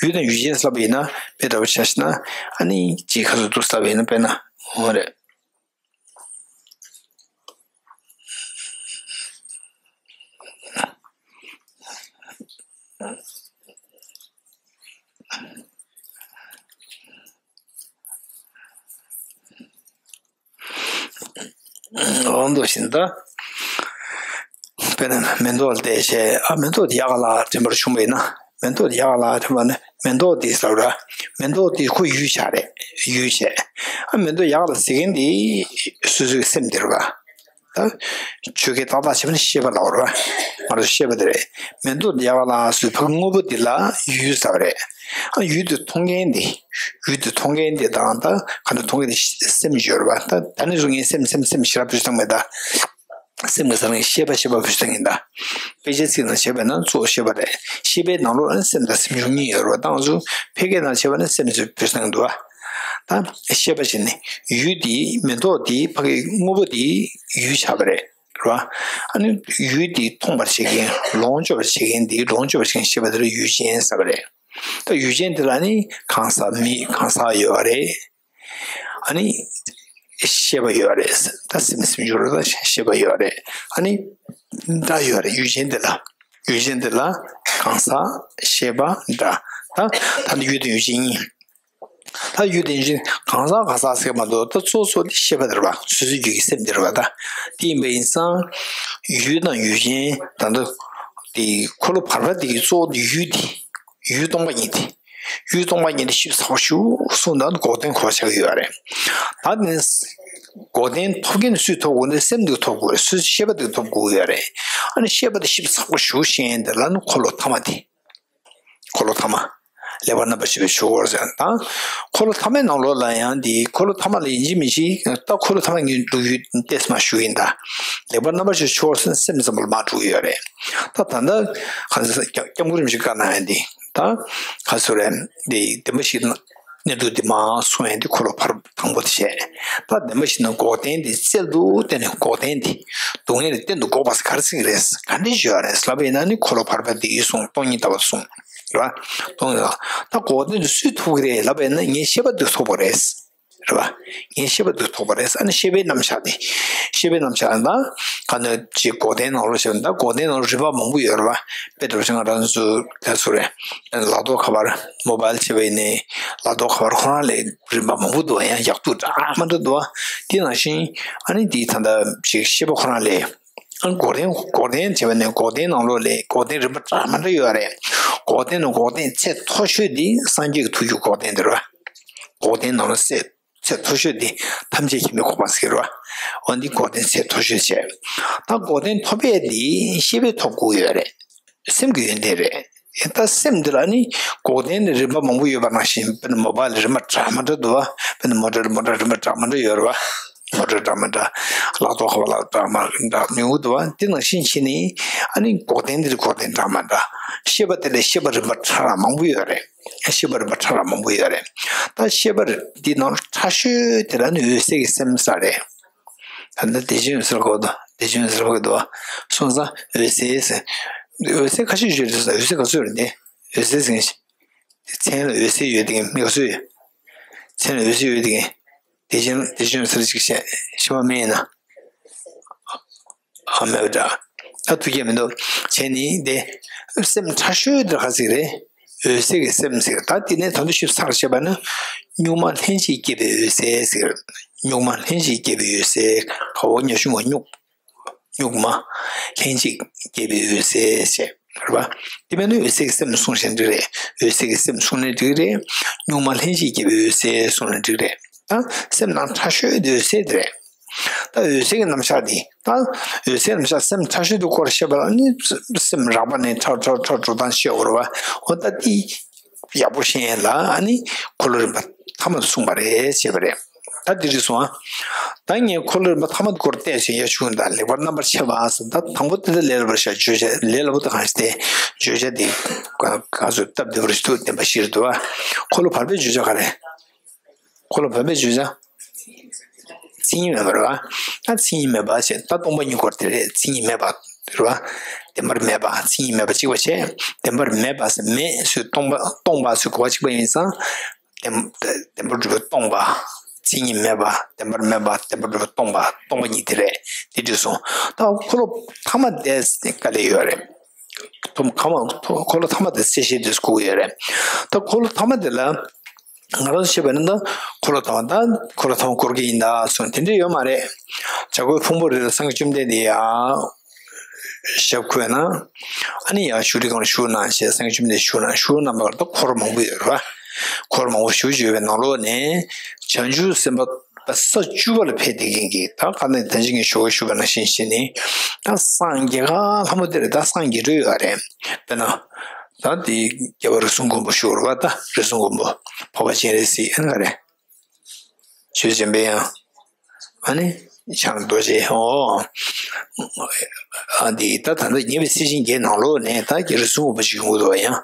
ཡུལ་དང་ཡུལ་ཅན་ཟེར་ལབ་པ་ཡིན་ན་དཔེ་འདྲ་པོ་ཆ་བཞག་ན་ཨ་ནི་ཅིག་ཁ་སོ་འདུག་ཟེར་བ་ཡིན་ན་དཔེར་ན་འོ་རེད། འོ་འདུག་བཞིན་ད། དཔེར་ན་མེ་ཏོག་ལ་བལྟས་བྱས་ཨ་མེ་ཏོག་དེ་ཡག་ག་ལ་དྲན་པར་བྱུང་བས་ན། མེ་ཏོག་དེ་ཡག་ག་ལ་དྲན་པ་ནི་མེ་ཏོག་དེ་ཟེར་ར། མེ་ཏོག་དེ་ཁོ་ཡུལ་བྱ་རེད། ཡུལ་བྱས། ཨ་མེ་ཏོག་ཡག་ག་ལ་ཟེར་མཁན་དེ་སོ་སོའི་སེམས་དེ་རེད་པ། ད་ཆོས་སྐད་ཏག་ཏག་བྱས་པ་ནི་ཤེས་པ་ལ་འོར་བ། ང་རང་ཤེས་པ་དེ་རེད། མེ་ཏོག་འདི་ཡག་ལ་སུ་ཕ་དངོས་པོ་འདི་ལ་ཡུལ་ཟེར་བ་རེད། ཨ་ཡུལ་དུ་མཐོང་མཁན་འདི། ཡུལ་དུ་མཐོང་མཁན་འདི་དང་ད་ག་ནས་མཐོང་མཁན་འདི་སེམས་ཡོད་རེད་པ། ད་ད་ནི་བཟུང་ངའི་སེམས་སེམས་སེམས་ཞེ་དྲག་བུ་ཞིག་བཏང་མེད་ད། སེམས་ཀྱི་ས་ལ་ཤེས་པ་ཤེས་པ་འབོད་སྟངས་ཡིན་ད། དཔེ་ཆའི་ཚིག་ནང་བྱས་པ་ན་གཙོ་བོ་ཤེས་པ་རེད། ཤེས་པའི་ནང་ལོགས་ལ་སེམས་དང་སེམས་བྱུང་གཉིས་ཡོད་རེད་བ། ད་ང་ཚོ་ཕལ་སྐད་ནང་བྱས་པ་ན་སེམས་ཟེར་འབོད་སྟངས་འདུག་བ། ད་ཤེས་པ་ཞེས་ནི་ཡུལ་དེའི་མེ་ཏོག་དེའི་ཕ་གི་དངོས་པོ་དེའི་ཡུལ་ཆགས་པ་རེད། རེད་བ། ཨ་ནི་ཡུལ་དེ་མཐོང་བར་བྱེད་མཁན་ལོངས་སྤྱོད་པར་བྱེད་མཁན་དེ་ལོངས་སྤྱོད་པར་བྱེད་མཁན་ཤེས་པ་དེ་ལ་ཡུལ་ཅན་ཟེར་བ་རེད། ད་ཡུལ་ཅན་དེ་ལ་ནི་གང་ཟག་མི་གང་ཟག་ཡོད་པ་རེད། ཨ་ནི་ཤེས་པ་ཡོད་པ་རེད། ད་སེམས་སེམས་བྱུང་རེད། ད་ཤེས་པ་ཡོད་པ་རེད། ཨ་ནི་སྒྲ་ཡོད་པ་རེད། ཡུལ་ཅན་དེ་ལ་ཡུལ་ཅན་དེ་ལ་གང་ཟག་ཤེས་པ་སྒྲ། ད་ད་ནི་ཡུལ་དེ་ཡུལ་ཅན་གཉིས། ད་ཡུལ་དེ་བཞིན་གང་ཟག་གང་ཟག་ཟེར་མ་གཏོགས། ད་གཙོ་གཙོ་དེ་ཤེས་པ་དེ་རེད་བ། སོ་སོའི་རྒྱུད་ཀྱི་སེམས་དེ་རེད་བ། ད་དེ་ཡིན་པ་ཡིན་ཙང་ཡུལ་དང་ཡུལ་ཅན་ད་ལྟ་དེ་འཁོར་ལོ་བར་པ་དེ་གི་གཙོ་བོ་དེ་ཡུལ་དེ། ཡུལ་སྟོང་པ་ཉིད་དེ། ཡུལ་སྟོང་པ་ཉིད་དེ་ཞིབ་ཚགས་པོ་ཞིག་གསུངས་དང་། འགོག་བདེན་གོ་ཆགས་ཡོད་རེད། ད་ནི་འགོག་བདེན་ཐོབ་མཁན་དེ་སུས་ཐོབ་དགོས་ནི། སེམས་དེ་ཐོབ་དགོས། སུས་ཤེས་པ་དེ་ཐོབ་དགོས་ཡོད་རེད། ཨ་ནི་ཤེས་པ་དེ་ཞིབ་ཚགས་པོ་ཞིག་ཤེས་ཡན་དེ་ལ་ནི་འཁོར་ལོ་ཐ་མ་དེ། འཁོར་ལོ་ཐ་མ། ལེགས་པར་རྣམ་པར་ཤེས་པའི་ཆོས་འཁོར་ཟེར་དང་། འཁོར་ལོ་ཐ་མའི་ནང་ལོགས་ལ་ཡང་འདི་འཁོར་ལོ་ཐ་མ་ལ་ཡིན་གཅིག་མིན་གཅིག་ད་འཁོར་ལོ་ཐ་མ་ངས་འགྲོ་ཡུལ་ཏོག་ཙམ་ཞུ་ཡིན་ད། ལེགས་པར་རྣམ་པར་ཤེས་པའི་ཆོས་འཁོར་ཟེར་ན་སེམས་ཙམ་པོ་ལ་མར་འགྲོ་གི་ཡོད་རེད། ད་ད་ལྟ་གང་ཟེར་སྐྱབས་མགོན་རིན་པོ་ཆེས་བཀའ་གནང་ཡ་འདི་ད་ག་ཚོད་རེད། འདི་བདེན་པ་བཞི་གནས་ལུགས་འདི་མར་གསུང་ཡ་འདི་འཁོར་ལོ་བར་དང་པོ་དེ་བྱས། ད་བདེན་པ་བཞི་ནི་འགོག་བདེན་འདི་རྩལ་དུ་བསྟན་ནས། འགོག་བདེན་འདི་སྡུག་བསྔལ་ལས་གཏན་དུ་འགོག་པ་ཟེར་ག་རེ་ཟེར་གི་རེད། ག་འདྲ་ཞུ་ཡ་རེད་ལབ་པ་ཡིན་ན་ནི་འཁོར་ལོ་བར་པ་འདི་གསུངས། སྟོང་ཉིད་ལྟ་བ་གསུངས། རེད་བ། སྟོང་ཉིད་ལྟ་བ། ད་འགོག་བདེན་དེ་སུས་ཐོབ་ཀྱི་རེད་ལབ་པ་ཡིན་ན་ངས་ཤེས་པ་འདི་ཐོབ་པ་རེད། རེད་བ། ངས་ཤེས་པ་འདི་ཐོབ་པ་རེད། ཨ་ནི་ཤེས་པའི་རྣམ་གཞག་དེ། ཤེས་པའི་རྣམ་གཞག་ད་ག་ནས་ཅིག་འགོག་བདེན་ནང་ལོགས་ཤེས་པ་ད་འགོག་བདེན་ནང་ལོགས་རིམ་པ་མང་པོ་ཡོད་རེད་བ། དཔེ་འདྲ་བོ་ཞིག་ང་རང་ཚོ་ལ་སུ་རེད། ལག་ཐོག་ཁ་པར་མོ་བཱལ་བྱས་པ་ཡིན་ནའི་ལག་ཐོག་ཁ་པར་ཁོ་རང་ལས་རིམ་པ་མང་པོ་འདུག་བ། ཡང་ཡག་སྡུག་འདྲ་མི་འདྲ་འདུག་བ། དེ་ནང་བཞིན་ཨ་ནི་འདི་ད་ལྟ་ཅིག་ཤེས་པ་ཁོ་རང་ལས། ཨ་ནི་འགོག་བདེན། འགོག་བདེན་བྱས་པ་ནས་འགོག་བདེན་ནང་ལོགས་ལས་འགོག་བདེན་རིམ་པ་འདྲ་མི་འདྲ་ཡོད་རེད། འགོག་བདེན་ནི་འགོག་བདེན་ཚད་མཐོ་ཤོས་འདི་སངས་རྒྱས་ཀྱི་ཐུགས་རྒྱུད་འགོག་བདེན་འདི་རེད་བ། འགོག་བདེན་ནང་ལོགས་ཚད་ཚད་མཐོ་ཤོས་འདི་ཐམས་ཅད་མཁྱེན་པའི་གོ་འཕང་ཟེར་བ། འོ་འདི་འགོག་བདེན་ཚད་མཐོ་ཤོས་བྱས། ད་འགོག་བདེན་ཐོབ་པའི་འདི་ཤེས་པས་ཐོབ་དགོས་ཡོད་རེད། སེམས་ཀྱི་ཡོན་ཏན་རེད། ད་སེམས་འདི་ལ་ནི་འགོག་བདེན་ནི་རིམ་པ་མང་པོ་ཡོད་པ་ནང་བཞིན། དཔེར་ན་མོ་བཱལ་རིམ་པ་འདྲ་མི་འདྲ་འདུག་བ། དཔེར་ན་མོ་ཊ་མོ་ཊ་རིམ་པ་འདྲ་མི་འདྲ་ཡོད་རེད་བ། མོ་ཊ་འདྲ་མི་འདྲ། ལག་ཐོག་ཁ་པར་ལག་འདྲ་མི་འདྲ་མང་པོ་འདུག་བ། དེ་ནང་བཞིན་བྱས་ནས་ཨ་ནི་འགོག་བདེན་འདི་ལ་འགོག་བདེན་འདྲ་མི་འདྲ། ཤེས་པ་དེ་ལ་ཤེས་པ་རིམ་པ་ཕྲ་རགས་མང་པོ་ཡོད་རེད། ཤེས་པ་རིམ་པ་ཕྲ་རགས་མང་པོ་ཡོད་རེད། ད་ཤེས་པ་འདི་ནང་ཕྲ་ཤོས་དེ་ལ་ནི་འོད་གསལ་གྱི་སེམས་ཟེར་རེད། ད་ནི་དེ་བཞིན་འོད་གསལ་གོ་དོ། དེ་བཞིན་འོད་གསལ་གོ་དོ། སོང་ཙང་འོད་གསལ་ཟེར། འོད་གསལ་ཁ་ཤས་ཤིག་ཡོད་རེད་ཟེར། འོད་གསལ་ག་ཚོད་རེད་འདི། འོད་གསལ་ཟེར་མཁན་ཞིག་མཚན་ལ་འོད་གསལ་ཡོད་དེ་མིང་ག་ཚོད་ཡོད། མཚན་ལ་འོད་གསལ་ཡོད་དེ། དེ་བཞིན་དེ་བཞིན་འོད་གསལ་ཅིག་བཤད་ཤེས་པ་མེད་ན། ཨ་མེད་པ་འདྲ། ད་ཐུགས་ཁྱད་མི་འདུག་བྱས་ནི་དེ། སེམས་ཕྲ་ཤོས་དེ་ག་ཟིག་རེད། འོད་གསལ་གྱི་སེམས་ཟེར། ད་དེ་ནས་ད་དུང་ཞིབ་ཚགས་བྱས་པ་ན། གཉུག་མ་ལྷན་ཅིག་སྐྱེས་པའི་འོད་གསལ་ཟེར། གཉུག་མ་ལྷན་ཅིག་སྐྱེས་པའི་འོད་གསལ། ག་འོ་ཉ་ཞུ་ང་གཉུག་གཉུག་མ་ལྷན་ཅིག་སྐྱེས་པའི་འོད་གསལ་ཞེས་རེད་པ། དེ་མིན་ནི་འོད་གསལ་གྱི་སེམས་གསུངས་ཤིང་འགྲིག་རེད། འོད་གསལ་གྱི་སེམས་གསུངས་ནས་འགྲིག་རེད། གཉུག་མ་ལྷན་ཅིག་སྐྱེས་པའི་འོད་གསལ་གསུངས་ནས་འགྲིག་རེད། ད་སེམས་ནང་ཕྲ་ཤོས་དེ་འོད་གསལ་དེ་རེད། ད་འོད་གསལ་གྱི་རྣམ་གཞག་འདི་ད་འོད་གསལ་རྣམ་གཞག་སེམས་ཕྲ་ཤོས་དེ་སྐོར་བཤད་པ་ལ་ནི་སེམས་རགས་པ་ནས་ཕྲ་ཕྲ་ཕྲ་འགྲོ་སྟངས་བཤད་དགོས་རེད་པ། འོ་ད་འདི་ཡག་པོ་ཤེས་ཡས་ལ་ཨ་ནི་འཁོར་ལོ་རིམ་པ་ཐ་མ་དུ་གསུངས་པ་རེད་ཅེས་པ་རེད། ད་འདི་རེད་སོང་ཨ། ད་ངས་འཁོར་ལོ་རིམ་པ་ཐ་མ་དེ་སྐོར་བལྟས་ཤིང་ཡ་ཞུ་ན་ད་ལེགས་པར་རྣམ་པར་ཕྱེ་བ་ཟེར། ད་དང་པོ་དེ་ད་ལས་སླ་པོ་ཤ་བརྗོད་བྱ་ལས་སླ་པོ་ད་གང་ཞིག་སྟེ་བརྗོད་བྱ་དེ་ག་ག་ཚོད་སྟབས་བདེ་པོ་རེད་འདུག་བདེན་པ་བཞི་རེད་འདུག་བ། འཁོར་ལོ་བར་པའི་བརྗོད་བྱ་ག་རེ། འཁོར་ལོ་བར་པའི་བརྗོད་བྱ། མཚན་ཉིད་མེད་པ་རེད་བ། ད་མཚན་ཉིད་མེད་པ་ཞེས་ད་སྟོང་པ་ཉིད་སྐོར་དེ་རེད། མཚན་ཉིད་མེད་པ་རེད་བ། བདེན་པར་མེད་པ་མཚན་ཉིད་མེད་པ་གཅིག་པ་བྱས། བདེན་པར་མེད་པ་ཟེར་མེད་ཚུལ་སྟོང་པ་སྟོང་པ་ཚུལ་གོ་བ་གཅིག་པ་ཡིན་ཙང་། བདེན་བདེན་པར་གྲུབ་པའི་སྟོང་པ། མཚན་ཉིད་མེད་པ། བདེན་པར་མེད་པ། བདེན་པར་གྲུབ་པའི་སྟོང་པ། སྟོང་པ་ཉིད་དེ་རེད། དེ་འགྲིག་སོང་། ད་འཁོར་ལོ་ཐ་མ་དེ་དཀའ་ལས་ཡོད་རེད། ཐོབ་ཁ་མ་འཁོར་ལོ་ཐ་མ་དེ་གསལ་བཤད་དུས་སུ་གོ་གི་ཡོད་རེད། ད་འཁོར་ལོ་ཐ་མ་དེ་ལ་ང་རང་ཚོ་བཤད་པ་ནི་ད་འཁོར་ལོ་ཐ་མ་ད་འཁོར་ལོ་ཐ་མ་སྐོར་གྱི་ཡིན་ད་སོང་དེ་འདྲ་ཡོད་མ་རེད། བྱ་རྒོད་ཕུང་པོ་རི་ལ་སངས་རྒྱས་བཅོམ་ལྡན་འདས་ཡ་ཞབས་འཁོད་ན། ཨ་ནི་ཡང་བཞུགས་ཁྲི་སྒང་ལ་བཞུགས་གནང་ཞེས་སངས་རྒྱས་བཅོམ་ལྡན་འདས་བཞུགས་གནང་བཞུགས་གནང་བར་དུ་འཁོར་མང་པོ་ཡོད་རེད་བ། འཁོར་མང་པོ་ཞེ་པོ་ཅིག་ཡོད་པའི་ནང་ལོགས་ནས་བྱང་ཆུབ་སེམས་དཔའ་ས་བཅུ་པ་ལ་ཕེབས་བསྡད་མཁན་གྱི་ད་ག་ནས་ད་ཅི་ངས་ཞོགས་ཀས་ཞུས་པ་ནང་བཞིན་བྱས་ནས་ད་སངས་རྒྱས་ག་ལྷ་མོ་དེ་རེད། ད་སངས་རྒྱས་འགྲོ་ཡོད་རེད། དཔེར་ན་ད་དེ་རྒྱལ་བ་རིགས་གསུམ་མགོན་པོ་ཞུ་བར་བ། ད་རིགས་གསུམ་མགོན་པོ་འཕགས་པ་སྤྱན་རས་གཟིགས་ཨ་ནི་ག་རེ། ཆོས་འཆད་པའི་དབྱངས། ཨ་ནི། ཕྱག་ན་རྡོ་རྗེ། ཨོ། ཨ་འདི་ད་ད་ལྟ་ཉེ་བའི་སྲས་ཆེན་བརྒྱད་ནང་ལོགས་ནས་ད་རྗེ་རིགས་གསུམ་མགོན་པོ་ཞིག་ཡོང་གི་འདུག་བ། ཡང་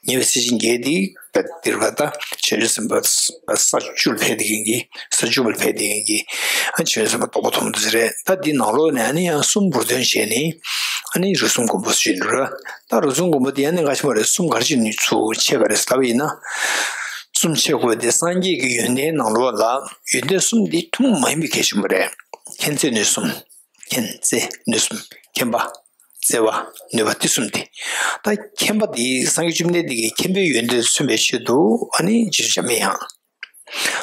ཉེ་བའི་སྲས་ཆེན་བརྒྱད་འདི་ད་འདིར་བ་ད་བྱང་ཆུབ་སེམས་དཔའ་ས་བཅུ་ལ་ཕེབས་བསྡད་མཁན་གྱི་ས་བཅུ་པ་ལ་ཕེབས་བསྡད་མཁན་གྱི་ཨ་བྱང་ཆུབ་སེམས་དཔའ་རྟོགས་པ་ཐོན་པ་དེ་རེད། ད་འདི་ནང་ལོགས་ནས་ཨ་ནི་ཡང་གསུམ་བུར་འདོན་བྱས་ནས་ཨ་ནི་རིགས་གསུམ་མགོན་པོ་ཞིག་ཡིན་འགྲོ། ད་རིགས་གསུམ་མགོན་པོ་དེ་ཡང་ནི་འགའ་ཞིག་མ་རེད། གསུམ་ག་རེ་བྱས་ནས་ཚུར་ཕྱེ་བ་རེད་ཟེར་ལབ་པ་ཡིན་ན། གསུམ་ཕྱེ་དགོས་དེ་སངས་རྒྱས་ཀྱི་ཡོན་ཏན་ནང་ལོགས་ལ་ཡོན་ཏན་གསུམ་འདི་ཐུན་མོང་མ་ཡིན་པའི་གལ་ཆེན་པོ་རེད། མཁྱེན་བརྩེ་ནུས་གསུམ། མཁྱེན་བརྩེ་ནུས་གསུམ། མཁྱེན་པ། བརྩེ་བ། ནུས་པ་དེ་གསུམ་དེ། ད་མཁྱེན་པ་དེ་སངས་རྒྱས་བཅོམ་ལྡན་འདས་ཀྱི་མཁྱེན་པའི་ཡོན་ཏན་མཚོན་པའི་ཆེད་དུ་ཨ་ནི་རྗེ་བཙུན་འཇམ་དཔལ་དབྱངས།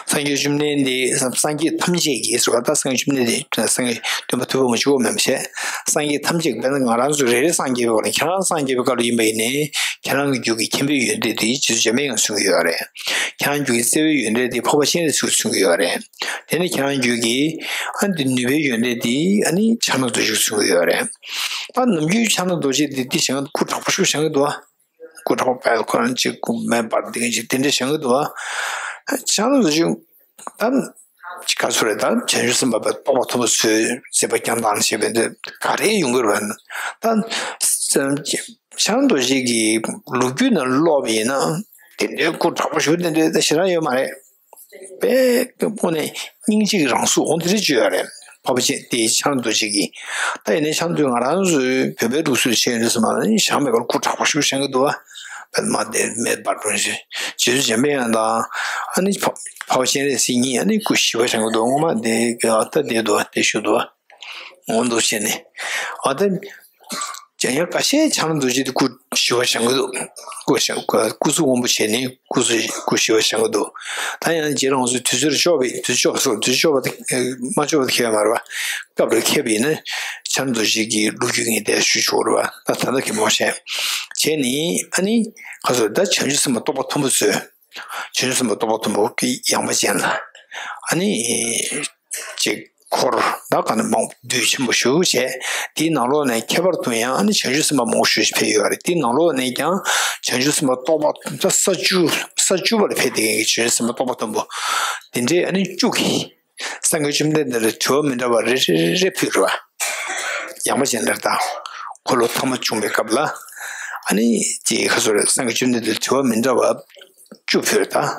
སངས་རྒྱས་བཅོམ་ལྡན་འདས་སངས་རྒྱས་ཐམས་ཅད་ཀྱི་ཟེར་བ་ད་སངས་རྒྱས་བཅོམ་ལྡན་འདས་སངས་རྒྱས་སྟོན་པ་ཐུབ་པ་མ་གཅིག་པོ་མིན་པ་བྱས། སངས་རྒྱས་ཐམས་ཅད་དཔེར་ན་ང་རང་ཚོ་རེ་རེ་སངས་རྒྱས་པའི་སྐོར་ལ་ཁྱེད་རང་སངས་རྒྱས་པའི་སྐབས་ལ་ཡིན་པ་ཡིན་ནའི་ཁྱེད་རང་གི་རྒྱུད་ཀྱི་མཁྱེན་པའི་ཡོན་ཏན་དེ་རྗེ་བཙུན་འཇམ་དཔལ་དབྱངས་མཚོན་གྱི་ཡོད་རེད། ཁྱེད་རང་རྒྱུད་ཀྱི་བརྩེ་བའི་ཡོན་ཏན་དེ་འཕགས་པ་སྤྱན་རས་གཟིགས་མཚོན་གྱི་ཡོད་རེད། དེ་ནི་ཁྱེད་རང་རྒྱུད་ཀྱི་ཨ་འདི་ནུས་པའི་ཡོན་ཏན་དེ་ཨ་ནི་ཕྱག་ན་རྡོ་རྗེ་མཚོན་གྱི་ཡོད་རེད། ད་ནམ་རྒྱུན་ཕྱག་ན་རྡོ་རྗེ་དེ་འདི་བཞེངས་སྐུ་དྲག་པོ་ཞིག་བཞེངས་ཀྱི་འདུག་ཨ། སྐུ་དྲག་པོ་དཔལ་ཁོ་རང་གཅིག་སྐུ་མེ་འབར་འདི་ག་ཅིག་དེ་འདྲ་བཞེངས་ཀྱི་འདུག་ཨ། ཕྱག་ན་རྡོ་རྗེ་ད་ག་ཚོད་རེད། ད་བྱང་ཆུབ་སེམས་དཔའ་རྟོགས་པ་མཐོན་པོ་ཚོས་མཛད་པ་བསྐྱངས་སྟངས་བྱས་པའི་འདི་ག་རེ་ཡོང་གི་རེད་ན། ད་ཕྱག་ན་རྡོ་རྗེ་གི་ལོ་རྒྱུས་ནང་ཀློག་པ་ཡིན་ན་དེ་འདྲའི་སྐུ་དྲག་པོ་ཞིག་དེ་འདྲའི་ད་ཞེ་དྲག་ཡོད་མ་རེད། དཔེ་དངོས་གནས་སྙིང་རྗེ་གི་རང་གཟུགས་འོ་དེ་རེ་བཅོས་ཡོད་རེད། འཕགས་པ་ཅན་དེ་ཕྱག་ན་རྡོ་རྗེ་གི། ད་ཡིན་ནའི་ཕྱག་ན་རྡོ་རྗེ་ང་རང་ཚོའི་བོད་པའི་ལུགས་སྲོལ་བྱས་ཡོད་དུས་ཙམ་པ་ལ་ནི་བཞེངས་པའི་སྐབས་སྐུ་དྲག་པོ་ཞིག་བཞེངས་ཀྱི་འདུག་བ། དཔེར་ན་དེ་མེ་འབར་འགྲོ་བཞིན་རྗེ་བཙུན་འཇམ་དཔལ་དབྱངས་དང་ཨ་ནི་འཕགས་པ་སྤྱན་རས་གཟིགས་གཉིས་ཨ་ནི་སྐུ་ཞི་བ་བཞེངས་ཀྱི་འདུག་སྔོན་མ་དེ་ད་དེ་འདུག་བ། དེ་བཞུགས་འདུག་བ། འོ་འདུག་བྱས་ནས་ཨ་ད། ཡང་ཡང་ཁ་ཤས་ཕྱག་ན་རྡོ་རྗེ་དེ་སྐུ་ཞི་བ་བཞེངས་ཀྱི་འདུག་སྐུ་ཞི་སྐུ་གཟུགས་སྔོན་པོ་བྱས་ནས་སྐུ་གཟུགས་སྐུ་ཞི་བ་བཞེངས་ཀྱི་འདུག་ད་ཡང་རྗེ་རང་ཚོའི་དུས་ཚོད་ལ་ལྕོགས་པའི་དུས་ལྕོགས་སོ་དུས་ལྕོགས་པ་དེ་མ་ལྕོགས་པ་དེ་ཁྱད་མ་རེད་བ། སྐབས་རེ་མཁས་པ་ཡིན་ན་ཕྱག་ན་རྡོ་རྗེ་གི་ལོ་རྒྱུས་ངས་དེ་ཞུ་ཆོག་རེད་བ། ད་ད་ལྟ་གི་མོ་བཤད་བྱས་ནས་ཨ་ནི་ཁ་སོ་ད་བྱང་ཆུབ་སེམས་དཔའ་རྟོགས་པ་མཐོན་པོ་ཚོས། བྱང་ཆུབ་སེམས་དཔའ་རྟོགས་པ་མཐོན་པོ་གི་ཡངས་པ་ཅན་ལ། ཨ་ནི། ཅིག་འཁོར་ད་ག་ནས་མང་པོ་འདུས་ཆེན་པོ་ཞུགས་བྱས། དེའི་ནང་ལོགས་ནས་ཁྱད་པར་དུ་ཡང་ཨ་ནི་བྱང་ཆུབ་སེམས་དཔའ་མང་པོ་ཞུགས་ཕེབས་ཡོད་རེད། དེའི་ནང་ལོགས་ནས་ཀྱང་བྱང་ཆུབ་སེམས་དཔའ་རྟོགས་པ་ད་ས་བཅུ་ས་བཅུ་པ་ལ་ཕེབས་བསྡད་མཁན་གྱི་བྱང་ཆུབ་སེམས་དཔའ་རྟོགས་པ་མཐོན་པོ། དེ་འདྲའི་ཨ་ནི་བཅུ་གིས། སངས་རྒྱས་བཅོམ་ལྡན་འདས་ལ་དྲི་བ་མི་འདྲ་བ་རེ་རེ་རེ་ཕུལ་རེད་བ། ཡངས་པ་ཅན་ལ་ད། འཁོར་ལོ་ཐོག་མ་བྱུང་བའི་སྐབས་ལ། ཨ་ནི་ཅིག་ཁ་སོ་རེ་སངས་རྒྱས་བཅོམ་ལྡན་འདས་དྲི་བ་མི་འདྲ་བ་བཅུ་ཕུལ་ད།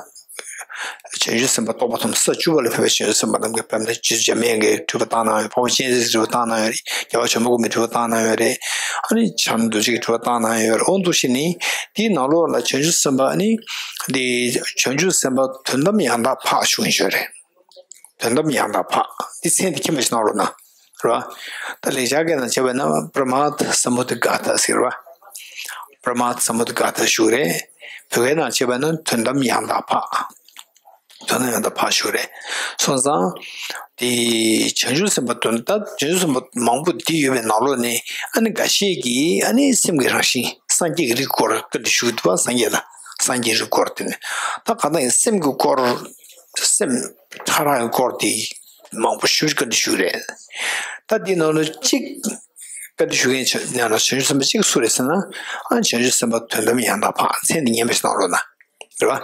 བྱང་ཆུབ་སེམས་དཔའ་རྟོགས་པ་ཐོབ་ས་བཅུ་པ་ལ་ཕེབས་པའི་བྱང་ཆུབ་སེམས་དཔའ་རྣམས་ཀྱིས་དཔེར་ན་རྗེ་བཙུན་འཇམ་དཔལ་གྱིས་དྲི་བ་བཏང་གནང་ཡོད། འཕགས་པ་སྤྱན་རས་གཟིགས་དྲི་བ་བཏང་གནང་ཡོད་རེད། རྒྱལ་བ་བྱམས་པ་མགོན་པོས་དྲི་བ་བཏང་གནང་ཡོད་རེད། ཨ་ནི་བྱང་རྡོ་རྗེ་གིས་དྲི་བ་བཏང་གནང་ཡོད་རེད། འོ་འདུག་བྱས་ནས་དེའི་ནང་ལོགས་ལ་བྱང་ཆུབ་སེམས་དཔའ་ཨ་ནི་དེ་བྱང་ཆུབ་སེམས་དཔའ་དོན་དམ་ཡང་དག་འཕགས་ཞུ་མཁན་ཞིག་ཡོད་རེད། དོན་དམ་ཡང་དག་འཕགས། འདི་མཚན་འདི་མཁྱེན་པ་ཞིག་གནང་རོགས་གནང་། རེད་བ། ད་ལེགས་སྦྱར་སྐད་ནང་བྱས་པ་ན་པྲ་མཱ་ད་སཾ་བུདྡྷ་ག་ཐ་ཟེར་བ། པྲ་མཱ་ད་སཾ་བུདྡྷ་ག་ཐ་ཞུ་རེད། བོད་སྐད་ནང་བྱས་པ་ན་དོན་དམ་ཡང་དག་འཕགས། དོན་དམ་ཡང་དག་འཕགས་ཞུ་རེད། སོང་ཙང་། དེ་བྱང་ཆུབ་སེམས་དཔའ་དོན་དམ་བྱང་ཆུབ་སེམས་དཔའ་མང་པོ་འདི་ཡོད་པའི་ནང་ལོགས་ནས་ཨ་ནི་འགའ་ཤས་ཀྱིས་ཨ་ནི་སེམས་ཀྱི་རང་བཞིན་སངས་རྒྱས་ཀྱི་རིགས་སྐོར་བཀའ་འདྲི་ཞུ་གི་འདུག་བ། སངས་རྒྱས་ལ་སངས་རྒྱས་རིགས་སྐོར་དེ་ནི་ད་གང་ལྟར་ཡང་སེམས་ཀྱི་སྐོར། སེམས་ཕྲ་རགས་ཀྱི་སྐོར་དེ་མང་པོ་ཞེ་པོ་ཅིག་བཀའ་འདྲི་ཞུ་གི་རེད། ད་འདི་ནང་ལ་གཅིག་བཀའ་འདྲི་ཞུ་མཁན་ཆ་ནས་ན་བྱང་ཆུབ་སེམས་དཔའ་གཅིག་སུ་རེད་ཟེར་ན། ཨ་བྱང་ཆུབ་སེམས་དཔའ་དོན་དམ་ཡང་དག་འཕགས། མཚན་འདི་སྙན་པོ་ཞིག་གནང་རོགས་གནང་། རེད་བ།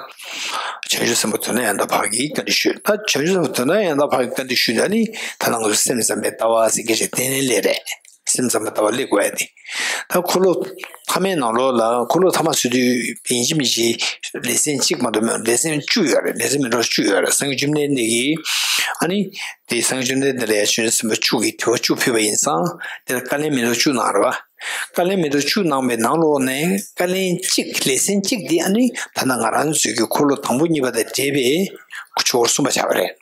བྱང་ཆུབ་སེམས་དཔའ་དོན་དམ་ཡང་དག་འཕགས་ཀྱིས་བཀའ་འདྲི་ཞུས། ད་བྱང་ཆུབ་སེམས་དཔའ་དོན་དམ་ཡང་དག་འཕགས་ཀྱིས་བཀའ་འདྲི་ཞུས་ན་ནི་ད་ནང་གི་སེམས་ཙམ་པའི་ལྟ་བ་ཟེར་མཁན་ཞིག་དེ་ནི་སླེབས་རེད། སེམས་ཙམ་པའི་ལྟ་བ་སླེབས་དགོས་ཡ་དེ། ད་འཁོར་ལོ་ཐ་མའི་ནང་ལོགས་ལ་འཁོར་ལོ་ཐ་མ་ཟེར་དུས་ཡིན་གཅིག་མིན་གཅིག་ལེ་ཚན་གཅིག་མ་གཏོགས་མེད། ལེ་ཚན་བཅུ་ཡོད་རེད། ལེ་ཚན་མི་འདྲ་བ་བཅུ་ཡོད་རེད། སངས་རྒྱས་བཅོམ་ལྡན་འདས་ཀྱིས་ཨ་ནི་དེ་སངས་རྒྱས་བཅོམ་ལྡན་འདས་ལ་ཡང་བྱང་ཆུབ་སེམས་དཔའ་བཅུ་གིས་དྲི་བ་བཅུ་ཕུལ་བ་ཡིན་ཙང་དེ་ལ་བཀའ་ལན་མི་འདྲ་བ་བཅུ་གནང་རེད་བ། བཀའ་ལན་མི་འདྲ་བ་བཅུ་གནང་བའི་ནང་ལོགས་ནས་བཀའ་ལན་གཅིག་ལེ་ཚན་གཅིག་དེ་ཨ་ནི་ད་ལྟ་ང་རང་ཚོའི་གི་འཁོར་ལོ་དང་པོ་གཉིས་པ་དང་འབྲེལ་བའི་ཆོས་འཁོར་གསུམ་པ་ཆགས་པ་རེད།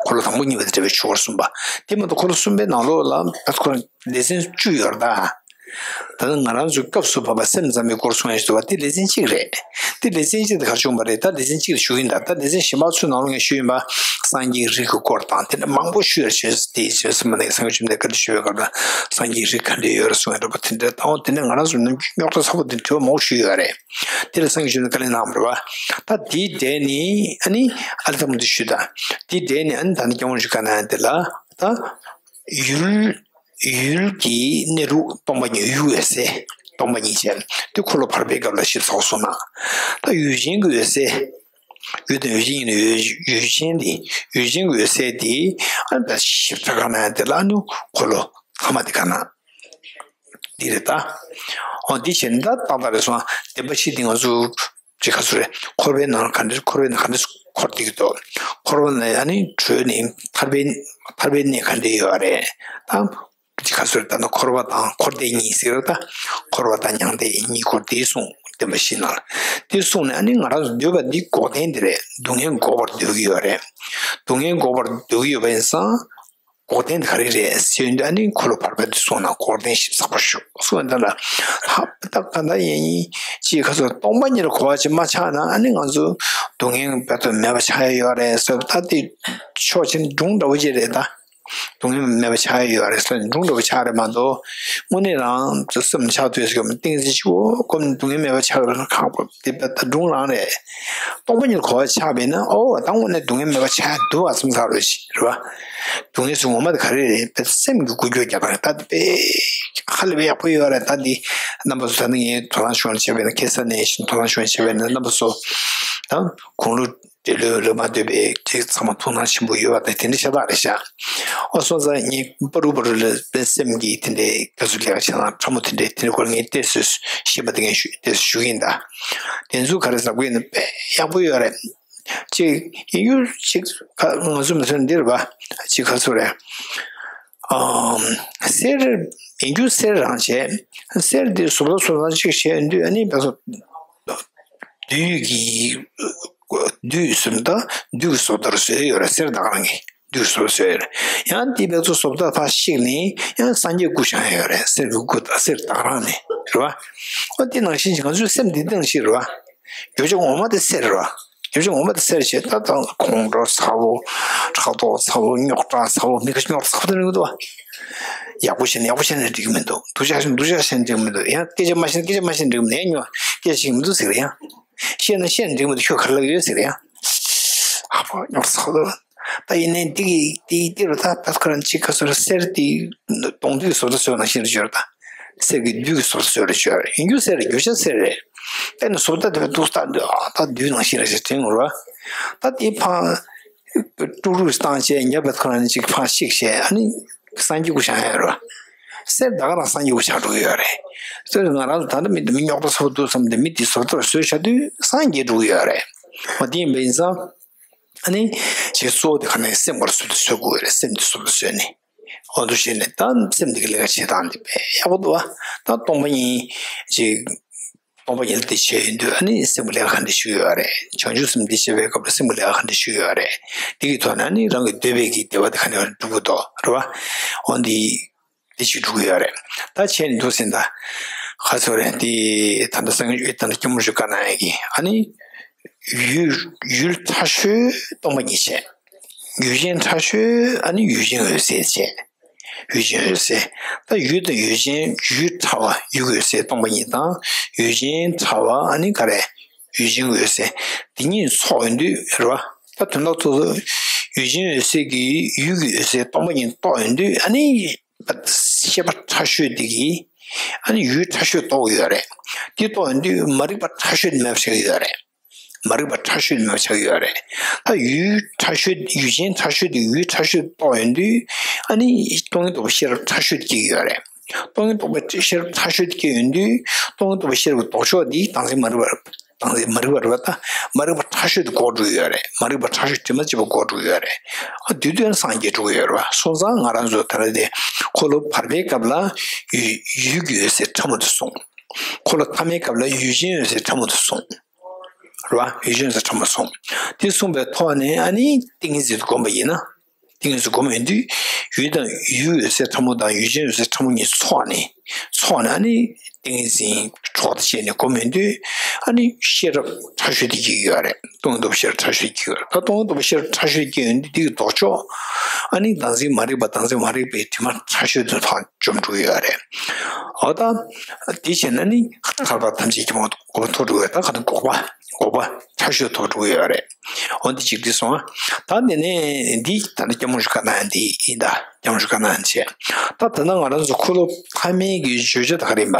འཁོར་ལོ་དང་པོ་གཉིས་པ་དང་འབྲེལ་བའི་ཆོས་འཁོར་གསུམ་པ། དེ་མ་གཏོགས་འཁོར་ལོ་གསུམ་པའི་ནང་ལོགས་ལ་ཁོ་རང་ལེ་ཚན་བཅུ་ཡོད་རེད་ད། ད་ནི་ང་རང་ཚོའི་སྐབས་སུ་བབ་པ་སེམས་ཙམ་པའི་སྐོར་གསུང་ཡ་ཞིག་འདུག་བ། དེ་ལེ་ཚན་གཅིག་རེད། དེ་ལེ་ཚན་གཅིག་དེ་ག་བྱུང་བ་རེད། ད་ལེ་ཚན་གཅིག་ལ་ཞུ་གི་ཡིན་ད། ད་ལེ་ཚན་གཞན་པ་ཚོའི་ནང་ལོགས་ངས་ཞུས་ཡིན་པ། སངས་རྒྱས་རིགས་ཀྱི་སྐོར་དང་དེ་འདྲ་མང་པོ་ཞུ་ཡ་བྱས་དེ་བྱས་སེམས་ནས་སངས་རྒྱས་བཅོམ་ལྡན་འདས་བཀའ་འདྲི་ཞུ་བའི་སྐབས་ལ་སངས་རྒྱས་རིགས་ག་འདྲ་ཡོད་རེད་གསུང་ཡ་འདྲ་པོ་དེ་འདྲ་དང་དེ་འདྲ་ང་རང་ཚོ་ནམ་རྒྱུན་རྙོག་དྲ་ཚ་པོ་དེ་དྲི་བ་མང་པོ་ཞུས་ཡོད་རེད། དེ་ལ་སངས་རྒྱས་བཅོམ་ལྡན་བཀའ་ལན་གནང་བ་རེད་བ། ད་དེའི་གྲས་ནི་ཨ་ནི་ཨ་ལི་ཐང་མུ་ཏི་ཞུས་དང་། དེའི་གྲས་ནི་ཨ་ནི་ད་ནི་སྐྱབས་མགོན་ཆེན་པོ་བཀའ་གནང་ཡ་དེ་ལ་ད། ཡུལ། ཡུལ་གྱི་གནས་ལུགས་སྟོང་པ་ཉིད། ཡུལ་འོད་གསལ་སྟོང་པ་ཉིད་བྱས། དེ་འཁོར་ལོ་བར་པའི་སྐབས་ལ་ཞིབ་ཚགས་གསུངས་ན། ད་ཡུལ་ཅན་གྱི་འོད་གསལ། ཡུལ་དང་ཡུལ་ཅན་ཡིན་ན་ཡུལ་ཡུལ་ཅན་དེ་ཡུལ་ཅན་གྱི་འོད་གསལ་དེ་ཨ་ནི་ཞིབ་ཕྲ་གང་ན་ཡང་དེ་ལ་ཨ་ནི་འཁོར་ལོ་ཐ་མ་དེ་གང་ན་འདི་རེད་ད། འོ་འདི་བྱས་ན་ད་ཏག་ཏག་རེད་སོང་། བདེན་པ་བཞི་དེ་ང་ཚོ་ཅིག་ག་ཚོད་རེད། འཁོར་བའི་ནང་ག་འདྲ་འཁོར་བའི་ནང་ག་འདྲ་འཁོར་བསྡད་ཀྱི་འདུག་འཁོར་བ་ནས་ཨ་ནི་གྲོལ་ནས་ཐར་པའི་ཐར་པའི་གནས་ག་འདྲ་ཡོད་རེད་ད། ཅིག་ག་ཚོད་ད་ནི་འཁོར་བ་དང་འཁོར་འདས་གཉིས་ཟེར་རོ་ད། འཁོར་བ་དང་མྱང་འདས་གཉིས་སྐོར་དེ་གསུངས། བདེན་པ་བཞི་ནང་ལ་དེ་གསུངས་ནས་ཨ་ནི་ང་རང་ཚོ་འདོད་པ་འདི་འགོག་བདེན་འདི་རེད། སྡུག་བསྔལ་འགོག་པར་འདོད་ཀྱི་ཡོད་རེད། སྡུག་བསྔལ་འགོག་པར་འདོད་ཀྱི་ཡོད་པ་ཡིན་ཙང་འགོག་བདེན་འདི་ག་རེ་རེད་ཟེར་ཡོང་དུས་ཨ་ནི་འཁོར་ལོ་བར་པ་འདི་གསུངས་ན་འགོག་བདེན་ཞིབ་ཚགས་པོ་ཞུ་གསུངས་ཡོང་དུས་ལ། ད་ད་ག་ད་ཡིན་ཅིག་ག་ཚོད་སྟོང་པ་ཉིད་ལ་གོ་བ་ཅིག་མ་ཆགས་ན་ཨ་ནི་ང་ཚོ་སྡུག་བསྔལ་བར་དུ་མེད་པ་ཆགས་ཡ་ཡོད་རེད་ཟེར་ད་དེ་ཕྱོགས་ཆེན་སྒྲུང་འདྲ་བོ་ཅིག་རེད་ད། སྡུག་བསྔལ་མེད་པ་ཆགས་ཡོད་རེད་ཟེར་ནས་སྒྲུང་འདྲ་བོ་ཆགས་རེད་མ་གཏོགས། དངོས་གནས་རང་ཚོ་སེམས་ཆགས་དུས་སྐབས་ཏིང་འཛིན་ཆེ་བོ་སྒོམ་ནས་སྡུག་བསྔལ་མེད་པ་ཆགས་རེད་ཁག་པོ་དེ་ད་སྒྲུང་རང་རེད། སྟོང་པ་ཉིད་གོ་བ་ཆགས་པས་ན་ཨོ་ད་དངོས་གནས་སྡུག་བསྔལ་མེད་པ་ཆགས་འདུག་ཨ་བསམ་ཚར་རོ་ཞིག་རེད་བ། སྡུག་བསྔལ་ཟེར་ངོ་མ་དེ་ག་རེ་རེད་དཔེ་སེམས་ཀྱི་འགུལ་སྐྱོད་རྒྱག་པ་རེད་ད་དེ་དཔེ་ཧ་ལས་པའི་ཡག་པོ་ཡོད་རེད་ད་འདི། རྣམ་པ་ཚོ་ད་ནི་ངས་དོ་སྣང་ཤོར་བྱས་པས་ན་ཁ་སང་ནས་བཞིན་དོ་སྣང་ཤོར་བྱས་པས་ན་རྣམ་པ་ཚོ་ད་དགུང་ལོ་འདི་ལོས་ལོས་མ་འདོད་པའི་ཅིག་ཚང་མ་ཐུགས་སྣང་ཆེན་པོ་ཡོད་པ་དང་དེ་འདྲ་ཤ་སྟག་རེད་ཤག་ཨོ་སོང་ཙང་ངས་པ་རུ་པ་རུ་ལ་དཔེ་སེམས་ཀྱི་དེ་འདྲའི་དགའ་བསུ་ལས་ཀ་བྱེད་སྟངས་ཕྲ་མོ་དེ་འདྲའི་དེ་འདྲའི་སྐོར་ངས་ཏོག་ཙམ་ཤེས་པ་དེ་ངས་ཞུ་ཏོག་ཙམ་ཞུ་གི་ཡིན་ད། དེ་ཚོ་ག་རེ་ཟ་དགོས་ཡིན་ན་དཔེ་ཡག་པོ་ཡོད་རེད། ཅིག་ཡིན་རྒྱུ་ཅིག་ང་ཚོ་མི་ཚོ་འདིར་བ་ཅིག་ག་ཚོད་རེད། ཨམ། གསེར་ཡིན་རྒྱུ་གསེར་རང་བྱས། གསེར་འདི་བཟོ་ལྟ་བཟོ་སྟངས་གཅིག་བྱས་ཡོང་དུས་ཨ་ནི་བས་སོ། བདུད་ཀྱི། བདུད་གསུམ་དང་བདུད་ཀྱི་བཟོ་ལྟར་བཟོས་ཡོད་རེད་གསེར་ད་ག་རང་གི་བདུད་ཀྱི་བཟོ་ལྟ་བཟོས་ཡོད་རེད། ཡང་འདི་བས་སོ་བཟོ་ལྟ་ཕར་བཤིག་ནས་ཡང་སངས་རྒྱས་སྐུ་བཞེངས་ཡོད་རེད་གསེར་གྱི་སྐུ་དང་གསེར་ད་ག་རང་ནས་རེད་བ། ཨོ་འདི་ནང་བཞིན་ང་ཚོའི་སེམས་འདི་སྟེང་ཞིག་རེད་བ། རྒྱུ་ཆ་ངོ་མ་དེ་གསེར་རེད་བ། རྒྱུ་ཆ་ངོ་མ་དེ་གསེར་བྱས་ད་དང་ཁོང་ཁྲོ་ཚ་བོ། ཕྲག་དོག་ཚ་བོ་རྙོག་དྲ་ཚ་བོ་མི་ཁ་རྙོག་ཚ་བོ་དེ་རིགས་འདུག་བ། ཡག་པོ་བྱས་ན་ཡག་པོ་བྱས་ན་འགྲིག་གི་མི་འདུག་སྡུག་ཅག་བྱས་ན་སྡུག་ཅག་བྱས་ན་འགྲིག་གི་མི་འདུག་ཡང་སྐད་ཆ་མ་བཤད་ན་སྐད་ཆ་མ་བཤད་ན་འགྲིག་གི་མི་འདུག་ཡང་སྐད་ཆ་བཤད་ཀྱི་མི་འདུག་ཟེར་གི་རེད་ཡང་། བཤད་ན་བཤད་ན་འགྲིག་གི་མི་འདུག་ཁྱོད་ག་རེ་ལབ་ཀྱི་ཡོད་ཟེར་གི་རེད་ཡང་། ཨ་ཕོ་རྙོག་ཚ་བོ་དེ་རུ་ད་ད་ཁོ་རང་གཅིག་ཁ་སོ་ར་གསེར་དེ་གདོང་བདུད་ཀྱི་བཟོ་ལྟ་བཟོས་ནང་བཞིན་རེད་ཅོར་ད། གསེར་གྱི་བདུད་ཀྱི་བཟོ་ལྟ་བཟོས་རེད་ཅོར་ཡིན་རྒྱུ་གསེར་རེད་རྒྱུ་ཆ་གསེར་རེད། དེ་ནི་བཟོ་ལྟ་དེ་བས་འདུག་ད་འདུག་ཨ་ད་བདུད་ནང་བཞིན་རེད་ཅེས་དྲན་དགོས་ར། ད་དེ་ཕ་ཀྲུག་ཀྲུག་བཏང་བྱས་ཉབ་པ་ཁོ་རང་གཅིག་ཕ་བཤིག་བྱས་ཨ་ནི་སངས་རྒྱས་སྐུ་བཞེངས་ཡོད་ར། གསེར་ད་ག་རང་སངས་རྒྱས་སྐུ་བཞེངས་འགྲོ་གི་ཡོད་རེད། གསེར་ང་རང་ཚོ་ད་ལྟ་མི་དེ་མི་རྙོག་པ་ཚ་བོ་འདུག་བསམ་སྟེ་མི་དེ་བཟོ་ལྟ་བཟོས་བྱ་དུས་སངས་རྒྱས་འགྲོ་གི་ཡོད་རེད། འོ་དེ་ཡིན་པ་ཡིན་ཙང་། ཨ་ནི། ཞེས་གཙོ་བོ་དེ་ག་ནས་སེམས་ཀྱི་བཟོ་ལྟ་བཟོ་དགོས་རེད་སེམས་ཀྱི་བཟོ་ལྟ་བཟོས་ནས། འོ་འདུ་ཤེས་ནས་ད་སེམས་འདི་གི་ལས་ཀ་བྱེད་སྟངས་འདི་དཔེ་ཡག་པོ་འདུག་བ། ད་སྟོང་པ་ཉིད་ཅིག་སྟོང་པ་ཉིད་ལ་དེ་བྱས་ཡོང་དུས་ཨ་ནི་སེམས་ཀྱི་ལས་ཀ་ག་འདྲ་ཞིག་ཡོད་རེད། བྱང་ཆུབ་སེམས་འདི་བྱེད་པའི་སྐབས་ལ་སེམས་ཀྱི་ལས་ཀ་ག་འདྲ་ཞིག་ཡོད་རེད། འདི་གི་ཐོག་ནས་ཨ་ནི་རང་གི་འདོད་པའི་གི་བདེ་བ་དེ་ག་འདྲ་སྒྲུབ་ཀྱི་འདུག་རེད་བ། འོ་འདི། དེ་ཞིག་འགྲོ་གི་ཡོད་རེད། ད་བྱས་ནས་འདུག་ཟིན་ད། ག་ཚོད་རེད་དེ་ད་ལྟ་སངས་རྒྱས་ད་ལྟ་སྐྱབས་མགོན་ཆེན་པོ་བཀའ་གནང་ཡ་གི་ཨ་ནི། ཡུལ་ཡུལ་ཕྲ་ཤོས་སྟོང་པ་ཉིད་བྱས། ཡུལ་ཅན་ཕྲ་ཤོས་ཨ་ནི་ཡུལ་ཅན་འོད་གསལ་བྱས། ཡུལ་ཅན་འོད་གསལ། ད་ཡུལ་དང་ཡུལ་ཅན་ཡུལ་ཕྲ་བ་ཡུལ་གྱི་འོད་གསལ་སྟོང་པ་ཉིད་དང་ཡུལ་ཅན་ཕྲ་བ་ཨ་ནི་ག་རེ། ཡུལ་ཅན་འོད་གསལ། དེ་གཉིས་ཚོགས་ཡོང་དུས་རེད་བ། ད་དོན་དག་ཚོགས་ཚོགས་ཡུལ་ཅན་འོད་གསལ་གྱིས་ཡུལ་གྱི་འོད་གསལ་སྟོང་པ་ཉིད་རྟོགས་ཡོང་དུས་ཨ་ནི། ཤེས་པ་ཕྲ་ཤོས་དེ་གིས་ཨ་ནི་ཡུལ་ཕྲ་ཤོས་རྟོགས་ཡོད་རེད། དེ་རྟོགས་ཡོང་དུས་མ་རིག་པ་ཕྲ་ཤོས་དེ་མེད་པ་ཆགས་ཡོད་རེད། མ་རིག་པ་ཕྲ་ཤོས་དེ་མེད་པ་ཆགས་ཡོད་རེད། ད་ཡུལ་ཕྲ་ཤོས་ཡུལ་ཅན་ཕྲ་ཤོས་དེ་ཡུལ་ཕྲ་ཤོས་རྟོགས་ཡོང་དུས་ཨ་ནི་སྟོང་ཉིད་རྟོགས་པའི་ཤེས་རབ་ཕྲ་ཤོས་དེ་སྐྱེ་གི་ཡོད་རེད། སྟོང་ཉིད་རྟོགས་པའི་ཤེས་རབ་ཕྲ་ཤོས་དེ་སྐྱེ་ཡོང་དུས་སྟོང་ཉིད་རྟོགས་པའི་ཤེས་རབ་ཀྱི་ལྡོག་ཕྱོགས་འདི་བདག་འཛིན་མ་རིག་པ་རེད། བདག་འཛིན་མ་རིག་པ་རེད་བ། ད་མ་རིག་པ་ཕྲ་ཤོས་དེ་འགོག་འགྲོ་གི་ཡོད་རེད། མ་རིག་པ་ཕྲ་ཤོས་དྲི་མ་མེད་པ་འགོག་འགྲོ་གི་ཡོད་རེད། ཨ་དུས་དུས་ཡང་སངས་རྒྱས་འགྲོ་གི་ཡོད་རེད་བ། སོང་ཙང་ང་རང་ཚོ་ད་རེས་དེ་འཁོར་ལོ་བར་པའི་སྐབས་ལ་ཡུལ་ཡུལ་གྱི་འོད་གསལ་ཕྲ་མོ་དེ་གསུངས། འཁོར་ལོ་ཐ་མའི་སྐབས་ལ་ཡུལ་ཅན་འོད་གསལ་ཕྲ་མོ་དེ་གསུངས། རེད་བ། ཡུལ་ཅན་འོད་གསལ་ཕྲ་མོ་གསུངས། དེ་གསུངས་པའི་ཐོག་ནས་ཨ་ནི་ཏིང་ངེ་འཛིན་དུ་བསྒོམས་པ་ཡིན་ན། ཏིང་ངེ་འཛིན་སྒོམ་ཡོང་དུས་ཡུལ་དང་ཡུལ་འོད་གསལ་ཕྲ་མོ་དང་ཡུལ་ཅན་འོད་གསལ་ཕྲ་མོ་གཉིས་ཚོགས་ནས་ཚོགས་ནས་ཨ་ནི་ཏིང་ངེ་འཛིན་གྲོགས་དང་བཅས་ནས་སྒོམ་ཡོང་དུས་ཨ་ནི་ཤེས་རབ་ཕྲ་ཤོས་དེ་སྐྱེ་གི་ཡོད་རེད། སྟོང་ཉིད་རྟོགས་པའི་ཤེས་རབ་ཕྲ་ཤོས་སྐྱེ་གི་ཡོད་རེད། ད་སྟོང་ཉིད་རྟོགས་པའི་ཤེས་རབ་ཕྲ་ཤོས་སྐྱེ་ཡོང་དུས་དེ་གི་ལྡོག་ཕྱོགས་ཨ་ནི་བདག་འཛིན་མ་རིག་པ་བདག་འཛིན་མ་རིག་པའི་དྲི་མ་ཕྲ་ཤོས་དེ་ཕར་འཇོམས་འགྲོ་གི་ཡོད་རེད། འོ་ད་དེ་བྱས་ན་ནི་ཐར་པ་ཐམས་ཅད་ཀྱི་མ་གོ་ཐོབ་འགྲོ་གི་ཡོད་རེད། ད་ག་ནི་འགོག་པ་འགོག་པ་ཕྲ་ཤོས་ཐོབ་འགྲོ་གི་ཡོད་རེད། འོ་འདི་གཅིག་འདི་སོང་ཨ། ད་འདི་ནས་འདི་ད་ནི་སྐྱབས་མགོན་ཆེན་པོ་བཀའ་གནང་ཡ་འདི་ཡིན་ད། སྐྱབས་མགོན་ཆེན་པོ་བཀའ་གནང་ཡ་བྱས། ད་ད་ནང་ང་རང་ཚོ་འཁོར་ལོ་ཐ་མའི་གི་བརྗོད་བྱ་ད་ག་རེ་ཡིན་པ།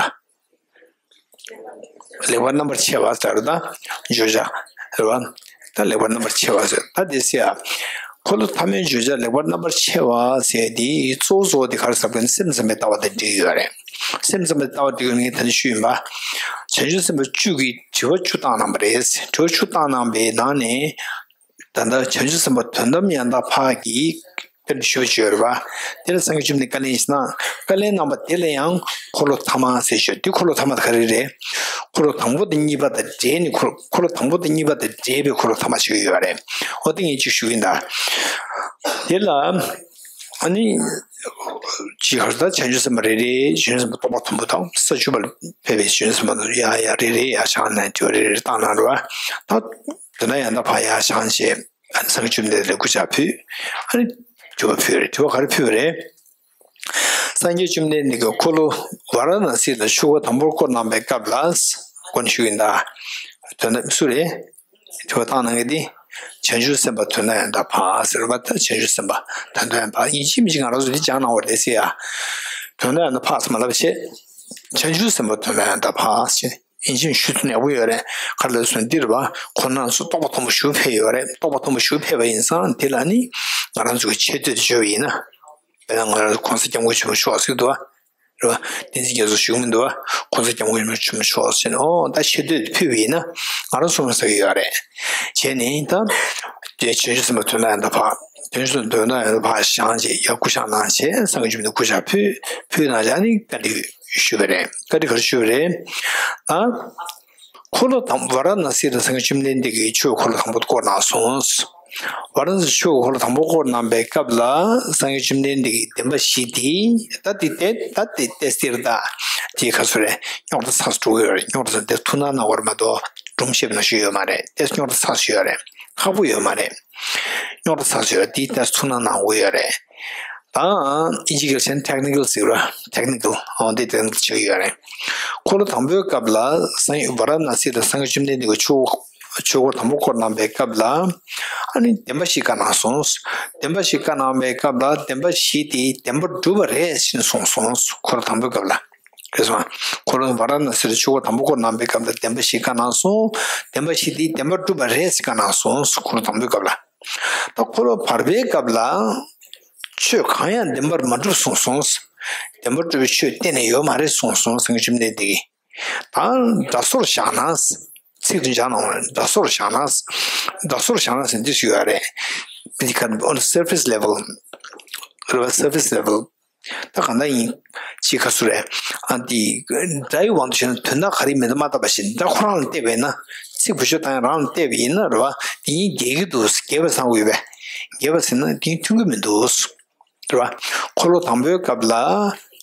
ལེགས་པར་རྣམ་པར་ཕྱེ་བ་ཟེར་ད་བརྗོད་བྱ་རེད་བ། ད་ལེགས་པར་རྣམ་པར་ཕྱེ་བ་ཟེར། ད་དེ་སེ་ཡ། འཁོར་ལོ་ཐ་མའི་བརྗོད་བྱ་ལེགས་པར་རྣམ་པར་ཕྱེ་བ་ཟེར་དེ་གཙོ་བོ་གཙོ་བོ་དེ་ག་རེ་ཟེར་བ་ཀན་སེམས་ཙམ་པའི་ལྟ་བ་དང་འབྲེལ་ཡོད་རེད། སེམས་ཙམ་པའི་ལྟ་བ་འབྲེལ་ཡོད་ངས་ད་ནི་ཞུས་ཡིན་པ། བྱང་ཆུབ་སེམས་དཔའ་བཅུ་གིས་དྲི་བ་བཅུ་བཏང་གནང་བ་རེད། དྲི་བ་བཅུ་བཏང་གནང་བའི་ནང་ནས། ད་ལྟ་བྱང་ཆུབ་སེམས་དཔའ་དོན་དམ་ཡང་དག་འཕགས་ཀྱིས་བཀའ་འདྲི་ཞུ་ཞུས་པ། དེ་ལ་སངས་རྒྱས་བཅོམ་ལྡན་འདས་བཀའ་ལན་ཞིག་གནང་། བཀའ་ལན་གནང་བ་དེ་ལ་ཡང་འཁོར་ལོ་ཐ་མ་ཟེར་ཞུ། དེ་འཁོར་ལོ་ཐ་མ་དེ་ག་རེ་རེད། འཁོར་ལོ་དང་པོ་དང་གཉིས་པ་དང་འབྲེལ་ནས་འཁོར་འཁོར་ལོ་དང་པོ་དང་གཉིས་པ་དང་འབྲེལ་བའི་འཁོར་ལོ་ཐ་མ་ཞིག་ཡོད་རེད། འོ་དེ་ངས་གཅིག་ཞུ་གི་ཡིན་ད། དེ་ལ་ཨ་ནི་ཅིག་ཧར་ད་བྱང་ཆུབ་སེམས་དཔའ་རེ་རེ་བྱང་ཆུབ་སེམས་དཔའ་རྟོགས་པ་དང་པོ་དང་ས་བཅུ་པ་ལ་ཕེབས་པའི་བྱང་ཆུབ་སེམས་དཔའ་ཡ་ཡ་རེ་རེ་ཡ་ཆང་ནས་ཅོ་རེ་རེ་བཏང་གནང་རེད་བ། ད་དོན་དམ་ཡང་དག་འཕགས་ཡ་ཆང་བྱས། ཨ་ནི་སངས་རྒྱས་བཅོམ་ལྡན་འདས་ལ་སྐུ་ཕྱག་ཕུལ། ཨ་ནི་དྲི་བ་ཕུལ་རེད། དྲི་བ་ག་རེ་ཕུལ་བ་རེད། སངས་རྒྱས་བཅོམ་ལྡན་འདས་ཀྱིས་འཁོར་ལོ་ཝཱ་ར་ཎ་སི་ལ་ཆོས་འཁོར་དང་པོར་བསྐོར་གནང་པའི་སྐབས་ལ། དགོངས་ཞུ་ཡིན་ད། དོན་དམ་སུ་རེད། དྲི་བ་བཏང་གནང་མཁན་དེ། བྱང་ཆུབ་སེམས་དཔའ་དོན་དམ་ཡང་དག་འཕགས་ཟེར་བ་ད་བྱང་ཆུབ་སེམས་དཔའ་དོན་དམ་ཡང་དག་འཕགས་ཡིན་གཅིག་མིན་གཅིག་ང་རང་ཚོ་འདི་སྦྱང་གནང་བ་རེད་ཟེར་ཡ། དོན་དམ་ཡང་དག་འཕགས་ཟེར་མ་ལབ་བྱས། བྱང་ཆུབ་སེམས་དཔའ་དོན་དམ་ཡང་དག་འཕགས་ཟེར། ཡིན་གཅིག་ཞུ་ཚུལ་ཡག་པོ་ཡོད་རེད། ག་རེ་ལབ་སོང་འདིར་བ། ཁོ་རང་ཚོ་རྟོགས་པ་དང་པོ་ཞུ་ཕེབས་ཡོད་རེད། རྟོགས་པ་དང་པོ་ཞུ་ཕེབས་པ་ཡིན་ཙང་དེ་ལ་ནི་ང་རང་ཚོ་གི་ཆེ་བསྟོད་དེ་བརྗོད་པ་ཡིན་ན། དཔེར་ན་ང་རང་གོང་ས་སྐྱབས་མགོན་ཆེན་པོ་མཆོག་ཟེར་གྱི་འདུག་བ། རེད་བ། བསྟན་འཛིན་རྒྱ་མཚོ་ཞུ་གི་མི་འདུག་བ། གོང་ས་སྐྱབས་མགོན་ཆེན་པོ་མཆོག་ཟེར་ནས་ཨོ་ད་ཆེ་བསྟོད་དེ་ཕུལ་བ་ཡིན་ན་ང་རང་ཚོ་མ་ཟ་གི་ཡོད་རེད། བྱས་ནས་ད། དེ་བྱང་ཆུབ་སེམས་དཔའ་དོན་དམ་ཡང་དག་འཕགས། བྱང་ཆུབ་སེམས་དཔའ་དོན་དམ་ཡང་དག་འཕགས་བཞེངས་བྱས་ཡར་སྐུ་ཕྱག་གནང་བྱས་སངས་རྒྱས་བཅོམ་ལྡན་འདས་སྐུ་ཕྱག་ཕུལ། ཕུལ་གནང་བྱས་ནི་བཀའ་འདྲི་ཞུས་པ་རེད། བཀའ་འདྲི་ག་རེ་ཞུས་པ་རེད། ཨ། འཁོར་ལོ་དང་ཝཱ་ར་ཎ་སི་ལ་སངས་རྒྱས་བཅོམ་ལྡན་འདས་ཀྱིས་ཆོས་འཁོར་ལོ་དང་པོ་བསྐོར་གནང་སོང་། ཝཱ་ར་ཎ་སི་ཆོས་འཁོར་ལོ་དང་པོ་བསྐོར་གནང་པའི་སྐབས་ལ་སངས་རྒྱས་བཅོམ་ལྡན་འདས་ཀྱིས་བདེན་པ་བཞི་དེ་ད་དེ་ཏེ་ད་དེ་ཏེ་སྟེར་ད་དེ་ག་ཚོད་རེད། རྙོག་དྲ་ཚ་སུ་འགྲོ་གི་ཡོད་རེད། རྙོག་དྲ་ཚ་དེ་ཐུགས་སྣང་གནང་བར་མ་གཏོགས་སྒྲུང་བཤད་པ་ནང་བཞིན་ཡོད་མ་རེད། ཏེ་རྙོག་དྲ་ཚ་སུ་ཡོད་རེད། ཁག་པོ་ཡོད་མ་རེད། རྙོག་དྲ་ཚ་སུ་ཡོད་རེད། དེ་ཏེ་ཐུགས་སྣང་གནང་དགོས་ཡོད་རེད། ད་ཨིན་ཇི་སྐད་ཆ་ནི་ཊེག་ནི་ཀལ་ཟེར་བ། ཊེག་ནི་ཀལ་ཨོ་དེ་ཊེག་ནི་ཀལ་ཆགས་ཀྱི་ཡོད་རེད། འཁོར་ལོ་དང་པོའི་སྐབས་ལ་སངས་ཝཱ་ར་ཎ་སི་ལ་སངས་རྒྱས་བཅོམ་ལྡན་འདས་ཀྱིས་ཆོས་ཆོས་འཁོར་དང་པོ་བསྐོར་གནང་པའི་སྐབས་ལ། ཨ་ནི་བདེན་པ་བཞི་བཀའ་གནང་སོང་། བདེན་པ་བཞི་བཀའ་གནང་པའི་སྐབས་ལ་བདེན་པ་བཞི་དེ་བདེན་པར་གྲུབ་པ་རེད་ཅེས་གསུངས་སོང་། འཁོར་ལོ་དང་པོའི་སྐབས་ལ། རེད་སོང་། འཁོར་ལོ་ཝཱ་ར་ཎ་སི་ལ་ཆོས་འཁོར་དང་པོ་བསྐོར་གནང་པའི་སྐབས་ལ་བདེན་པ་བཞི་བཀའ་གནང་སོང་། བདེན་པ་བཞི་དེ་བདེན་པར་གྲུབ་པ་རེད་ཅེས་བཀའ་གནང་སོང་། འཁོར་ལོ་དང་པོའི་སྐབས་ལ། ད་འཁོར་ལོ་བར་པའི་སྐབས་ལ། ཆོས་གང་ཡང་བདེན་པར་མ་གྲུབ་གསུངས་སོང་། བདེན་པར་གྲུབ་པའི་ཆོས་གཏན་ནས་ཡོད་མ་རེད་གསུངས་སོང་། སངས་རྒྱས་བཅོམ་ལྡན་འདས་ཀྱིས། ད་སྒྲ་སོར་བཞག་ན། ཚིག་ཏུ་སྦྱར་ན་སྒྲ་སོར་བཞག་ན། སྒྲ་སོར་བཞག་ན་ཟེར་འདི་ཞིག་ཡོད་རེད། འདི་ག་on the surface level རེད་བ། surface level ད་གང་ལྟར་ཡིན། ཅི་ག་སུ་རེད། ཨ་འདི་སྒྲ་ཡི་དབང་དུ་བྱས་ན་དོན་དག་ག་རེ་མེད་དུ་མ་བཏགས་པ་ཞིག་སྒྲ་ཁོ་རང་ལ་བལྟས་པས་ན། ཚིག་བེད་སྤྱོད་བཏང་ཡ་རང་ལ་བལྟས་པ་ཡིན་ན་རེད་བ། དེ་གཉིས་འགལ་གྱི་འདུག་འགལ་བ་བསམ་གྱི་ཡོད་པས། འགལ་བ་ཟེར་ན་དེ་གཉིས་མཐུན་གྱི་མི་འདུག་རེད་བ། འཁོར་ལོ་དང་པོའི་སྐབས་ལ་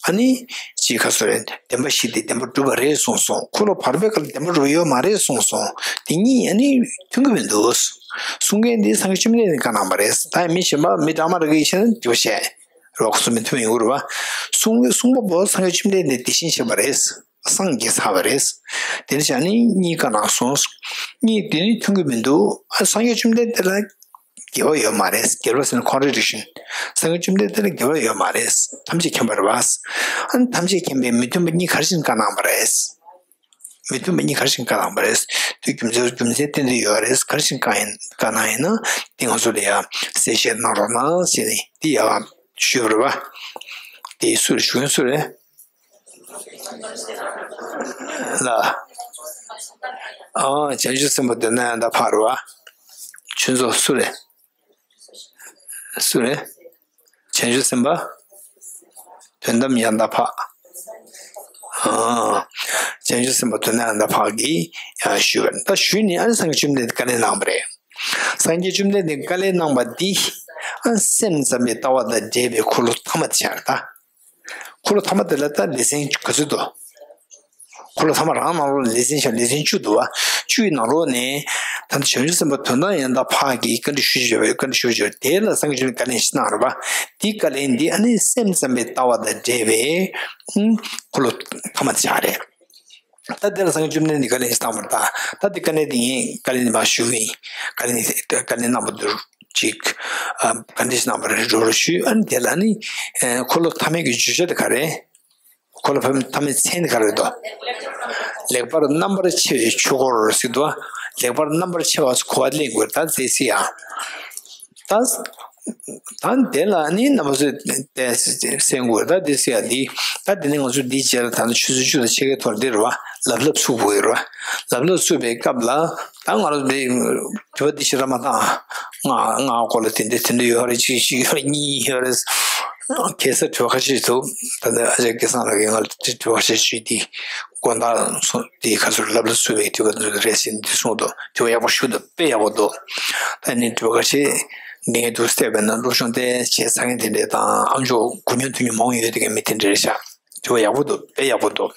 ཨ་ནི་ཅི་ག་སུ་རེད། བདེན་པ་བཞི་དེ་བདེན་པར་གྲུབ་པ་རེད་གསུངས་སོང་། འཁོར་ལོ་བར་པའི་སྐབས་ལ་བདེན་པར་གྲུབ་པ་ཡོད་མ་རེད་གསུངས་སོང་། དེ་གཉིས་ཨ་ནི་མཐུན་གྱི་མི་འདུག་གསུང་མཁན་འདི་སངས་རྒྱས་བཅོམ་ལྡན་འདས་བཀའ་གནང་བ་རེད། ད་ཡང་མི་གཞན་པ་མི་དྲང་མ་ར་གི་ཡིད་ཆེས་ན་འགྱོད་བཤད། རོགས་སུ་མི་མཐུན་ཡོང་གི་རེད་བ། གསུང་གསུང་པ་པོ་སངས་རྒྱས་བཅོམ་ལྡན་འདས་དེ་བཞིན་གཤེགས་པ་རེད། སངས་རྒྱས་ཚར་བ་རེད། དེ་ནི་བྱས་ནི་གཉིས་བཀའ་གནང་སོང་། གཉིས་དེ་ནི་མཐུན་གྱི་མི་འདུག་ཨ་སངས་རྒྱས་བཅོམ་ལྡན་འདས་ལ་འགལ་བ་ཡོད་མ་རེད། འགལ་བ་ཟེར་ན་ཀོན་ཊྲ་ཌིག་ཤན། སངས་རྒྱས་བཅོམ་ལྡན་འདས་ལ་འགལ་བ་ཡོད་མ་རེད། ཐམས་ཅད་མཁྱེན་པ་རེད་བ། ཨ་ནི་ཐམས་ཅད་མཁྱེན་པའི་མི་མཐུན་པ་གཉིས་ག་རེ་བྱས་ནས་བཀའ་གནང་བ་རེད། མི་མཐུན་པ་གཉིས་ག་རེ་བྱས་ནས་བཀའ་གནང་བ་རེད། དེ་རྒྱུ་མཚན་རྒྱུ་མཚན་ཏན་ཏན་ཡོད་རེད། ག་རེ་བྱས་ནས་བཀའ་ཡིན་བཀའ་གནང་ཡིན་ན་དེ་ང་ཚོ་ལ་ཡང་གསལ་བཤད་གནང་རོགས་གནང་ཞེས་ནས་འདི་ཡང་ཞུས་པ་རེད་བ། དེ་སུ་རེད། ཞུ་མཁན་སུ་རེད། ལ། ཨ་བྱང་ཆུབ་སེམས་དཔའ་དོན་དམ་ཡང་དག་འཕགས་རེད་བ། ཁྱོད་ཚོ་སུ་རེད། སུ་རེད། བྱང་ཆུབ་སེམས་དཔའ་དོན་དམ་ཡང་དག་འཕགས། ཨ། བྱང་ཆུབ་སེམས་དཔའ་དོན་དམ་ཡང་དག་འཕགས་ཀྱིས་ཡང་ཞུས་པ་རེད། ད་ཞུས་ནས་ཨ་ནི་སངས་རྒྱས་བཅོམ་ལྡན་འདས་བཀའ་ལན་གནང་བ་རེད། སངས་རྒྱས་བཅོམ་ལྡན་འདས་བཀའ་ལན་གནང་བ་འདི་ཨ་སེམས་ཙམ་པའི་ལྟ་བ་དང་འབྲེལ་བའི་འཁོར་ལོ་ཐ་མ་དེ་ཆགས་རེད་ད། འཁོར་ལོ་ཐ་མ་དེ་ལ་ད་ལེ་ཚན་ག་ཚོད་འདུག་འཁོར་ལོ་ཐ་མ་རང་ནང་ལོགས་ལ་ལེ་ཚན་བཞི་ལེ་ཚན་བཅུ་འདུག་བ། བཅུ་ཡི་ནང་ལོགས་ནས་ད་ལྟ་བྱང་ཆུབ་སེམས་དཔའ་དོན་དམ་ཡང་དག་འཕགས་ཀྱིས་བཀའ་འདྲི་ཞུ་བཞིན་པའི་བཀའ་འདྲི་ཞུ་བཞིན་པའི་དེ་ལ་སངས་རྒྱས་བཅོམ་ལྡན་འདས་བཀའ་ལན་ཞིག་གནང་རེད་བ། དེའི་བཀའ་ལན་འདི་ཨ་ནི་སེམས་ཙམ་པའི་ལྟ་བ་དང་འབྲེལ་བའི་ཨུམ་འཁོར་ལོ་ཐ་མ་དེ་ཆགས་རེད། ད་དེ་ལ་སངས་རྒྱས་བཅོམ་ལྡན་འདས་ཀྱིས་བཀའ་ལན་ཞིག་བཏང་བ་རེད་ད། ད་དེ་བཀའ་ལན་དེ་ངས་བཀའ་ལན་དེ་མར་ཞུ་གི་ཡིན། བཀའ་ལན་དེ་བཀའ་ལན་གནང་བ་འདུག་ཅིག་ཨ་བཀའ་འདྲི་ཞིག་གནང་བ་རེད། རོ་རོ་ཞུས། ཨ་ནི་དེ་ལ་ནི་ཨེ་འཁོར་ལོ་ཐ་མའི་གི་བརྗོད་བྱ་དེ་ག་རེད། འཁོར་ལོ་ཐ་མའི་མཚན་དེ་ག་རེ་འདུག་ལེགས་པར་རྣམ་པར་ཕྱེ་བའི་ཆོས་འཁོར་ཟེར་འདུག་ལེགས་པར་རྣམ་པར་ཕྱེ་བ་གོ་བ་ལེན་དགོས། ད་དེ་སྲིད་ཡང་། ད་ད་དེ་ལ་ནི་རྣམ་པ་ཚོས་བལྟས་གསན་དགོས། ད་དེ་སྲིད་ཡང་འདི། ད་དེ་ནི་ང་ཚོ་འདིའི་རྗེས་ལ་ད་ནི་ཆུ་ཚོད་བཅུ་དང་ཕྱེད་ཀའི་ཐོག་འདིར་བ་ལབ་ལབ་ཚུགས་དགོས་རེད་བ། ལབ་ལབ་ཚུགས་པའི་སྐབས་ལ། ད་ང་རང་འདི་དྲི་བ་འདི་ཞེ་དྲག་མ་བཏང་། ང་ང་སྐོར་ལ་དེ་འདྲ་དེ་འདྲ་ཡོད་རེད། གཅིག་གཅིག་ཡོད་རེད། གཉིས་ཡོད་རེད། ཁ་སང་དྲི་བ་ཁ་ཤས་འདུག་ད་ལྟ་ཨ་ཅག་སྐལ་བཟང་ལགས་ཀྱིས་ང་ལ་དྲི་བ་ཁ་ཤས་ཞུས་ཏེ། དགོང་དག་སོང་དེ་ཁ་སོར་ལབ་ལ་བསུ་བའི་དུས་ག་ཚོད་རེད་ཟེར་འདི་གསུངས་འདུག་དྲི་བ་ཡག་པོ་ཞུ་འདུག་དཔེ་ཡག་པོ་འདུག་ད་ནི་དྲི་བ་ཁ་ཤས་འདི་ངས་འདུག་བལྟས་པས་ན་སློབ་སྦྱོང་དེ་བྱས་ཚར་མཁན་དེ་འདྲས་དང་ཨ་མཆོག་གུ་ཉོན་དུ་ཉོན་མང་ཡོད་དེ་གའི་མི་དེ་འདྲས་རེད་ཤག་དྲི་བ་ཡག་པོ་འདུག་དཔེ་ཡག་པོ་འདུག་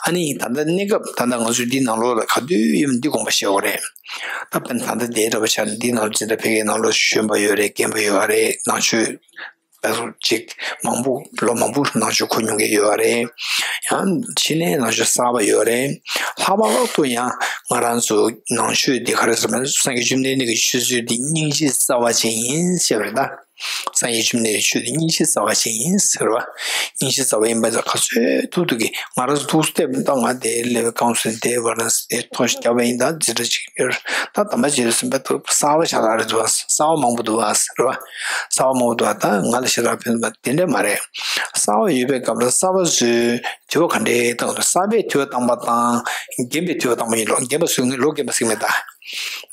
ཨ་ནི་ད་ལྟ་གནས་སྐབས་ད་ལྟ་ང་ཚོས་འདི་ནང་ལོགས་ལ་ག་དུས་ཡིན་འདི་དགོངས་པ་བཞེས་དགོས་རེད། ད་དཔེར་ན་ད་ལྟ་དེའི་འདྲ་པོ་ཆགས་ནས་འདི་ནང་ལ་འཛིན་གྲྭ་ཕ་གིའི་ནང་ལོགས་གཞོན་པ་ཡོད་རེད། རྒན་པ་ཡོད་རེད། ནང་ཆོས་ད་གཟོད་ཅིག་མང་པོ་ལོ་མང་པོ་ནང་ཆོས་གོ་མྱོང་མཁན་ཡོད་རེད། ཡང་ཕྱི་ནས་ནང་ཆོས་གསར་པ་ཡོད་རེད། ལྷག་པར་དུ་ཡང་ང་རང་ཚོ་ནང་ཆོས་འདི་ག་རེ་ཟེར་ན་སངས་རྒྱས་བཅོམ་ལྡན་འདས་ཀྱི་ཆོས་ཚུལ་འདི་སྙིང་རྗེ་རྩ་བ་ཅན་ཡིན་ཟེར་བ་རེད་ད། སངས་རྒྱས་བཅོམ་ལྡན་འདས་ཆོས་འདི་སྙིང་རྗེ་རྩ་བ་ཅན་ཡིན་ཟེར་བ། སྙིང་རྗེ་རྩ་བ་ཡིན་པ་ཚོ་ག་ཚོད་ཐུབ་ཐུབ་ཀྱིས་ང་རང་ཚོ་ཐུགས་སུ་བལྟས་པ་ད་ང་དེ་སླེབས་ཀོང་སོ་དེ་བར་ན་དེ་ཐོག་ཞིག་བརྒྱབ་པ་ཡིན་ད་འཛིན་གྲྭ་གཅིག་ཡོད་ད་དམ་པ་རྗེ་རེད་ཟེར་བ་ཐུབ་གསར་པ་ཞིག་ལ་རེད་འདུག་བ། གསར་པ་མང་པོ་འདུག་བ་ཟེར་བ། གསར་པ་མང་པོ་འདུག་བ། ད་ང་ལ་ཞེ་དྲག་ཕན་པ་དེ་འདྲ་མ་རེད། གསར་པ་ཡོད་པའི་སྐབས་ལ་གསར་པ་ཚོས་དྲི་བ་ག་འདྲའི་བཏང་འདུག་གསར་པས་དྲི་བ་བཏང་པ་དང་རྒན་པས་དྲི་བ་བཏང་པ་ཡིན་ལོ། རྒན་པ་ཚོས་ངས་ལོ་རྒན་པ་ཟེར་མེད་ད།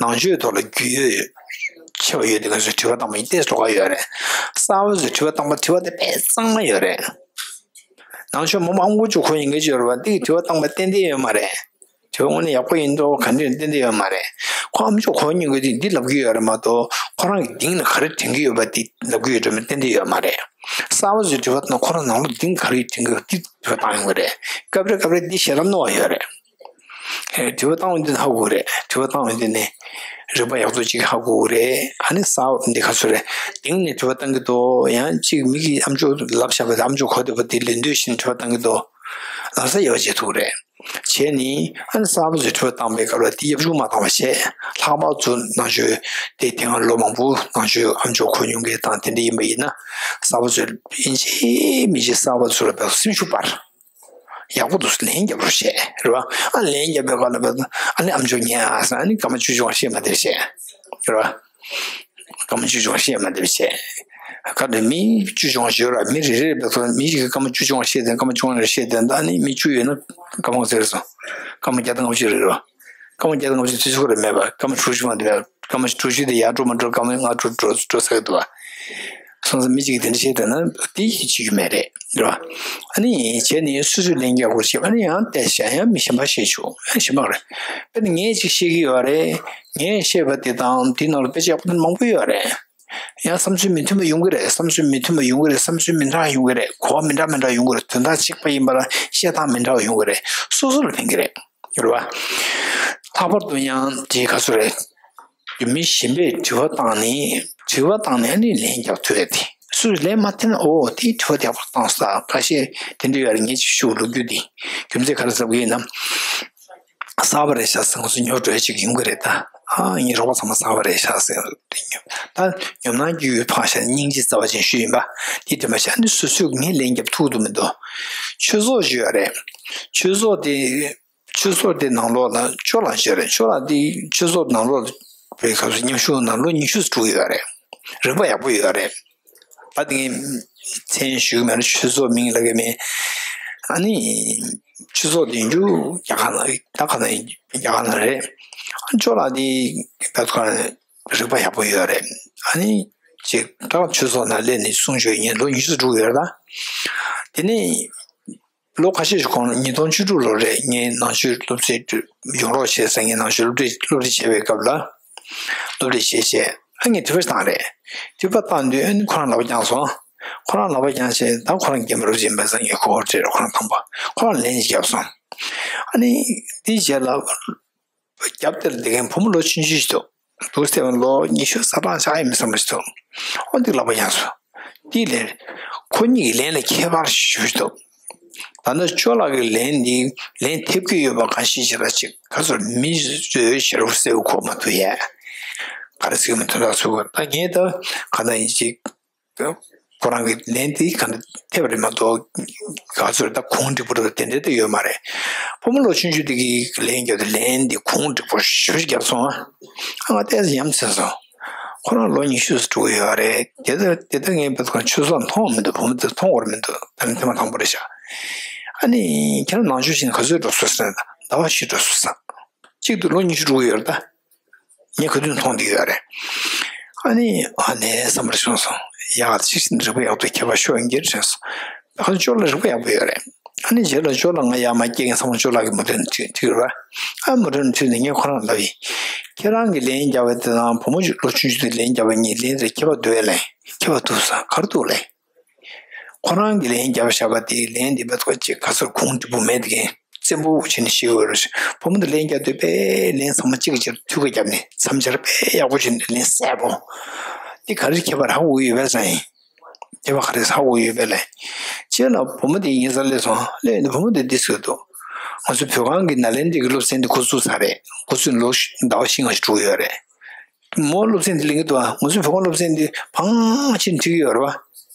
ནང་ཆོས་ཐོག་ལ་རྒྱུས་ཡོད་ཆེ་བ་ཡོད་དེ་ག་ཚོད་དྲི་བ་བཏང་པ་ཡིན་ཏེ་ལོགས་ཀ་ཡོད་རེད། གསར་པ་ཚོས་དྲི་བ་བཏང་པ་དྲི་བ་དེ་དཔེ་གཙང་མ་ཡོད་རེད། ནང་ཆོས་མི་མང་པོ་ཅིག་གོ་ཡིན་གྱི་ཡོད་རེད་བ། འདི་གི་དྲི་བ་བཏང་པ་ཏན་ཏན་ཡོད་མ་རེད། དྲི་བ་དངོས་གནས་ཡག་པོ་ཡིན་མདོག་ག་འདྲ་ཏན་ཏན་ཡོད་མ་རེད། ཁོ་ཨ་མཆོག་གོ་མྱོང་གི་དུས་འདི་ལབ་གི་ཡོད་རེད་མ་གཏོགས་ཁོ་རང་གི་སྟེང་ན་ག་རེ་དྲན་གི་ཡོད་པ་འདི་ལབ་གི་ཡོད་རེད་མ་ཏན་ཏན་ཡོད་མ་རེད། གསར་པ་ཚོས་དྲི་བ་བཏང་ན་ཁོ་རང་ནང་ལོགས་སྟེང་ག་རེ་དྲན་གི་ཡོད་འདི་དྲི་བ་བཏང་ཡོང་གི་རེད། སྐབས་རེ་སྐབས་རེ་འདི་ཞེ་དྲག་རྣོ་བ་ཡོད་རེད། ཨེ། དྲི་བ་བཏང་བ་འདི་ཧ་གོ་རེད། དྲི་བ་བཏང་བ་འདི་ནི་རིག་པ་ཡག་ཐོག་ཅིག་ཧ་གོ་རེད། ཨ་ནི་གསར་པ་འདི་ག་ཚོད་རེད། སྟེང་ནས་དྲི་བ་བཏང་གི་འདུག་ཡང་གཅིག་མི་གིས་ཨ་མཆོག་ལབ་བཞག་པ་དང་ཨ་མཆོག་གོ་བསྡད་པ་འདི་ལན་ལྡོད་བཞིན་དྲི་བ་བཏང་གི་འདུག་ལམ་སང་དབྱེ་བ་འབྱེད་ཐུབ་རེད། བྱས་ནི་ཨ་ནི་གསར་པ་ཚོས་དྲི་བ་བཏང་པའི་སྐབས་ལ་དེ་ཡབ་ཆུང་མ་བཏང་བ་བྱས། ལྷག་པར་དུ་ནང་ཆོས་དེ་དེ་སྔ་ལོ་མང་པོ་ནང་ཆོས་ཨ་མཆོག་གོ་མྱོང་མཁན་དང་དེ་འདྲ་ཡིན་པ་ཡིན་ན་གསར་པ་ཚོས་ཡིན་གཅིག་མིན་གཅིག་གསར་པ་ཚོ་ལ་བས་སེམས་ཤུགས་སྤར། ཡག་པོ་འདུག་ལན་རྒྱབ་རོགས་བྱས་རེད་བ། ཨ་ལན་རྒྱབ་པའི་སྐབས་ལ་བས་ཨ་ནི་ཨ་མཆོག་ཉན་ཨ་ཟེར་ཨ་ནི་སྐར་མ་བཅུ་བྱུང་བ་བཤད་མ་དེར་བྱས་རེད་བ། སྐར་མ་བཅུ་བྱུང་བ་བཤད་མ་དེར་བྱས། ག་ནས་མི་བཅུ་བྱུང་བ་ཡོད་ར། མི་རེ་རེར་བས་ཐོག་མི་ཞིག་གིས་སྐར་མ་བཅུ་བྱུང་བ་བཤད་དེ་སྐར་མ་བཅུ་ལྔ་རེ་བཤད་དེ་ད་ནི་མི་བཅུ་ཡོད་ན་སྐར་མ་ཟེར་སོང་། སྐར་མ་བརྒྱ་དང་ལྔ་བཅུ་རེ་རེད་བ། སྐར་མ་བརྒྱ་དང་ལྔ་བཅུ་དུས་ཚོད་རེ་མེད་པ་སྐར་མ་དྲུག་ཅུ་མ་དེ་བས་སྐར་མ་དྲུག་ཅུ་དེ་ཡར་འགྲོ་མར་འགྲོ་སྐར་མ་ལྔ་དྲུག་འགྲོ་འགྲོ་ས་གི་འདུག་བ། སོང་ཙང་མི་གཅིག་གིས་དེ་འདྲ་བཤད་བསྡད་ན་དེ་ཡིད་ཆེས་རྒྱུ་མེད་རེད་འདྲ་བ། ཨ་ནི་བྱས་ནས་སོ་སོའི་ལན་རྒྱག་དགོས་ཞེས་ཨ་ནི་ཡང་བལྟས་བྱས་ཡང་མི་གཞན་པ་བཤད་ཆོག་ཡང་གཞན་པ་རེད། དཔེར་ན་ངས་ཅིག་བཤད་ཀྱི་ཡོད་རེད། ངས་བཤད་པ་དེ་དང་དེའི་ནང་ལ་དཔེ་ཆ་ཡག་པོ་མང་པོ་ཡོད་རེད། ཡང་བསམ་ཚུལ་མི་མཐུན་པ་ཡོང་གི་རེད། བསམ་ཚུལ་མི་མཐུན་པ་ཡོང་གི་རེད། བསམ་ཚུལ་མི་འདྲ་ཡོང་གི་རེད། གོ་བ་མི་འདྲ་མི་འདྲ་ཡོང་གི་རེད། དོན་དག་གཅིག་པ་ཡིན་པ་ལ་བཤད་སྟངས་མི་འདྲ་བ་ཡོང་གི་རེད། སོ་སོ་ལ་ཕན་གི་རེད། རེད་བ། ལྷག་པར་དུ་ཡང་དེ་ག་ཚོད་རེད། མི་གཞན་པས་དྲི་བ་བཏང་ནས་དྲི་བ་བཏང་ནས་ཨ་ནི་ལན་རྒྱག་ཐུབ་ཡ་དེ། སུས་ལན་མ་འཐེན་ན་ཨོ་དེའི་དྲི་བ་དེ་ཡག་པོ་བཏང་ས་ཁ་ཤས་དེ་འདྲ་ཡོད་རེད། ངས་ཅིག་ཞུ་ལོ་རྒྱུས་དེ་རྒྱུ་མཚན་ག་རེ་ཟེར་གི་ཡིན་ན། གསར་པ་རེད་ཤག་ཟེར་ང་ཚོ་ཉོ་འགྲོ་ཡ་ཅིག་ཡོང་གི་རེད་ད། ཨ་ངའི་རོགས་པ་ཚང་མ་གསར་པ་རེད་ཤག་ཟེར་ད་ཉོ་ད་ཉོ་ན་རྒྱུས་ཡོད་ཕངས་ཤག་སྙིང་རྗེ་རྩ་བ་ཅན་ཞུ་ཡིན་པ་དེ་དྲན་པ་ཤག་ཨ་ནི་སོ་སོས་ངས་ལན་རྒྱབ་ཐུབ་ཐུབ་མི་འདུག་ཆོས་ཚོགས་ཅིག་ཡོད་རེད། ཆོས་ཚོགས་དེ། ཆོས་ཚོགས་དེ་ནང་ལོགས་ལ་ཅོ་ལགས་ཡོད་རེད། ཅོ་ལགས་དེ་ཆོས་ཚོགས་ནང་ལོགས་པའི་སྐབས་སུ་མཉམ་ཞུགས་ནང་ལོ་ཉི་ཤུ་ཙམ་འགྲོ་གི་ཡོད་རེད། རིག་པ་ཡག་པོ་ཡོད་རེད། ད་དེ་ངས་མཚན་ཞུ་གི་མེད་རེད། ཆོས་ཚོགས་མིང་ལབ་གི་མེད། ཨ་ནི་ཆོས་ཚོགས་དེ་ཡིན་རྒྱུ་རྒྱ་གར་ནང་ད་ག་ནང་རྒྱ་གར་ནང་རེད། ཨ་ཅོ་ལགས་དེ་ད་ག་རིག་པ་ཡག་པོ་ཡོད་རེད། ཨ་ནི་ཅིག་ད་ཆོས་ཚོགས་ནང་སླེབས་ནས་གསུང་ཆོས་ཡིན་ལོ་ཉི་ཤུ་ཙམ་འགྲོ་གི་ཡོད་རེད་ད། དེ་ནས། ལོ་ཁ་ཤས་ཤིག་གོང་ལ་ཉིས་སྟོང་བཅུ་དྲུག་ལོ་རེད། ངས་ནང་ཆོས་སློབ་ཁྲིད་ཡོང་རོགས་བྱེད་ཟེར་ངས་ནང་ཆོས་སློབ་ཁྲིད་སློབ་ཁྲིད་བྱས་པའི་སྐབས་ལ། སློབ་ཁྲིད་བྱས་བྱས་ཨ་ངས་དྲི་བ་བཏང་རེད། དྲི་བ་བཏང་དུས་ཨ་ནི་ཁོ་རང་ལག་པ་བརྐྱངས་སོང་། ཁོ་རང་ལག་པ་བརྐྱངས་བྱས་ད་ཁོ་རང་རྒན་པ་རུ་ཕྱིན་པ་ཙང་ངས་ཁོ་ཁོ་སྤྲད་རོགས་ཁོ་རང་དང་པོ་ཁོ་རང་ལན་ཞིག་བརྒྱབ་སོང་། ཨ་ནི་དེའི་རྗེས་ལ། རྒྱབ་དེར་བསྡད་མཁན་བུ་མོ་ལོ་ཆུང་ཆུང་ཞིག་འདུག་འདུག་སེ་བ་ལོ་ཉི་ཤུ་རྩ་གྲངས་ཆགས་ཡོད་མེད་བསམ་པ་ཞིག་འདུག་ཨོ་འདི་ལབ་པ་ཡང་སོ། འདི་ལན། ཁོ་གཉིས་ཀྱི་ལན་ལ་ཁྱད་པར་ཞུ་ཞིག་འདུག་ད་ནི་ཅོ་ལགས་ཀྱི་ལན་འདི་ལན་ཐེབས་ཀྱི་ཡོད་པ་གང་ཞིག་ཅིག་ལ་ཅིག་ག་ཚོད་མི་བཟོས་ཤེས་རབ་གསལ་པོ་གོ་མ་ཐུབ་ཡས། ག་རེ་ཟེར་གྱི་མི་ཐུབ་ད་ཚུགས་ད་ངས་ད་ག་ད་ཡིན་ཅིག་ད་ ཁོ་རང་གི་ལན་དེ་ག་འདྲ་ཐེབས་རེད་མ་གཏོགས། ག་ཚོད་ད་གུང་འགྲིག་པོ་རེད་དེ་འདྲ་དེ་ཡོད་མ་རེད། བུ་མོ་ལོ་ཆུང་ཆུང་དེ་གིས་ལན་རྒྱབ་དེ་ལན་དེ་གུང་འགྲིག་པོ་ཞེ་པོ་ཅིག་རྒྱབ་སོང་ཨ། ཨ་ང་ཏོག་ཙམ་ཡ་མཚན་སོང་། ཁོ་རང་ལོ་ཉི་ཤུ་ཙམ་འགྲོ་གི་ཡོད་རེད། དེ་ལྟར་དེ་ལྟར་ངས་བལྟས་ཁོ་ཆུ་ཚོད་མཐོང་མི་འདུག་བུ་མོ་དེ་མཐོང་བར་མི་འདུག་ད་ནི་ཐེངས་མ་དང་པོ་རེད་ཤག་ཨ་ནི་ཁྱེད་རང་ནང་ཆོས་བཞིན་ག་ཚོད་འགྲོ་སོང་ཟེར་ན་ཟླ་བ་བཞི་འགྲོ་སོང་ཟེར། གཅིག་ཏུ་ལོ་ཉི་ཤུ་འགྲོ་གི་ཡོད་རེད་ད། ངས་ག་དུས་མཐོང་བསྡད་ཡོད་རེད། ཨ་ནི་ཨ་ནི་བསམ་པར་བྱུང་སོང་། ཡག་ཅིག་རིག་པ་ཡག་པོ་ཁྱད་པར་ཤོར་ཡོང་གི་རེད་སོང་། ད་ཁ་ཅོ་ལགས་རིག་པ་ཡག་པོ་ཡོད་རེད། ཨ་ནི་རྗེས་ལ་ཅོ་ལགས་ང་ཡར་མར་སྐྱེལ་མཁན་ཚང་མ་ཅོ་ལགས་ཀྱི་མོ་ཊ་ནང་ཁྲིད་ཁྲིད་ར། ཨ་མོ་ཊ་ནང་ཁྲིད་ནས་ངས་ཁོ་རང་ལབ་ཡིན། ཁྱེད་རང་གི་ལན་རྒྱབ་པ་དེ་དང་བུ་མོ་ལོ་ཆུང་ཆུང་དེ་ལན་རྒྱབ་པ་གཉིས་ལན་དེར་ཁྱད་པར་འདུག་ཨེ་ལན། ཁྱད་པར་འདུག་ས་ག་རེ་འདུག་ལན། ཁོ་རང་གིས་ལན་རྒྱབ་བཞག་པ་དེ་ལན་དེ་བེད་ཁོ་ཅིག་ག་ཚོད་གུང་འགྲིག་པོ་མེད་དེ་གན་བཙན་པོ་བྱས་ནས་བཤད་ཡོད་རེད། བུ་མོ་དེ་ལན་རྒྱབ་དུས་དཔེ་ལན་ཚང་མ་གཅིག་གིས་གཅིག་ལ་ཐུགས་ཁ་བརྒྱབ་ནས་མཚམས་སྦྱར་དཔེ་ཡག་པོ་བྱས་ནས་ལན་གསལ་པོ། འདི་ག་རེ་ཁྱད་པར་ཧ་གོ་གི་ཡོད་པས་ཟེར་ཡིན། ཁྱད་པར་ག་རེ་ཧ་གོ་གི་ཡོད་པས་ལན། སྤྱིར་ན་བུ་མོ་དེ་ཡིན་ས་སླེབས་སོང་སླེབས་ནས་བུ་མོ་དེ་འདི་ཟེར་འདུག་ང་ཚོ་བོད་ཁང་གི་ནཱ་ལེནྡྲ་གི་སློབ་ཚན་དེ་འགོ་བཙུགས་ཚར་རེད། འགོ་བཙུགས་ནས་ལོ་ཟླ་བ་བཞི་ལྔ་ཞིག་འགྲོ་གི་ཡོད་རེད། མོ་སློབ་ཚན་འདི་ལེན་གྱི་འདུག་ཨ། ང་ཚོའི་བོད་ཁང་སློབ་ཚན་འདི་བང་ཆེན་འཁྲིད་ཀྱི་ཡོད་རེད་བ།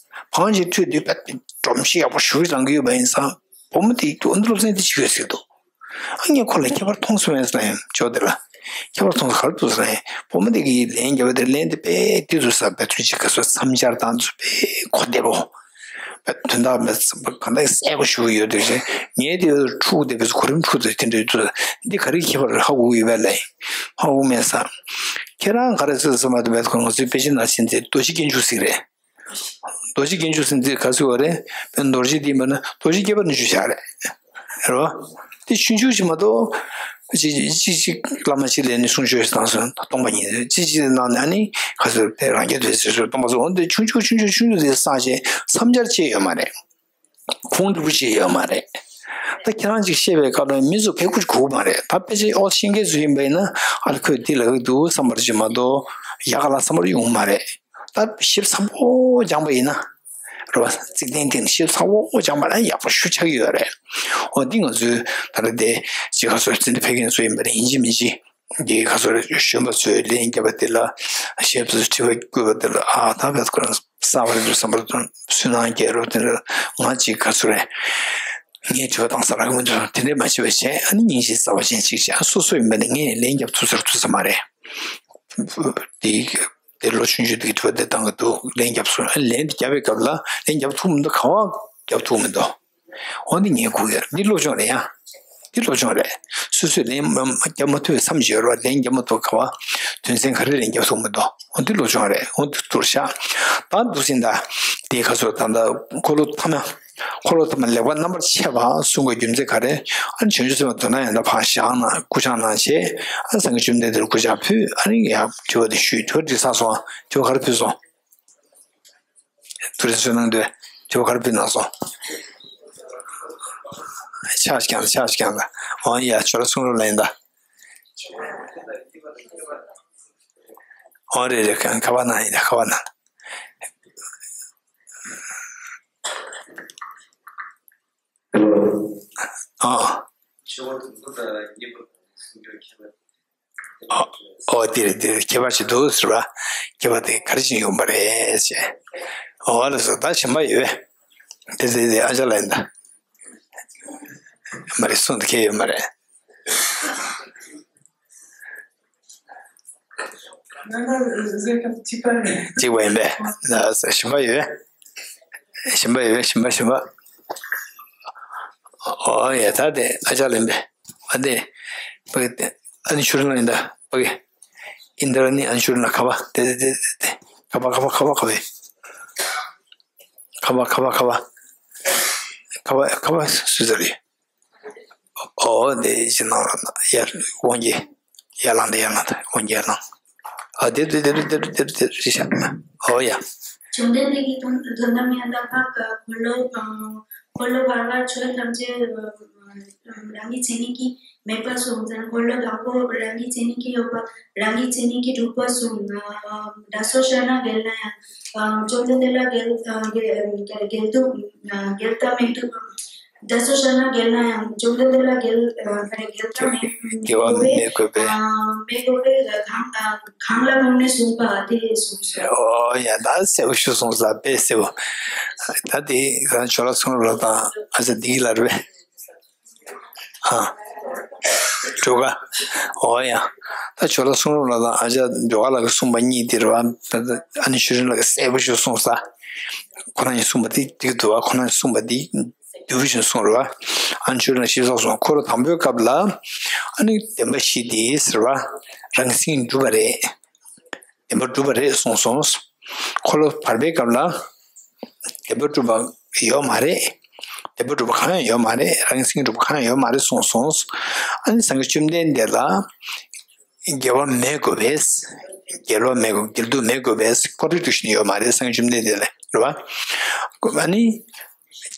བང་ཆེན་འཁྲིད་དུས་པ་སྒྲོམ་གཞི་ཡག་པོ་ཞུ་རེ་རང་གི་ཡོད་པ་ཡིན་ཙང་། བུ་མོ་དེའི་ཐུགས་འདི་སློབ་ཚན་འདི་བྱེད་ཀྱི་ཡོད་ཟེར་འདུག་ཨ་ངས་ཁོ་ལ་ཁྱད་པར་མཐོང་སོང་ངས་ཟེར་ན་ཡང་ཅོ་དེ་ལ། ཁྱད་པར་མཐོང་ས་ག་རེ་འདུག་ཟེར་ན་ཡང་བུ་མོ་དེ་གིས་ལན་རྒྱབ་པ་དེ་ལན་དེ་དཔེ་དེ་འདུག་ས་དཔེ་ཚུལ་ཅིག་ག་ཚོད་མཚམས་སྦྱར་དང་ཚུལ་དཔེ་གོ་བདེ་པོ། དོན་དག་མེད་གང་ལྟར་གསལ་པོ་ཞུ་གི་ཡོད་དེ་བཞིན་ངས་དེ་འཁྲུག་དེ་བས་གོ་རིམ་འཁྲུག་དེ་དེ་འདྲ་ཡོད་དུས་འདི་ག་རེ་ཁྱད་པར་ཧ་གོ་གི་ཡོད་པས་ལས། ཧ་གོ་མེད་ས། ཁྱེད་རང་ག་རེ་ཟེར་ཟེར་མ་དེ་མེད་ཁོ་ང་ཚོའི་དཔེ་ཆའི་ནང་བཞིན་དེ་རྡོ་རྗེ་སྐྱེས་མཆོག་ཟེར་རེད། རྡོ་རྗེ་སྐྱེས་མཆོག་ཟེར་འདི་ག་ཟེར་བ་རེད། དཔེ་རྡོ་རྗེ་འདི་མིན་ན་རྡོ་རྗེ་སྐྱེས་པ་ནི་ཞུ་བཞག་རེད། རེད་བ། དེ་ཆུང་ཆུང་ཞིག་མ་གཏོགས། ཅི་ཅི་ཅི་བླ་མ་ཅིག་ལས་ནི་གསུང་ཆོས་བཏང་སོང་སྟོང་པ་ཉིད་ཅི་ཅི་ནང་ནས་ནི་ག་ཚོད་དེ་རང་རྒྱལ་དུ་ཟེར་སོང་སྟོང་པ་སོང་འོན་ཏེ་ཆུང་ཆུང་ཆུང་ཆུང་ཆུང་ཆུང་དེ་བསགས་བྱས་མཚམས་སྦྱར་བྱས་ཡོད་མ་རེད། ཁུངས་འགྲིག་པོ་བྱས་ཡོད་མ་རེད། ད་ཁྱེད་རང་ཅིག་བཤད་པའི་སྐབས་ལ་མི་ཚོ་གལ་ཁུར་གོ་མ་རེད་ད་དཔེ་ཆ་ཨོ་ཤེས་མཁན་ཚོ་ཡིན་པ་ཡིན་ན་ཨ་ལ་ཁོས་འདི་ལབ་ཀྱི་འདུག་བསམ་པར་བྱེད་མ་གཏོགས་ཡག་ག་ལ་བསམ་པར་ཡོང་མ་རེད། ད་ཞིབ་ཚགས་པོ་སྦྱངས་པ་ཡིན་ན། རེད་བ། ཚིག་དོན་སྟེང་ནས་ཞིབ་ཚགས་པོ་སྦྱངས་པ་ན་ཡག་པོ་ཞེ་པོ་ཆགས་ཀྱི་ཡོད་རེད། འོ་འདི་ང་ཚོའི་ད་ལྟ་དེ་ཅི་ག་ཚོད་ཚིག་འདི་ཕལ་སྐད་ཚོ་ཡིན་པ་རེད་ཡིན་གཅིག་མིན་གཅིག་འདི་ག་ཚོད་རེད་གཞོན་པ་ཚོས་ལན་བརྒྱབ་པ་དེ་ལ་ཞིབ་ཏུ་དྲི་བ་བཀོད་པ་དེ་ལ་ཨ་ད་བས་ཁོ་རང་གསར་པ་རེད་འདུག་བསམ་པ་དང་སུན་སྣང་སྐྱེ་རོགས་དེ་ལ་ང་ཅིག་ག་ཚོད་རེད། ངས་དྲི་བ་བཏང་ས་རག་གི་མི་འདུག་དེ་འདྲས་མ་བྱེད་པ་བྱས་ཨ་ནི་སྙིང་རྗེ་རྩ་བ་ཅན་ཅིག་བྱས་ཨ་སོ་སོ་ཡིན་པ་ནི་ངས་ལན་བརྒྱབ་ཐུབ་ས་རེད་ཐུབ་ས་མ་རེད། དེ་དེ་ལོ་ཆུང་ཆུང་དེ་གི་དྲི་བ་དེ་བཏང་གི་འདུག་ལན་བརྒྱབ་སོང་ཨ་ལན་དེ་བརྒྱབ་པའི་སྐབས་ལ་ལན་བརྒྱབ་ཐུབ་མི་འདུག་ག་བ་བརྒྱབ་ཐུབ་མི་འདུག་འོ་འདི་ངས་གོ་གི་རེད་འདི་སློབ་སྦྱོང་རེད་ཡ། འདི་སློབ་སྦྱོང་རེད། སོ་སོས་ལན་མ་མ་བརྒྱབ་མ་ཐུབ་པའི་མཚམས་ཡོད་རེད་བ་ལན་བརྒྱབ་མ་ཐུབ་ག་བ་དོན་ཚན་ག་རེ་ལན་བརྒྱབ་ཐུབ་མི་འདུག་འོ་འདི་སློབ་སྦྱོང་རེད་འོ་འདི་ཐུར་ཤག་ད་འདུག་ཟིན་ད་དེ་ག་ཚོད་ད་ད་འཁོར་ལོ་ཐ་མ། འཁོར་ལོ་ཐ་མ་ལེགས་པར་རྣམ་པར་ཕྱེ་བ་གསུང་བའི་རྒྱུ་མཚན་ག་རེ། ཨ་ནི་བྱང་ཆུབ་སེམས་དཔའ་དོན་དང་ཡང་དག་ཕར་བཞག་ན་སྐུ་བཞག་གནང་བྱས། ཨ་ནི་སངས་རྒྱས་བཅོམ་ལྡན་འདས་ལ་སྐུ་ཕྱག་ཕུལ་ཨ་ནི་ཡང་དྲི་བ་དེ་ཞུས་དྲི་བ་དྲིས་ཚར་སོང་ཨ་དྲི་བ་ག་རེ་ཕུལ་སོང་། དུ་རེ་བསོད་ནམས་འདོད་དྲི་བ་ག་རེ་ཕུལ་གནང་སོང་། ཕྱག་ཞིག་བརྐྱངས་ལ་ཕྱག་ཞིག་བརྐྱངས་ལ་འོ་ཡ་ཁྱོད་ར་གསུང་རོགས་ལ་ཡིན་ད། འོ་རེད་རེད་ཁ་པར་གནང་ཡིན་ད་ཁ་པར་གནང་། ཨ། ཨ། ཨོ་དེ་རེད་དེ་རེད་ཁྱད་པར་ཅིག་འདུག་ཟེར་བ། ཁྱད་པར་དེ་ག་རེ་བྱས་ཡོང་པ་རེད་ཟེར། ཨོ་ལགས་སོ་ད་གཞན་པ་ཡོད། དེ་དེ་དེ་ཨ་ཅག་ལ་ཡིན་ད། མ་རེད་གསུང་དུ་ཁྱེད་ཡོད་མ་རེད། གཅིག་པ་ཡིན་པས། ལགས་སོ་གཞན་པ་ཡོད། གཞན་པ་ཡོད་གཞན་པ་གཞན་པ། ཨོ་ཡ་ད་དེ་ཨ་ཅག་ལ་ཡིན་པས། ཨ་དེ། ཕ་གི་ཨ་ནི་ཤུར་ལ་ཡིན་ད་ཕ་གི་ཨིན་དྲ་ནི་ཨ་ནི་ཤུར་ལ་ཁ་བ་དེ་དེ་དེ་དེ་ཁ་བ་ཁ་བ་ཁ་བ་ཁ་བ་ཁ་བ་ཁ་བ་ཁ་བ་ཁ་བ་སུ་ཟེར་རེད། ཨོ་དེ་ཅི་ནང་ལ་ཡར་དབང་གི་ཡར་ལངས་དེ་ཡར་ལངས་དེ་དབང་གི་ཡར་ལངས་ཨ་དེ་དེ་དེ་དེ་དེ་དེ་རེད་ཤག་ཨོ་ཡ། བཅོམ་ལྡན་འདས་ཀྱིས་དོན་དོན་དམ་ཡང་དག་འཕགས་འཁོར་ལོ་འཁོར་ལོ་བར་བར་ཆོས་ཐམས་ཅད་རང་གི་མཚན་ཉིད་ཀྱིས་མེད་པར་གསུངས་ཙང་འཁོར་ལོ་དང་པོ་རང་གི་མཚན་ཉིད་ཀྱིས་ཡོད་པ་རང་གི་མཚན་ཉིད་ཀྱིས་གྲུབ་པ་གསུངས། དགྲ་སོགས་ཤར་ན་འགལ་ན་ཡང་བཅོམ་ལྡན་འདས་ལ་འགལ་འགལ་འགལ་འདུག་འགལ་ལྟ་མི་འདུག་རྒྱ་མཚོ་བཞག་ན་འགལ་ན་ཡང་བཅོམ་ལྡན་འདས་ལ་འགལ་ཨ་འགལ་ཐབས་མེད། དགེ་བ་མེད་དགོས་པས། ཨ་མེད་དགོས་པས་གང་ཨ་གང་ལ་དགོངས་ནས་གསུངས་པ་དེ་གསུངས་སོ། ཨོ་ཡ་ད་གསལ་པོ་ཞུ་སོང་ས་དཔེ་གསལ་པོ། ད་དེ་གང་ཇོ་ལགས་གསུང་རོགས་དང་ཨ་ཙི་འདི་ལ་རེད་པས། ཨ། གྲུ་ཁ། ཨོ་ཡ། ད་ཇོ་ལགས་གསུང་རོགས་ལ་དང་ཨ་ཅག་ཇོ་ཁ་ལགས་ཀྱིས་གསུངས་པ་གཉིས་དེ་རེད་པ། ད་ཨ་ནི་ཆོས་སྒྲོན་ལགས་ཀྱིས་གསལ་པོ་ཞིག་གསུངས་ས། ཁོ་རང་གིས་གསུངས་པ་དེ་འགྲིག་འདུག་པ། ཁོ་རང་གིས་གསུངས་པ་དེ་བསྡུས་ཤིང་གསུངས་རེད་པ། ཨ་ནི་ཆོས་སྒྲོན་ལགས་ཞིབ་ཚགས་གསུངས། འཁོར་ལོ་དང་པོའི་སྐབས་ལ་ཨ་ནི་བདེན་པ་བཞི་དེ་ཟེར་བ་རང་བཞིན་གྲུབ་པ་རེད། བདེན་པར་གྲུབ་པ་རེད་གསུངས་སོང་། འཁོར་ལོ་བར་པའི་སྐབས་ལ་བདེན་པར་གྲུབ་པ་ཡོད་མ་རེད། བདེན་པར་གྲུབ་པ་གང་ཡང་ཡོད་མ་རེད། རང་བཞིན་གྲུབ་པ་གང་ཡང་ཡོད་མ་རེད་གསུངས་སོང་། ཨ་ནི་སངས་རྒྱས་བཅོམ་ལྡན་འདས་ལ་འགལ་བ་མེད་དགོས་པས། འགལ་བ་མེད་དགོས། འགལ་འདུ་མེད་དགོས་པས་སྐོར་རིག་འདུ་ཤེས་ནི་ཡོད་མ་རེད། སངས་རྒྱས་བཅོམ་ལྡན་འདས་ལ་རེད་པ། ཨ་ནི།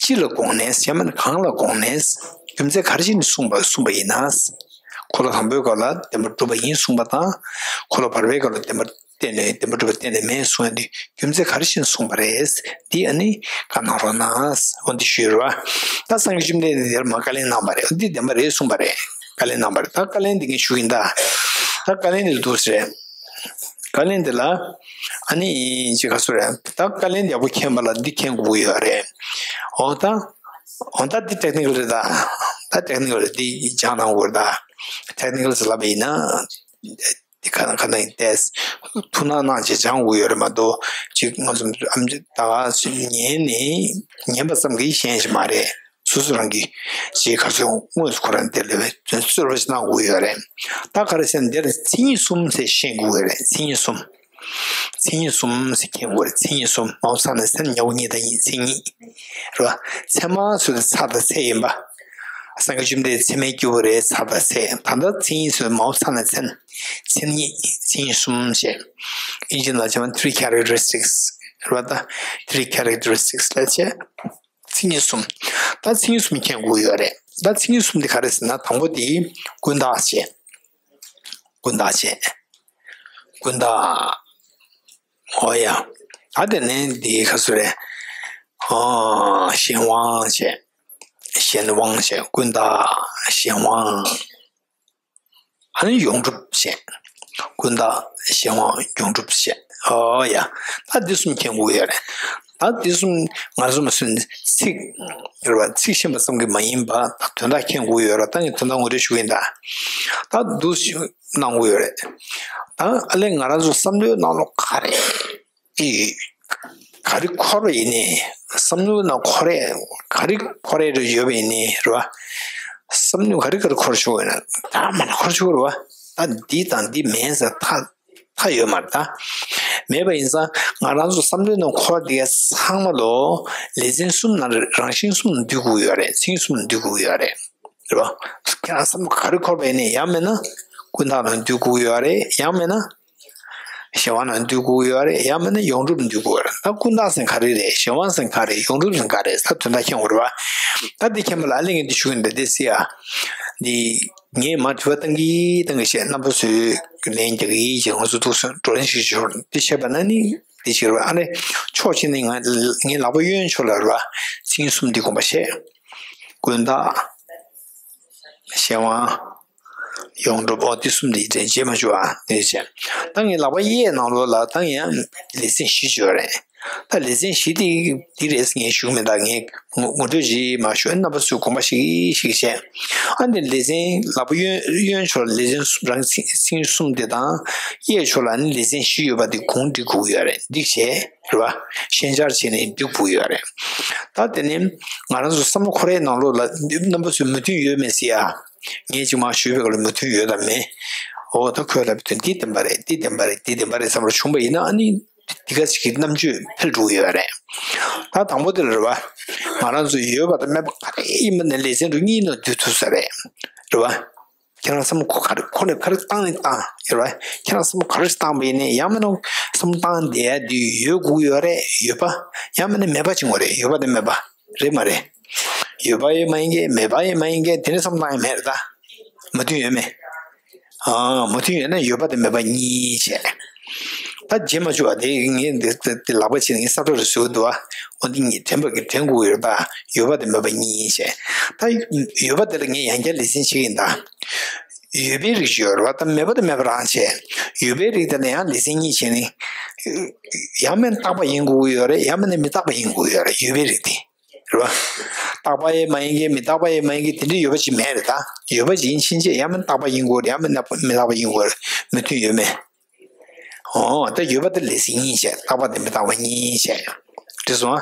ཅི་ལ་དགོངས་ནས་ཟེར་མ་ནི་གང་ལ་དགོངས་ནས། རྒྱུ་མཚན་ག་རེ་བྱས་ནས་གསུངས་པ་གསུངས་པ་ཡིན་ན། འཁོར་ལོ་དང་པོའི་སྐབས་ལ་བདེན་པར་གྲུབ་པ་ཡིན་གསུངས་པ་དང་། འཁོར་ལོ་བར་པའི་སྐབས་ལ་བདེན་པར་བརྟེན་ནས་བདེན་པར་གྲུབ་པ་བརྟེན་ནས་མེད་གསུངས་ཡ་དེ་རྒྱུ་མཚན་ག་རེ་བྱས་ནས་གསུངས་པ་རེད། འདི་ཨ་ནི་བཀའ་གནང་རོགས་གནང་། འོ་འདི་ཞུས་རེད་པ། ད་སངས་རྒྱས་བཅོམ་ལྡན་འདས་དེར་མ་བཀའ་ལན་གནང་བ་རེད། འདི་བདེན་པ་རེད་གསུངས་པ་རེད། བཀའ་ལན་གནང་བ་རེད། ད་བཀའ་ལན་འདི་ངས་ཞུ་གིན་ད། ད་བཀའ་ལན་འདི་འདུག་ཟེར། བཀའ་ལན་འདི་ལ་ཨ་ནི་ཅི་ག་ཚོད་རེད། ད་བཀའ་ལན་ཡག་པོ་མཁྱེན་པ་ལ་འདི་མཁྱེན་དགོས་ཀྱི་ཡོད་རེད། འོ་ད་འོ་ད་འདི་ཊེག་ནི་ཀལ་རེད་ད། ད་ཊེག་ནི་ཀལ་རེད། འདི་སྦྱང་གནང་དགོས་རེད་ད། ཊེག་ནི་ཀལ་ཟེར་ལབ་པ་ཡིན་ན་འདི་ག་ན་ག་ན་ཡིན་ཏེ་ཐུགས་སྣང་གནང་བྱས་སྦྱང་དགོས་ཡོད་རེད་མ་གཏོགས་ཅིག་ང་ཚོ་ཨམ་ཅི་ད་ཉན་ནས་ཉན་པ་ཙམ་གྱིས་ཤེས་ཀྱི་མ་རེད། སོ་སོ་རང་གིས་ཅིག་ག་ཚོད་དངོས་སུ་ཁོ་རང་དེ་ལས་རྩོད་པ་ཞིག་གནང་དགོས་ཡོད་རེད། ད་ག་རེ་ཟེར་ན་འདིར་མཚན་ཉིད་གསུམ་ཟེར་ཤེས་དགོས་ཡོད་རེད། མཚན་ཉིད་གསུམ། མཚན་ཉིད་གསུམ་ཟེར་མཁྱེན་དགོས་རེད། མཚན་ཉིད་གསུམ། མའོ་ཚ་ན་མཚན་ཉའོ་གཉིས་དང་གཉིས་མཚན་ཉིད། རེད་པ། ཚད་མ་ཟེར་དུས་ཚད་དང་ཚད་ཡིན་པ། སངས་རྒྱས་བཅོམ་ལྡན་འདས་ཚད་མའི་སྐྱེས་བུ་རེད། ཚད་དང་ཚད། ད་ལྟ་མཚན་ཉིད་ཟེར་དུས་མའོ་ཚ་ན་མཚན། མཚན་ཉིད། མཚན་ཉིད་གསུམ་ཞེས། ཨིན་ཇི་ནང་བྱས་ན་three characteristics རེད་པ། ད་three characteristics ལབ་བྱས། མཚན་ཉིད་གསུམ། ད་མཚན་ཉིད་གསུམ་མཁྱེན་དགོས་ཡོད་རེད། ད་མཚན་ཉིད་གསུམ་དེ་ག་རེ་ཟེར་ན་དང་པོ་དེ་ཀུན་བརྟགས་བྱས། ཀུན་བརྟགས་བྱས། ཀུན་བརྟགས། ཨོ་ཡ། ད་དེ་ནས་འདི་ག་ཚོད་རེད། ཨོ། གཞན་དབང་བྱས། གཞན་དབང་བྱས། ཀུན་བརྟགས་གཞན་དབང་། ཨ་ནི་ཡོངས་གྲུབ་བྱས། ཀུན་བརྟགས་གཞན་དབང་ཡོངས་གྲུབ་བྱས། ཨོ་ཡ། ད་འདི་གསུམ་མཁྱེན་དགོས་ཡོད་རེད། ད་འདི་གསུམ་ང་ཚོ་མ་སུན་ཚིག་རེད་པ། ཚིག་ཤེས་པ་ཙམ་གྱིས་མ་ཡིན་པ་ད་དོན་དག་མཁྱེན་དགོས་ཡོད་རེད། ད་ངས་དོན་དག་ངོ་སྤྲོད་ཞུ་གི་ཡིན་ད། ད་འདུག་གནང་དགོས་ཡོད་རེད། ད་ཨ་ལས་ང་རང་ཚོ་བསམ་བློའི་ནང་ལོགས་ག་རེ་ཡོད། ག་རེ་འཁོར་བ་ཡིན་ནའི་བསམ་བློའི་ནང་འཁོར་ཡ་ག་རེ་འཁོར་ཡ་རེ་ཡོད་པ་ཡིན་ནའི་རེད་པ། བསམ་བློ་ག་རེ་ག་རེ་འཁོར་ཆོག་ཡོད་ན་ད་མ་ན་འཁོར་ཆོག་རེད་པ། ད་འདི་དང་འདི་མེད་ཟེར་ཐག་ཐག་ཡོད་མ་རེད་ད། མེད་པ་ཡིན་ཙང་ང་རང་ཚོ་བསམ་བློའི་ནང་འཁོར་བ་འདི་ག་ཚང་མ་ལོ་ལེ་ཚན་གསུམ་ནང་རང་བཞིན་གསུམ་ནང་འདུས་དགོས་ཡོད་རེད། མཚན་གསུམ་ནང་འདུས་དགོས་ཡོད་རེད། རེད་པ། ཁྱེད་རང་བསམ་བློ་ག་རེ་འཁོར་བ་ཡིན་ནའི་ཡང་མིན་ན་ཀུན་བརྟགས་ནང་འདུས་དགོས་ཡོད་རེད། ཡང་མིན་ན་གཞན་དབང་ནང་འདུས་དགོས་ཡོད་རེད། ཡང་མིན་ན་ཡོངས་གྲུབ་འདུས་དགོས་རེད། ད་ཀུན་བརྟགས་ཟེར་ག་རེ་རེད། གཞན་དབང་ཟེར་ག་རེ། ཡོངས་གྲུབ་ཟེར་ག་རེ། ད་དོན་དག་མཁྱེན་དགོས་རེད་པ། ད་འདི་མཁྱེན་པ་ལ་ཨ་ལས་ངས་འདི་ཞུ་གི་ཡིན་ད། འདི་སི་ཡ། འདི་ངས་མ་དྲི་བ་བཏང་གི་བཏང་གི་བྱས་རྣམ་པ་ཚོས་ལན་རྒྱག་གི་ཡིན་ཅེས་ང་ཚོ་འདུག་སེ་བགྲོ་གླེང་ཞིག་ཞོར་འདི་བྱས་པ་ན་ནི་འདི་ཞིག་རེད་པ། ཨ་ནི་ཕྱོགས་གཅིག་ནས་ང་ངའི་ལག་པ་གཡོན་ཕྱོགས་ལ་རེད་པ། མཚན་གསུམ་འདི་དགོངས་པ་བཞེས། ཀུན་བརྟགས། གཞན་དབང་། ཡོངས་གྲུབ། ཨོ་དེ་གསུམ་དེ་རྗེས་མ་ཞུ་ཨ། དེ་བྱས། ད་ངའི་ལག་པ་གཡས་ནང་ལོགས་ལ་ད་ཡང་ལེ་ཚན་བཞི་ཡོད་རེད། ད་ལེ་ཚན་བཞི་དེ་འདི་རེད་ངས་ཞུ་མེད། ད་ངས་ངོ་ངོ་སྤྲོད་ཅིག་མ་ཞུ་ཨ། རྣམ་པ་ཚོས་དགོངས་པ་ཞིག་ཞིག་བྱས། ཨ་འདི་ལེ་ཚན་ལག་པ་གཡོན་གཡོན་ཕྱོགས་ལ་ལེ་ཚན་གསུམ་རང་ཚིག་ཚིག་གསུམ་དེ་དང་གཡས་ཕྱོགས་ལ་ནི་ལེ་ཚན་བཞི་ཡོད་པ་དེ་གུང་སྒྲིག་དགོས་ཀྱི་ཡོད་རེད། འགྲིག་བྱས་རེད་པ། ཤན་སྦྱར་བྱས་ནས་སྒྲིག་དགོས་ཀྱི་ཡོད་རེད། ད་དེ་ནི་ང་རང་ཚོ་བསམ་བློ་འཁོར་ཡའི་ནང་ལོགས་ལ་རྣམ་པ་ཚོས་མོས་མཐུན་ཡོད་མེད་ཟེར་ཡ། ངས་ཅིག་མ་ཞུས་པའི་སྐོར་ལ་མོས་མཐུན་ཡོད་དམ་མེད། ཨོ་ད་ཁོས་ལབ་དོན་འདི་བདེན་པ་རེད། འདི་བདེན་པ་རེད། འདི་བདེན་པ་རེད་བསམ་བློ་བྱུང་བ་ཡིན་ན་ཨ་ནི་འདི་ག་ཅིག་གི་རྣམ་དཔྱོད་འཕེལ་འགྲོ་གི་ཡོད་རེད། ད་དང་པོ་དེ་ལ་རེད་པ། ང་རང་ཚོ་ཡོད་པ་དང་མེད་པ་ག་རེ་ཡིན་པ་ནས་ལེ་ཚན་དུ་གཉིས་ནང་འདུས་ཐུབ་ས་རེད། རེད་པ། ཁྱེད་རང་བསམ་བློ་ག་རེ་ཁོ་ནས་ག་རེ་བཏང་ནས་བཏང་ཡོད་རེད་པ། ཁྱེད་རང་བསམ་བློ་ག་རེ་བཏང་བ་ཡིན་ནའི་ཡང་མིན་ན་བསམ་བློ་བཏང་བསྡད་ཡ་འདི་ཡོད་དགོས་ཡོད་རེད། ཡོད་པ། ཡང་མིན་ན་མེད་པ་བྱེད་དགོས་རེད། ཡོད་པ་དང་མེད་པ། རེད་མ་རེད། ཡོད་པ་ཡང་མ་ཡིན་གྱི་མེད་པ་ཡང་མ་ཡིན་གྱི་དེ་ནས་བསམ་བློ་བཏང་ཡ་མེད་རེད་ད། མོས་མཐུན་ཡོད་མེད། ཨ་མོས་མཐུན་ཡོད་ན་ཡོད་པ་དང་མེད་པ་གཉིས་བྱས། ད་བརྗེད་མ་བཅུག་པ་དེ་ངས་འདི་འདི་ལག་པ་བྱས་ནས་ངས་གསར་གཏོད་རེ་བཟོས་འདུག་ཨ། འོ་འདི་ངས་དྲན་པ་གི་དྲན་དགོས་ཡོད་རེད་པ། ཡོད་པ་དང་མེད་པ་གཉིས་བྱས། ད་ཡོད་པ་དེ་ལ་ངས་ཡང་བསྐྱར་ལེ་ཚན་བྱེད་ཀྱི་ཡིན་ད། ཡོད་པའི་རིགས་ཡོད་རེད་པ། ད་མེད་པ་དང་མེད་པ་རང་བྱས། ཡོད་པའི་རིགས་དེ་ལ་ཡང་ལེ་ཚན་གཉིས་བྱས་ནས། ཡང་མིན་རྟག་པ་ཡིན་དགོས་ཀྱི་ཡོད་རེད། ཡང་མིན་ན་མི་རྟག་པ་ཡིན་དགོས་ཀྱི་ཡོད་རེད། ཡོད་པའི་རིགས་དེ། རེད་པ། རྟག་པ་ཡང་མ་ཡིན་གྱི། མི་རྟག་པ་ཡང་མ་ཡིན་གྱི། དེ་འདྲའི་ཡོད་པ་ཅིག་མེད་རེད་ད། ཡོད་པ་ཅིག་ཡིན་ཕྱིན་ཆད་ཡང་མིན་རྟག་པ་ཡིན་དགོས་རེད། ཡང་མིན་ན་མི་རྟག་པ་ཡིན་དགོས་རེད། མོས་མཐུན་ཡོད་མེད། འོ་ད་ཡོད་པ་དེ་ལེ་ཚན་གཉིས་བྱས། རྟག་པ་དེ་མི་རྟག་པ་གཉིས་བྱས། འགྲིག་སོང་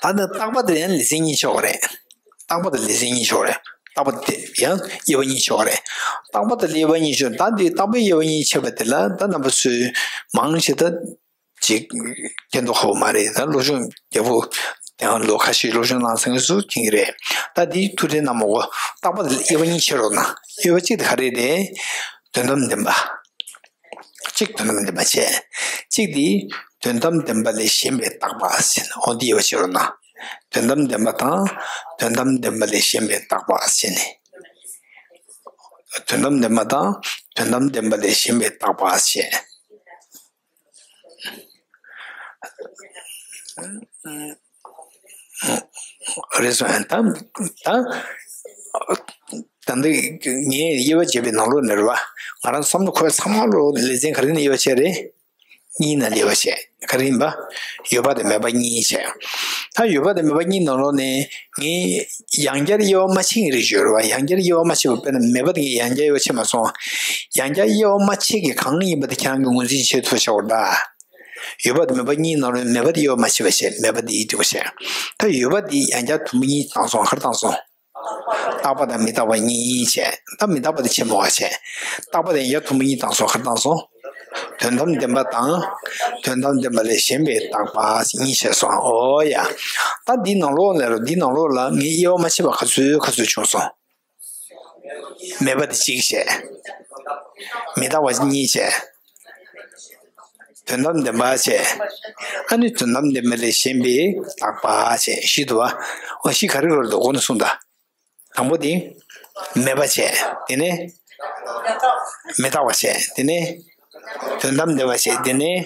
ཨ། ད་ནི་རྟག་པ་དེ་ཡང་ལེ་ཚན་གཉིས་ཆགས་པ་རེད། རྟག་པ་དེ་ལེ་ཚན་གཉིས་ཆགས་པ་རེད། རྟག་པ་དེ་ཡང་དབྱེ་བ་གཉིས་ཆགས་པ་རེད། རྟག་པ་དེ་ལ་དབྱེ་བ་གཉིས་ཆགས། ད་འདི་རྟག་པའི་དབྱེ་བ་གཉིས་ཕྱེ་བ་དེ་ལ་ད་རྣམ་པ་ཚོས་མང་ཆེ་ད་ཅིག་མཁྱེན་མདོག་ཁ་པོ་མ་རེད། ད་སློབ་སྦྱོང་རྒྱག་པོ་དེའང་ལོ་ཁ་ཤས་སློབ་སྦྱོང་གནང་ཚར་མཁན་ཚོས་མཁྱེན་གྱི་རེད། ད་འདི་ཐུགས་ཁྲལ་གནང་མ་དགོས། རྟག་པ་དེ་ལ་དབྱེ་བ་གཉིས་ཕྱེ་རོགས་གནང་། དབྱེ་བ་གཅིག་དེ་ག་རེ་རེད། དོན་དམ་བདེན་པ། གཅིག་དོན་དམ་བདེན་པ་བྱས། གཅིག་དེ་དོན་དམ་བདེན་པ་ལས་གཞན་པའི་རྟག་པ་ཟེར་ནས། འོ་འདི་དབྱེ་བ་ཕྱེ་རོགས་གནང་། དོན་དམ་བདེན་པ་དང་། དོན་དམ་བདེན་པ་ལས་གཞན་པའི་རྟག་པ་ཟེར་ནས། དོན་དམ་བདེན་པ་དང་། དོན་དམ་བདེན་པ་ལས་གཞན་པའི་རྟག་པ་ཟེར། རེད་སོང་། ད་ད་ད་འདི་ངས་དབྱེ་བ་འབྱེད་པའི་ནང་ལོགས་ནས་རེད་པ། ང་རང་བསམ་བློ་འཁོར་ཚང་མ་ལོ་ལེ་ཚན་ག་རེ་ནས་དབྱེ་བ་བྱས་རེད། གཉིས་ནས་དབྱེ་བ་བྱས། ག་རེ་ཡིན་པ། ཡོད་པ་དང་མེད་པ་གཉིས་བྱས། ད་ཡོད་པ་དང་མེད་པ་གཉིས་ནང་ལོགས་ནས་ངས་ཡང་བསྐྱར་དབྱེ་བ་མ་ཕྱེ་མཁན་རིགས་ཡོད་རེད་པ། ཡང་བསྐྱར་དབྱེ་བ་མ་ཕྱེ་བ། དཔེར་ན་མེད་པ་དེ་ངས་ཡང་བསྐྱར་དབྱེ་བ་ཕྱེ་མ་སོང་། ཡང་བསྐྱར་དབྱེ་བ་མ་ཕྱེ་མཁན་གང་ཡིན་པ་དེ་ཁྱེད་རང་གིས་ངོས་འཛིན་བྱེད་ཐུབ་པ་བྱ་དགོས་རེད་ད། ཡོད་པ་དང་མེད་པ་གཉིས་ནང་ལོགས་མེད་པ་དེ་དབྱེ་བ་མ་ཕྱེ་བ་བྱས། མེད་པ་དེ་ཡིན་དུས་བྱས། ད་ཡོད་པ་དེ་ཡང་བསྐྱར་དུམ་བུ་གཉིས་བཏང་སོང་། ག་རེ་བཏང་སོང་། རྟག་པ་དང་མི་རྟག་པ་གཉིས་བྱས། ད་མི་རྟག་པ་དེ་ཕྱེ་མ་དགོས་བྱས། རྟག་པ་དེ་ཡང་བསྐྱར་དུམ་བུ་གཉིས་བཏང་སོང་། ག་རེ་བཏང་སོང་། དོན་དམ་བདེན་པ་དང་། དོན་དམ་བདེན་པ་ལས་གཞན་པའི་རྟག་པ་གཉིས་བྱས་སོང་། འོ་ཡ། ད་འདི་ནང་ལོགས་ལ་རོ། འདི་ནང་ལོགས་ལ་ངས་དབྱེ་བ་མ་ཕྱེ་བ་ག་ཚོད་ག་ཚོད་བྱུང་སོང་། མེད་པ་དེ་གཅིག་བྱས། མི་རྟག་པ་གཉིས་བྱས། དོན་དམ་བདེན་པ་བྱས། ཨ་ནི་དོན་དམ་བདེན་པ་ལས་གཞན་པའི་རྟག་པ་བྱས། བཞི་འདུག་པ། འོ་བཞི་ག་རེ་ག་རེ་འདུག་གོ་ནས་གསུངས་དང་། དང་པོ་དེ་མེད་པ་བྱས། དེ་ནས་མི་རྟག་པ་བྱས། དེ་ནས་དོན་དམ་བདེན་པ་བྱས། དེ་ནས་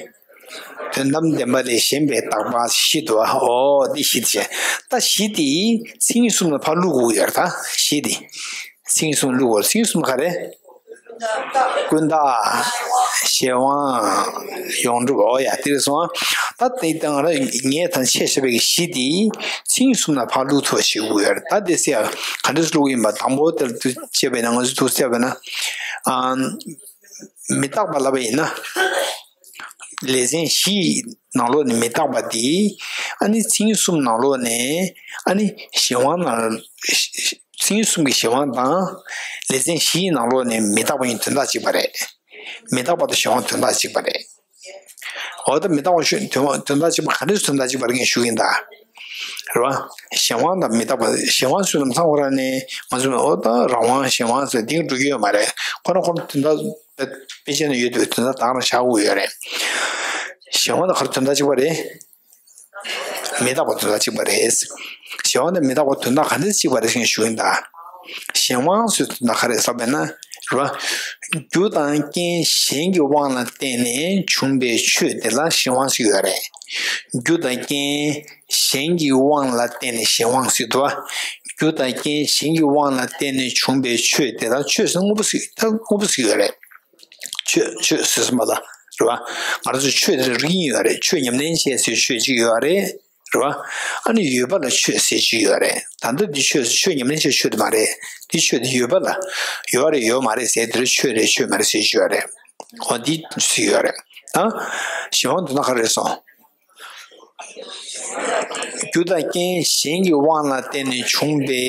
དོན་དམ་བདེན་པ་ལས་གཞན་པའི་རྟག་པ་བཞི་འདུག་པ། འོ་འདི་བཞི་དེ་བྱས། ད་བཞི་དེ་མཚན་ཉིད་གསུམ་ལ་ཕར་བླུག་དགོས་ཡོད་རེད་ད། བཞི་དེ། མཚན་ཉིད་གསུམ་བླུག་དགོས། མཚན་ཉིད་གསུམ་ག་རེ། ཀུན་བརྟགས། གཞན་དབང་། ཡོངས་གྲུབ། འོ་ཡ། དེ་རེད་སོང་། ད་དེ་ལྟར་ང་རང་ངས་ད་ཆེས་ཞེ་པོ་གི་གཞི་དེ་མཚན་ཉིད་གསུམ་ལ་ཕར་བླུག་ཐུབ་པ་ཞིག་དགོས་ཡོད་རེད། ད་དེ་སེ་ག་འདྲས་བླུག་ཡིན་པ། དང་པོ་དེར་དུ་བྱས་པས་ན། ང་ཚོས་ཐུགས་བརྩེ་བས་ན། ཨ། མི་རྟག་པ་ལབ་པ་ཡིན་ན། ལེ་ཚན་བཞིའི་ནང་ལོགས་ནས་མི་རྟག་པ་དེ། ཨ་ནི་མཚན་ཉིད་གསུམ་ནང་ལོགས་ནས། ཨ་ནི་གཞན་དབང་ནང་། མཚན་ཉིད་གསུམ་གྱི་གཞན་དབང་དང་། ལེ་ཚན་བཞིའི་ནང་ལོགས་ནས་མི་རྟག་པ་གཉིས་དོན་དག་གཅིག་པ་རེད། མི་རྟག་པ་དང་གཞན་དབང་དོན་དག་གཅིག་པ་རེད། འོ་ད་མི་རྟག་པ་ཞུ་དོན་དོན་དག་གཅིག་པ་ག་འདྲས་དོན་དག་གཅིག་པ་རེད་ངས་ཞུ་གི་ཡིན་ད། རེད་པ། གཞན་དབང་དང་མི་རྟག་པ། གཞན་དབང་ཞུ་ལམ་སང་ཁོ་རང་ནས་ང་ཚོས་འོ་ད་རང་དབང་གཞན་དབང་ཟེར་དེ་འགྲོ་གི་ཡོད་མ་རེད། ཁོ་རང་ཁོ་རང་དོན་དག་དཔེ་ཆ་ནང་ཡོད་དུས་དོན་དག་དང་རང་བཞག་དགོས་ཡོད་རེད། གཞན་དབང་དང་ག་རེ་དོན་དག་གཅིག་པ་རེད། མི་རྟག་པ་དོན་དག་གཅིག་པ་རེད། གཞན་དབང་དང་མི་རྟག་པ་དོན་དག་ག་འདྲས་གཅིག་པ་རེད་ཞེས་ཞུ་ཡིན་ད། གཞན་དབང་ཟེར་དོན་དག་ག་རེ་ཟེར་བས་ན། རེད་པ། རྒྱུ་དང་རྐྱེན་གཞན་གྱི་དབང་ལ་བརྟེན་ནས་བྱུང་བའི་ཆོས་དེ་ལ་གཞན་དབང་ཟེར་གྱི་ཡོད་རེད། རྒྱུ་དང་རྐྱེན་གཞན་གྱི་དབང་ལ་བརྟེན་ནས་གཞན་དབང་ཟེར་འདུག་པ། རྒྱུ་དང་རྐྱེན་གཞན་གྱི་དབང་ལ་བརྟེན་ནས་བྱུང་བའི་ཆོས་དེ་ལ་ཆོས་ཟེར་དངོས་པོ་ཟེར། ད་དངོས་པོ་ཟེར་གྱི་ཡོད་རེད། ཆོས་ཆོས་ཟེར་སོང་བ་ལ། རེད་པ། ང་རང་ཚོ་ཆོས་དེ་རིགས་གཉིས་ཡོད་རེད། ཆོས་ཉམས་ལེན་བྱེད་ཟེར་ཆོས་གཅིག་ཡོད་རེད། རེད་པ། ཨ་ནི་ཡོད་པ་ལ་ཆོས་ཟེར་གཅིག་ཡོད་རེད། ད་ལྟ་འདི་ཆོས་ཆོས་ཉམས་ལེན་བྱེད་ཆོས་དེ་མ་རེད། འདི་ཆོས་དེ་ཡོད་པ་ལ་ཡོད་རེད་ཡོད་མ་རེད་ཟེར། དེ་ལ་ཆོས་རེད་ཆོས་མ་རེད་ཟེར་གཅིག་ཡོད་རེད། འོ་འདི་ཟེར་གྱི་ཡོད་རེད། ད་གཞན་དབང་དོན་དག་ག་རེ་སོང་། རྒྱུ་དང་རྐྱེན་གཞན་གྱི་དབང་ལ་བརྟེན་ནས་བྱུང་བའི་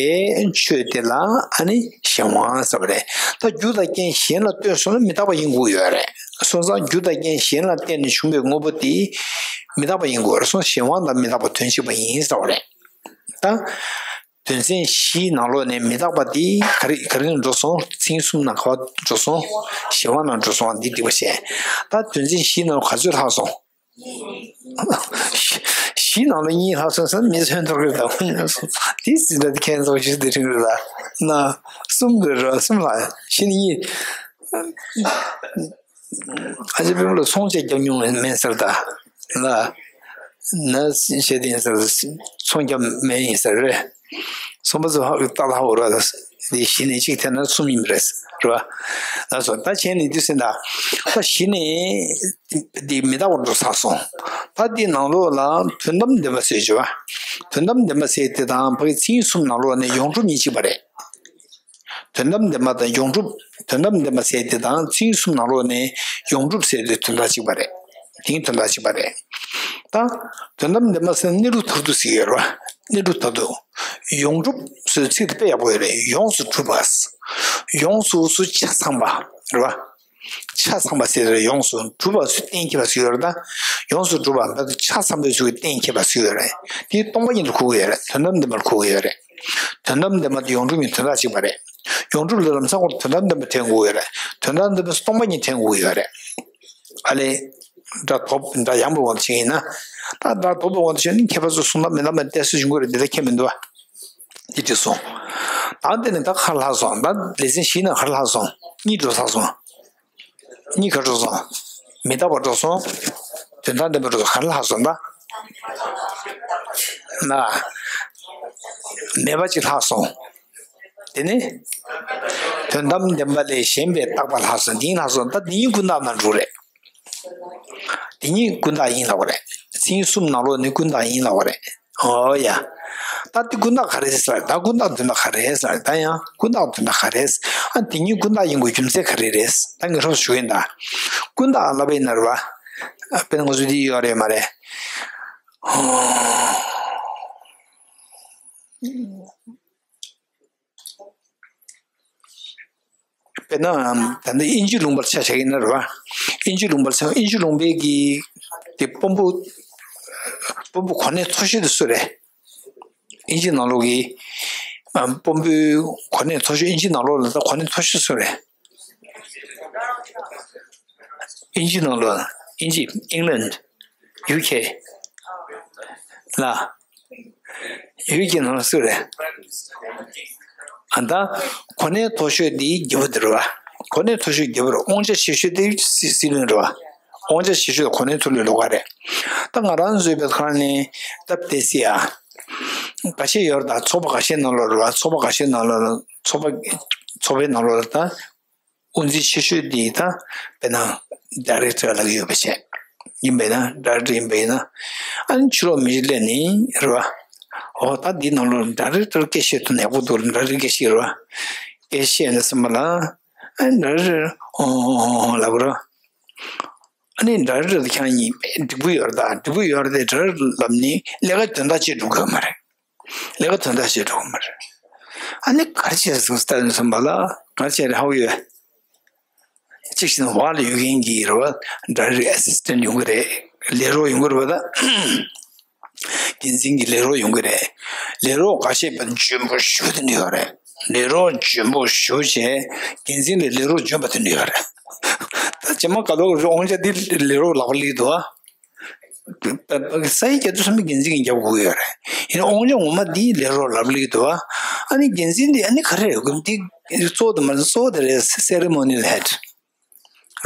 ཆོས་དེ་ལ་ཨ་ནི་གཞན་དབང་ཟེར་བ་རེད། ད་རྒྱུ་དང་རྐྱེན་གཞན་ལ་ལྟོས་སོང་ན་མི་རྟག་པ་ཡིན་དགོས་ཡོད་རེད། སོང་ཙང་རྒྱུ་དང་རྐྱེན་གཞན་ལ་བརྟེན་ནས་བྱུང་བའི་དངོས་པོ་དེ་མི་རྟག་པ་ཡིན་དགོས་རེད། སོང་གཞན་དབང་དང་མི་རྟག་པ་དོན་གཅིག་པ་ཡིན་ཟེར་བ་རེད། ད་དོན་ཚན་བཞིའི་ནང་ལོགས་ནས་མི་རྟག་པ་དེ་ག་རེ་ག་རེ་ནང་འགྲོ་སོང་། མཚན་གསུམ་ནང་ག་པར་འགྲོ་སོང་། གཞན་དབང་ནང་འགྲོ་སོང་། འདི་འགྲིག་པ་བྱས། ད་དོན་ཚན་བཞིའི་ནང་ག་ཚོད་ལྷག་སོང་། བཞི་ནང་ལ་གཉིས་ལྷག་སོང་ཟེར་མི་ཚོས་མཐོང་གི་རེད་ད། དེ་ཟིན་ད་དེ་ཁྱེད་ཚོ་ཞུ་དེ་རིང་རེད་ད། ན་གསུམ་རེད་ར། གསུམ་ལ་བཞི་ནི་གཉིས། ཨ་ཅེ་སྤྲེལ་ལོ་ཚོང་བྱས་རྒྱབ་མྱོང་མེད་ཟེར་ད། ལ། ན་བྱས་དེ་ཡིན་ཟེར། ཚོང་རྒྱབ་མེད་ཡིན་ཟེར་རེད། ཚོང་པ་ཚོ་ཧ་ཏག་ཏག་ཧ་འོ་ར་ད། དེ་གཞི་ནས་གཅིག་ཐེབས་ན་གསུམ་ཡིན་པ་རེད། རེད་བ། ལགས་སོ། ད་བྱས་ནས་དུས་ཟིན་ད། ད་གཞི་ནས་དེ་མི་རྟག་པར་འགྲོ་ཚར་སོང་། ད་དེ་ནང་ལོགས་ལ་དོན་དམ་བདེན་པ་ཟེར་གྱི་བ། དོན་དམ་བདེན་པ་ཟེར་དེ་དང་ཕ་གི་མཚན་ཉིད་གསུམ་ནང་ལོགས་ནས་ཡོངས་གྲུབ་གཉིས་གཅིག་པ་རེད། དོན་དམ་བདེན་པ་དང་ཡོངས་གྲུབ། དོན་དམ་བདེན་པ་ཟེར་དེ་དང་མཚན་ཉིད་གསུམ་ནང་ལོགས་ནས་ཡོངས་གྲུབ་ཟེར་དེ་དོན་དག་གཅིག་པ་རེད། དེ་ཡིན་དོན་དག་གཅིག་པ་རེད། ད། དོན་དམ་བདེན་པ་ཟེར་ན་གནས་ལུགས་མཐར་ཐུག་ཟེར་ཡོད་རེད་བ། གནས་ལུགས་མཐར་ཐུག་ཡོངས་གྲུབ་ཟེར་ཚིག་དེ་དཔེ་ཡག་པོ་ཡོད་རེད། ཡོངས་སུ་གྲུབ་པ། ཡོངས་སུ་སུ་ཆ་ཚང་པ། རེད་བ། ཆ་ཚང་པ་ཟེར་རེད། ཡོངས་སུ་གྲུབ་པ་སུ་གཏན་འཁེལ་བ་ཟེར་ཡོད་རེད་ད། ཡོངས་སུ་གྲུབ་པ་འདི་ཆ་ཚང་པའི་ཚུལ་གྱིས་གཏན་འཁེལ་བ་ཟེར་ཡོད་རེད། དེ་སྟོང་པ་ཉིད་དུ་གོ་གི་ཡོད་རེད། དོན་དམ་བདེན་པར་གོ་གི་ཡོད་རེད། དོན་དམ་བདེན་པ་དེ་ཡོངས་གྲུབ་ཡིན་དོན་དག་གཅིག་པ་རེད། ཡོངས་གྲུབ་ལ་ལམ་སང་སྐོར་དོན་དམ་བདེན་པ་དྲན་དགོས་ཡོད་རེད། དོན་དམ་བདེན་པ་སྟོང་པ་ཉིད་དྲན་དགོས་ཡོད་རེད། ཨ་ལས། སྒྲ་དོག་སྒྲ་ཡངས་པའི་དབང་དུ་བྱས་ཡིན་ན། ད་སྒྲ་དོག་པའི་དབང་དུ་བྱས་ན་མཁས་པ་ཚོ་གསུང་ན་མི་ལ་མ་བལྟས་སུ་ཡོང་གི་རེད། འདི་ལ་ཁྱད་མི་འདུག་བ། འདི་བྲིས་སོང་། ད་འདི་ནི་ད་ག་རེ་ལྷག་སོང་། ད་ལེ་ཚན་བཞི་ནང་ག་རེ་ལྷག་སོང་། གཉིས་འགྲོ་ཚར་སོང་། གཉིས་ག་འགྲོ་སོང་། མི་རྟག་པ་འགྲོ་སོང་། དོན་དམ་བདེན་པ་འགྲོ་སོང་། ག་རེ་ལྷག་སོང་ད། ན། མེད་པ་ཅིག་ལྷག་སོང་། དེ་ནི། དོན་དམ་བདེན་པ་ལས་གཞན་པའི་རྟག་པ་ལྷག་སོང་། འདི་ལྷག་སོང་། ད་འདི་གཉིས་ཀུན་བཏགས་ནང་འགྲོ་རེད། འདི་གཉིས་ཀུན་བཏགས་ཡིན་ལབ་པ་རེད། མཚན་ཉིད་གསུམ་ནང་ལོགས་ནི་ཀུན་བཏགས་ཡིན་ལབ་པ་རེད། ཨོ་ཡ། ད་འདི་ཀུན་བཏགས་ག་རེ་ཟེར། ད་ཀུན་བཏགས་དོན་དག་ག་རེ་ཟེར། ད་ཡང་ཀུན་བཏགས་དོན་དག་ག་རེ་ཟེར། ཨ་འདི་གཉིས་ཀུན་བཏགས་ཡིན་དགོས་རྒྱུ་མཚན་ག་རེ་རེད། ད་ངས་རོབ་ཞུ་ཡིན་ད། ཀུན་བཏགས་ལབ་པ་ཡིན་ན་རེད་བ། དཔེར་ན་ང་ཚོ་འདི་ཡོད་རེད་མ་རེད། དཔེར་ན། ད་ལྟ་དབྱིན་ཇི་ལུང་པར་ཆ་བཞག་ཡིན་ན་རེད་བ། དབྱིན་ཇི་ལུང་པར་ཆ། དབྱིན་ཇི་ལུང་པའི་གི་དེ་དཔོན་པོ། དཔོན་པོ་གོ་གནས་མཐོ་ཤོས་དེ་སུ་རེད། དབྱིན་ཇི་ནང་ལོགས་ཀྱི་ཨ་དཔོན་པོའི་གོ་གནས་མཐོ་ཤོས། དབྱིན་ཇི་ནང་ལོགས་ལ་ད་གོ་གནས་མཐོ་ཤོས་སུ་རེད། དབྱིན་ཇི་ནང་ལོགས། དབྱིན་ཇི། England། ཡུ་ཁེ། ལ། ཡུལ་གྱི་ནང་སུ་རེད། ཨ་ད། གོ་གནས་མཐོ་ཤོས་འདི་རྒྱལ་པོ་འདི་རེད་བ། གོ་གནས་མཐོ་ཤོས་རྒྱལ་པོ་རེད། དབང་ཆ་ཆེ་ཤོས་དེ་སྲིད་སྲིད་བློན་རེད་བ། དབང་ཆ་ཆེ་ཤོས་གོ་གནས་མཐོ་ལོས་ལོགས་ཀ་རེད། ད་ང་རང་ཚོའི་བོད་ཁ་ནས་སྟབས་བདེ་སྲིད་ཨ། ཁ་ཤས་ཡོད་རེད་ད། ཚོགས་པ་ཁ་ཤས་ནང་ལོགས་རེད་བ། ཚོགས་པ་ཁ་ཤས་ནང་ལོགས་ཚོགས་པ། ཚོགས་པའི་ནང་ལོགས་ལ་ད། དབུ་འཛིན་ཆེ་ཤོས་དེ་ད་དཔེར་ན་ཌའི་རེག་ཊར་ལབ་ཀྱི་ཡོད་པ་བྱས། ཡིན་པས་ན་ཌའི་རེག་ཊར་ཡིན་པ་ཡིན་ན། ཨ་ནི་ཕྱི་ལོགས་མི་ཞིག་སླེབས་ནས་རེད་བ། ཨོ་ད་འདི་ནང་ལོགས་ཌའི་རེག་ཊར་སྐད་བཤད་ཐུབ་ན་ཡག་པོ་འདུག་ཌའི་རེག་ཊར་སྐད་བཤད་རེད་བ། སྐད་བཤད་ནས་སེམས་པ་ལ། ཨ་ནི་ཌའི་རེག་ཊར་ཨོ་ཨོ་ཨོ་ཨོ་ལབ་རེད་བ། ཨ་ནི་ཌའི་རེག་ཊར་དེ་ཁྱེད་རང་གཉིས་འགྲིག་པོ་ཡོད་རེད་ད། འགྲིག་པོ་ཡོད་རེད་དེ། ཌའི་རེག་ཊར་ལབ་ནས་ལས་ཀ་དོན་དག་བྱེད་འགྲོ་གི་ཡོད་མ་རེད། ལས་ཀ་དོན་དག་བྱེད་འགྲོ་གི་མ་རེད། ཨ་ནི་ག་རེ་བྱས་སོང་ལྟ་ནས་སོང་བ་ལ་ག་རེ་བྱས་རེད་ཧ་གོ་ཡོད། གཅིག་བྱས་ན་འོག་ལ་ཡོད་མཁན་གྱི་རེད་བ། ཌའི་རེག་ཊར་ཨེ་སིས་ཊེན་ཊི་ཡོང་གི་རེད། ལས་རོགས་ཡོང་གི་རེད་བ་ད། འགན་འཛིན་གྱི་ལས་རོགས་ཡོང་གི་རེད། ལས་རོགས་འགའ་ཤས་པ་འཇོན་པོ་ཞེ་པོ་དེ་འདྲ་ཡོད་རེད། ལས་རོགས་འཇོན་པོ་ཞེ་པོ་བྱས། འགན་འཛིན་ལས་ལས་རོགས་འཇོན་པ་དེ་འདྲ་ཡོད་རེད། ད་རྗེས་མ་ག་ལོག་དབང་ཆ་འདི་ལས་རོགས་ལག་པ་སླེབས་འདུག་ཨ། ས་ཡི་རྒྱ་མཚོ་ཚང་མ་འགན་འཛིན་གྱིས་རྒྱབ་དགོས་ཀྱི་ཡོད་རེད། ཡིན་ན་དབང་ཆ་ངོ་མ་འདི་ལས་རོགས་ལག་པ་སླེབས་འདུག་ཨ། ཨ་ནི་འགན་འཛིན་འདི་ཨ་ནི་ག་རེ་རེད། འདི་གཙོ་བོ་དེ་མ་རེད། གཙོ་བོ་དེ་རེད། སེ་རི་མོ་ནི་ཡལ་ཧེཌ་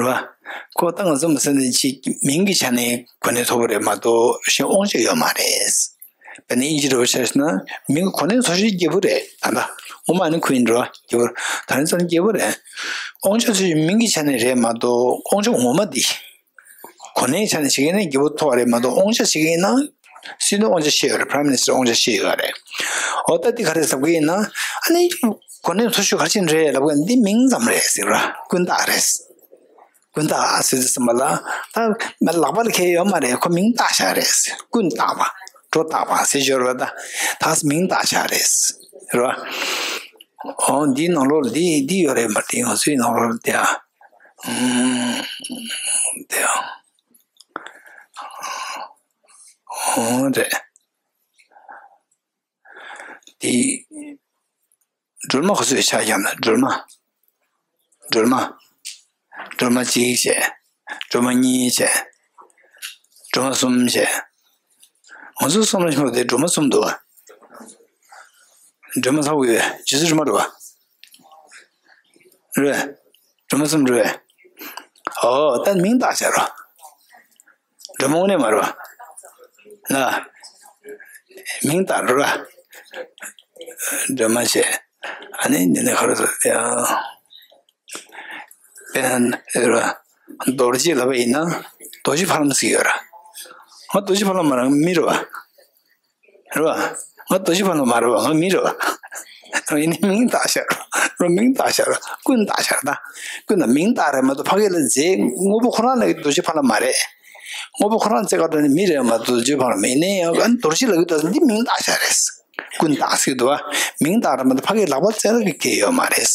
རེད་བ། ཁོ་ད་ང་ཚོ་མི་ཟེར་ནས་ཅིག་མིང་གི་ཆ་ནས་གོ་གནས་མཐོ་པོ་རེད་མ་གཏོགས་གཞན་དབང་ཆ་ཡོད་མ་རེད། དཔེར་ན་དབྱིན་ཇི་འདྲ་བོ་ཆ་བཞག་ན་མིང་གི་གོ་གནས་མཐོ་ཤོས་རྒྱལ་པོ་རེད། ད་ལྟ་ངོ་མ་ནི་ཁོ་ཡིན་འགྲོ་རྒྱལ་པོ། ད་རིང་ཙམ་རྒྱལ་པོ་རེད། དབང་ཆ་ཚོ་མིང་གི་ཆ་ནས་རེད་མ་གཏོགས་དབང་ཆ་ངོ་མ་འདི། གོ་གནས་ཆ་ནས་བྱེད་ཀྱི་ན་རྒྱལ་པོ་མཐོ་བ་རེད་མ་གཏོགས་དབང་ཆ་བྱེད་ཀྱི་ཡིན་ན་སྲིད་བློན་དབང་ཆ་བཞེས་ཡོད་རེད། Prime Minister དབང་ཆ་བཞེས་ཡོད་རེད། འོ་ད་འདི་ག་རེ་ཟེར་གྱི་ཡིན་ན་ཨ་ནི་གོ་གནས་མཐོ་ཤོས་ག་རེ་བྱེད་རེད་ལབ་ག་འདི་མིང་ཙམ་རེད་ཟེར་བ་ཀུན་བཏགས་རེད། ཀུན་བཏགས་ཟེར་དུས་ཙམ་པ་ལ་ད་ལག་པ་ལ་ཁེལ་ཡོད་མ་རེད། ཁོ་མིང་བཏགས་བཞག་རེད་ཟེར། ཀུན་བཏགས་པ་སྒྲོ་བཏགས་པ་ཟེར་ཞོར་བ་ད་ད་མིང་བཏགས་བཞག་རེད་ཟེར་བ། འོ་འདིའི་ནང་ལོགས་ལ་འདི་འདི་ཡོད་རེད་མ་རེད། ང་ཚོའི་ནང་ལོགས་ལ་དེ་ཨ། ཨུམ། དེ་ཨ། ཨོ་རེད། དེ། སྒྲོལ་མ་ག་ཚོད་ཆགས་ཀྱང་ན་སྒྲོལ་མ། སྒྲོལ་མ། སྒྲོལ་མ་གཅིག་བྱས། སྒྲོལ་མ་གཉིས་བྱས། སྒྲོལ་མ་གསུམ་བྱས། ང་ཚོ་བསམ་བློ་ཞིག་འདུག་སྟེ་སྒྲོལ་མ་གསུམ་འདུག་བ། སྒྲོལ་མ་ཚ་བོ་ཡོད། རྗེ་བཙུན་སྒྲོལ་མ་རེད་བ། རེད། སྒྲོལ་མ་གསུམ་རེད། ཨོ་ད་མིང་བཏགས་བྱ་རོ། སྒྲོལ་མ་དངོས་གནས་མ་རེད་པ། ན། མིང་བཏགས་རོ། སྒྲོལ་མ་བྱས། ཨ་ནི་འདི་ནས་ག་རེ་ཟེར་ཡ། དཔེར་ན་རེད་པ། རྡོ་རྗེ་ལབ་པ་ཡིན་ན་རྡོ་རྗེ་ཕ་ལམ་ཟེར་གྱི་ཡོད་ར། ང་རྡོ་རྗེ་ཕ་ལམ་མ་རེད། ང་མི་རེད་པ། རེད་པ། ང་རྡོ་རྗེ་ཕ་ལམ་མ་རེད་པ། ང་མི་རེད་པ། ཡིན་ནའི་མིང་བཏགས་བཞག་རོ། མིང་བཏགས་བཞག་རོ། ཀུན་བཏགས་བཞག་རོ། ད་ཀུན་ད་མིང་བཏགས་རེད་མ་གཏོགས་ཕ་གི་ལ་རྫས་དངོས་པོ་ཁོ་རང་ལ་རྡོ་རྗེ་ཕ་ལམ་མ་རེད། དངོས་པོ་ཁོ་རང་རྫས་ག་འདྲ་ནི་མི་རེད་མ་གཏོགས་རྡོ་རྗེ་ཕ་ལམ་མ་ཡིན་ནའི་ཡང་ཨ་ནི་རྡོ་རྗེ་ལབ་ཀྱི་འདུག་འདི་མིང་བཏགས་བཞག་རེད། ཀུན་བཏགས་ཟེར་གྱི་འདུག་པ། མིང་བཏགས་རེད་མ་གཏོགས་ཕ་གི་ལག་པ་རྩེ་ལ་གི་སྐྱེས་ཡོད་མ་རེད།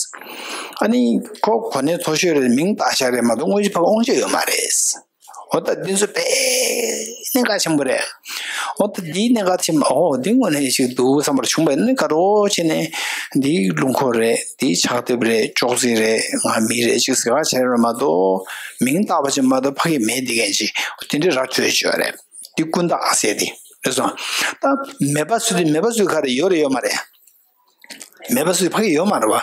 ཨ་ནི་ཁོ་གོ་གནས་མཐོ་ཤོས་རེད། མིང་བཏགས་བཞག་རེད་མ་གཏོགས་དངོས་གཞི་ཕ་གི་དབང་ཆ་ཡོད་མ་རེད། འོ་ད་འདི་ཚོ་དཔེ་གནད་འགག་ཆེན་པོ་རེད། འོ་ད་འདིའི་གནད་འགག་ཆེན་པོ་འོ་འདི་དངོས་གནས་ཤིག་འདུག་བསམ་པར་བྱུང་བས་ནི་དགའ་རོགས་བྱས་ནས་འདིའི་རླུང་འཁོར་རེད། འདིའི་ཕྱག་དེབ་རེད། ཅོག་ཙེ་རེད། ང་མི་རེད་ཅིག་ཟེར་བ་བྱས་རེད་མ་གཏོགས་མིང་བཏགས་པ་ཅིག་མ་གཏོགས་ཕ་གི་མེད་འདི་གན་ཅིག་དེ་འདྲའི་ར་འཕྲོད་ཅིག་ཡོད་རེད། འདི་ཀུན་བཏགས་ཟེར་དེ་རེད་སོང་། ད་མེད་པ་ཚུལ་དེ་མེད་པ་ཚུལ་ག་རེ་ཡོད་རེད་ཡོད་མ་རེད། མེད་པ་སུས་ཕ་གི་ཡོད་མ་རེད་པ།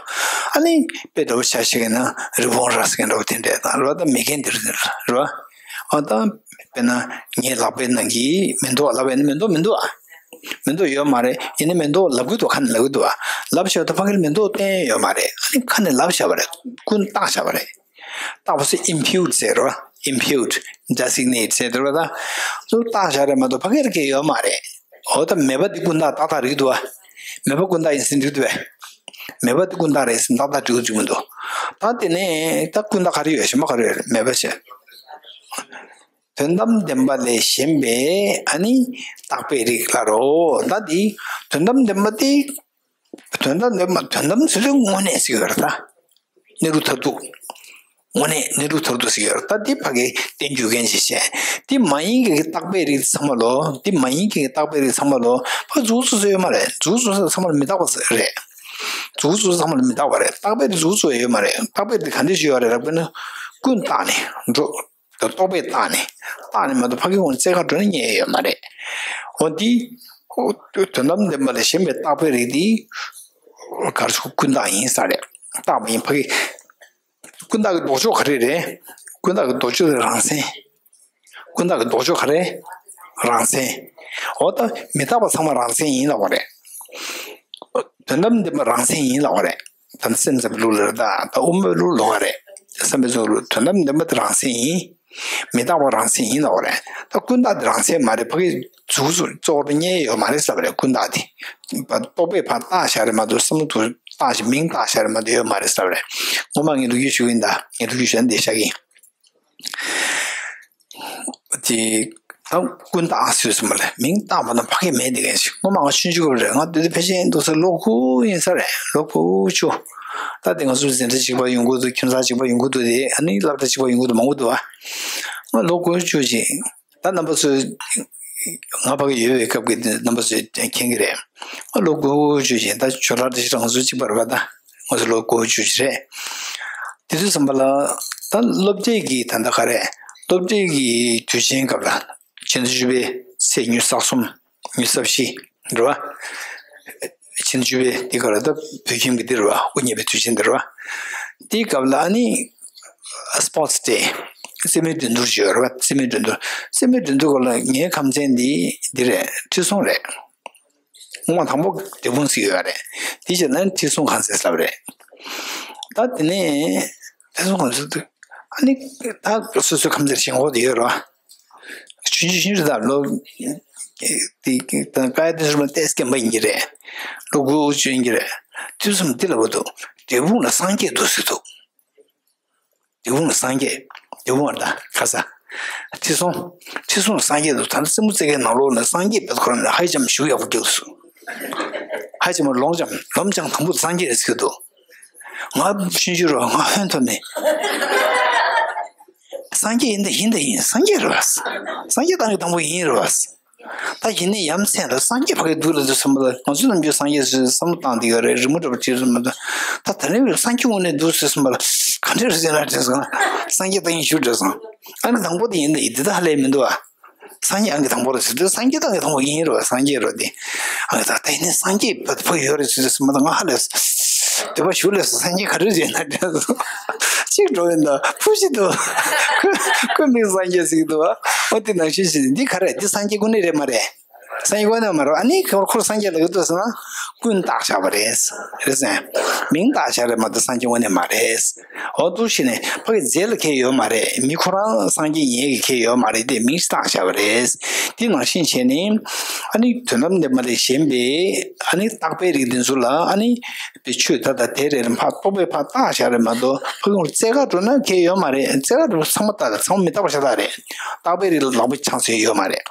ཨ་ནི་དཔེ་འདྲ་བོ་ཆ་བཞག་ན་རི་བོང་རྭ་ཟེར་མཁན་འདྲ་བོ་དེ་འདྲས་དང་རེད་པ། ད་མེད་མཁན་དེ་རེད་པ། ཨ་ད་དཔེར་ན་ངའི་ལག་པའི་ནང་གི་མེ་ཏོག་ལབ་པ་ཡིན་ན་མེ་ཏོག་མི་འདུག་ཨ། མེ་ཏོག་ཡོད་མ་རེད། ཡིན་ནའི་མེ་ཏོག་ལབ་གི་འདུག་ཁ་ནས་ལབ་གི་འདུག་ཨ། ལབ་བཞག་ད་ཕ་གིར་མེ་ཏོག་བསྟན་ཡོད་མ་རེད། ཨ་ནི་ཁ་ནས་ལབ་བཞག་པ་རེད། ཀུན་བཏགས་བཞག་པ་རེད། བཏགས་པ་སུ་impute ཟེར་རོ། impute designate ཟེར་དེ་རོ། ད་ཚུར་བཏགས་བཞག་རེད་མ་གཏོགས་ཕ་གིར་གི་ཡོད་མ་རེད། འོ་ད་མེད་པ་འདི་ཀུན་བཏགས་ཏག་ཏག་རིག་འདུག་བ། མེད་པ་ཀུན་བཏགས་ཡིན་ཟིན་རིག་འདུག་བས། མེད་པ་འདི་ཀུན་བཏགས་རེད་ཟིན་ཏག་ཏག་འགྲིག་འགྲིག་མི་འདུག་ད་དེ་ནས་ད་ཀུན་བཏགས་ག་རེ་ཡོད། གཞན་པ་ག་རེ་ཡོད། མེད་པ་བྱས། དོན་དམ་བདེན་པ་ལས་གཞན་པའི་ཨ་ནི་བཏགས་པའི་རིགས་ལ་རོ། ད་འདི་དོན་དམ་བདེན་པ་དེ། དོན་དམ་བདེན་པ་དོན་དམ་ཚུལ་དངོས་གནས་ཟེར་གྱི་ཡོད་རེད་ད། གནས་ལུགས་མཐར་ཐུག་དངོས་གནས་གནས་ལུགས་མཐར་ཐུག་ཟེར་གྱི་ཡོད་རེད་ད། འདི་ཕ་གི་བསྟན་རྒྱུ་མཁན་ཞིག་བཤད། འདི་མ་ཡིན་གྱི་བཏགས་པའི་རིགས་ཚང་མ་ལོ། འདི་མ་ཡིན་གྱི་བཏགས་པའི་རིགས་ཚང་མ་ལོ། ཕ་མཛུག་མཛུག་ཟེར་ཡོད་མ་རེད། མཛུག་མཛུག་ཟེར་ཚང་མ་ལ་མི་རྟག་པ་ཟེར་རེད། མཛུག་མཛུག་ཚང་མ་ལ་མི་རྟག་པ་རེད། བཏགས་པའི་རིགས་མཛུག་མཛུག་ཡོད་མ་རེད། བཏགས་པའི་རིགས་ག་འདྲ་ཞིག་ཡོད་རེད་རེད་པས་ན། ཀུན་བཏགས་ནས་འགྲོ། རྟོག་པས་བཏགས་ནས། བཏགས་ནས་མ་གཏོགས་ཕ་གི་ངོ་རྩེ་ཁ་འགྲོ་ནས་རྙེད་ཡོད་མ་རེད། འོ་འདི། དོན་དམ་བདེན་པ་ལས་གཞན་པའི་བཏགས་པའི་རིགས་འདི། གར་སོགས་ཀུན་བཏགས་ཡིན་ས་རེད། བཏགས་པ་ཡིན་ཕ་གི། ཀུན་བཏགས་ཀྱི་ལྡོག་ཕྱོགས་ག་རེ་རེད། ཀུན་བཏགས་ཀྱི་ལྡོག་ཕྱོགས་དེ་རང་མཚན། ཀུན་བཏགས་ཀྱི་ལྡོག་ཕྱོགས་ག་རེ། རང་མཚན། འོ་ད་མི་རྟག་པ་ཚང་མ་རང་མཚན་ཡིན་ལབ་པ་རེད། དོན་དམ་བདེན་པ་རང་མཚན་ཡིན་ལབ་པ་རེད། ད་ནི་སེམས་ཙམ་པའི་ལུགས་ལ་རེད་ད། ད་དབུ་མའི་ལུགས་ལོགས་ཀ་རེད། བསམ་པའི་ཚུལ་ལུགས་དོན་དམ་བདེན་པ་དེ་རང་མཚན་ཡིན། མི་རྟག་པ་རང་མཚན་ཡིན་ལབ་པ་རེད། ད་ཀུན་བཏགས་དེ་རང་མཚན་མ་རེད། ཕ་གི་མཛུག་མཛུག་གཙོ་བོར་རྙེད་ཡོད་མ་རེད་ཟེར་བ་རེད། ཀུན་བཏགས་དེ། རྟོག་པས་ཕར་བཏགས་བཞག་རེད་མ་གཏོགས་བསམ་བློ་དུ་བཏགས་ཤིང་མིང་བཏགས་བཞག་རེད་མ་གཏོགས་ཡོད་མ་རེད་ཟེར་བ་རེད། ངོ་མ་ངས་ལོ་རྒྱུས་ཞུ་གི་ཡིན་ད། ངས་ལོ་རྒྱུས་ཞུ་ན་འདི་བཞག་གི་ཡིན། དེ་ད་ཀུན་བཏགས་ཟེར་སོང་བ་ལས་མིང་བཏགས་པ་ན་ཕ་གི་མེད་དེ་གན་ཞིག་ངོ་མ་ང་ཆུང་ཆུང་སྐབས་རེད། ང་དེ་དུས་ཕལ་ཆེར་འདུག་ས་ལོ་དགུ་ཡིན་ས་རེད། ལོ་དགུ་བཅུ། ད་དེ་ང་ཚོ་འཛིན་གྲྭ་གཅིག་པ་ཡོང་གི་འདུག་ཁྱིམ་ཚང་གཅིག་པ་ཡོང་གི་འདུག་དེ་ཨ་ནི་སློབ་གྲྭ་གཅིག་པ་ཡོང་གི་འདུག་མང་པོ་འདུག་ཨ། ང་ལོ་དགུ་བཅུ་ཅིག་ད་རྣམ་པ་ཚོས་ང་ཕ་གི་ཡོད་པའི་སྐབས་ཀྱི་རྣམ་པ་ཚོས་མཁྱེན་གྱི་རེད། ང་ལོ་དགུ་བཅུ་ཅིག་ད་ཇོ་ལགས་དེ་ང་ཚོ་གཅིག་པ་རེད་པ། ད་ང་ཚོ་ལོ་དགུ་བཅུ་ཅིག་རེད། དེ་དུས་ཙམ་པ་ལ་ད་སློབ་གྲྭའི་གི་ད་ལྟ་ག་རེ་སློབ་གྲྭའི་གི་དུས་ཆེན་སྐབས་ལ་ཕྱི་ཟླ་བཅུ་པའི་ཚེས་ཉི་ཤུ་རྩ་གསུམ་ཉི་ཤུ་རྩ་བཞི་རེད་པ། ཕྱི་ཟླ་བཅུ་པའི་འདི་ག་རེ་ད་བོད་ཁྱིམ་གྱི་འདི་རེད་པ། དབུ་བརྙེས་པའི་དུས་ཆེན་འདི་རེད་པ། འདིའི་སྐབས་ལ་ཨ་ནི་Sports Day རྩེད་མོའི་འགྲན་བསྡུར་ཅིག་ཡོད་རེད་པ། རྩེད་མོའི་འགྲན་བསྡུར། རྩེད་མོའི་འགྲན་བསྡུར་སྐབས་ལ་ངའི་ཁམས་ཚན་འདི་འདི་རེད། ཁྲི་སྲོང་རེད། སྔོན་མ་དང་པོ་འབྲས་སྤུངས་ཟེར་གྱི་ཡོད་རེད། དེ་རྗེས་ལ་ཁྲི་སྲོང་ཁང་ཚན་ཟེར་བ་རེད། ད་དེ་ནས་ཁྲི་སྲོང་ཁང་ཚན་དུ་ཨ་ནི་ད་སོ་སོའི་ཁམས་ཚན་ཞེན་ཁོག་དེ་ཡོད་རེད་པ། ཆུང་ཆུང་ཆུང་ཆུང་ད་ལོ་དེ་ཀ་ཡ་དེ་ཚོ་ཏོག་ཙམ་རྒན་པ་ཡིན་གྱི་རེད། ལོ་དགུ་བཅུ་ཡིན་གྱི་རེད། དུས་ཙམ་འདི་ལ་བ་འདུག་འབྲས་སྤུངས་ལ་སངས་རྒྱས་འདུག་ཟེར་འདུག་འབྲས་སྤུངས་ལ་སངས་རྒྱས། འབྲས་སྤུངས་ལ་ད་ཁ་ས། ཁྲི་སྲོང་། ཁྲི་སྲོང་ལ་སངས་རྒྱས་འདུག་ད་ལྟ་རྩེད་མོ་རྩེ་མཁན་ནང་ལོགས་ལ་སངས་རྒྱས་བེད་ཁོ་རང་ལ་ཧའི་ཅམ་ཞུ་ཡག་པོ་རྒྱུགས་སོང་། ཧའི་ཅམ་ལོང་ཅམ་ལོང་ཅམ་དང་པོ་སངས་རྒྱས་རེད་ཟེར་འདུག་ང་ཆུང་ཆུང་རེད་པ། ང་ཧོན་ཐོར་ནས། སངས་རྒྱས་ཡིན་ད་ཡིན་ད་ཡིན། སངས་རྒྱས་རེད་པ། སངས་རྒྱས་བཏང་གི་དང་པོ་ཡིན་རེད་པ། ད་ཡིན་ནའི་ཡ་མཚན་ལ་སངས་རྒྱས་ཕ་གི་འདུག་ལབ་དུས་ཙམ་པ་ལ་ང་ཚོའི་ནམ་རྒྱུན་སངས་རྒྱས་ཟེར་བསམ་བློ་བཏང་བསྡད་ཡོད་རེད། རི་མོ་འདྲ་པོ་བྲིས་ཙམ་པ་ད། ད་ད་རིང་སངས་རྒྱས་དངོས་གནས་འདུག་ཟེར་ཙམ་པ་ལ་ག་འདྲ་རེད་ཟེར་ན་དྲན་སོང་། སངས་རྒྱས་བཏང་ཡིན་ཞུ་དྲན་སོང་། ཨ་ནི་དང་པོ་དེ་ཡིན་ད་ཡིན། འདི་ད་ཧ་ལས་མི་འདུག་ཨ། སངས་རྒྱས་ཨང་ཀི་དང་པོ་རེད་ཟེར་དུས་སངས་རྒྱས་ད་ཨང་ཀི་དང་པོ་ཡིན་རེད་པ། སངས་རྒྱས་རེད་དེ། ཨང་ཀི་ད་ད་ཡིན་ནའི་སངས་རྒྱས་བ་ཕ་ཡོད་རེད་ཟེར་དུས་ཙམ་པ་ད་ང་ཧ་ལས་སོང་། འདོད་པ་ཞུ་ལས་སོང་། སངས་རྒྱས་ག་རེ་ཟེར་ན་དྲན་སོང་། གཅིག་འགྲོ་ཡིན་ད་ཕུ་ཞིག་འདུག་ཁོས་ཁོས་མིང་སངས་རྒྱས་ཟེར་གྱི་འདུག་འོ་དེ་ནང་བཞིན་ཞིག་འདི་ག་རེད། འདི་སངས་རྒྱས་ཀུན་ནས་རེད་མ་རེད། སངས་རྒྱས་ཀུན་ནས་མ་རེད། ཨ་ནི་ཁོ་ཁོར་སངས་རྒྱས་ལབ་ཀྱི་འདུག་ཟེར་ན། ཀུན་བཏགས་བཞག་པ་རེད། རེད་ཟེར། མིང་བཏགས་བཞག་རེད་མ་གཏོགས་སངས་རྒྱས་དངོས་གནས་མ་རེད། འོ་འདུག་ཞིག་ནས་ཕ་གི་རྫས་ལ་ཁྱད་ཡོད་མ་རེད། མི་ཁོ་རང་སངས་རྒྱས་ཡིན་ཡས་ཀྱི་ཁྱད་ཡོད་མ་རེད་དེ་མིང་ཞིག་བཏགས་བཞག་པ་རེད། དེ་ནང་བཞིན་བྱས་ནས་ཨ་ནི་དོན་དམ་བདེན་པ་ལས་གཞན་པའི་ཨ་ནི་བཏགས་པའི་རིགས་དེ་ཚོ་ལ་ཨ་ནི་དེ་ཆོས་ད་ལྟ་དེ་རེད་ལ་ཕར་རྟོག་པས་ཕར་བཏགས་བཞག་རེད་མ་གཏོགས་ཕ་གི་རྩལ་ཁ་འགྲོ་ན་ཁྱད་ཡོད་མ་རེད། རྩལ་ཁ་འགྲོ་ཚང་མ་བཏགས་ལ་ཚང་མ་མི་རྟག་པ་ཤ་སྟག་རེད། བཏགས་པའི་རིགས་ལ་ལག་པ་འཆང་ས་ཡོད་མ་རེད།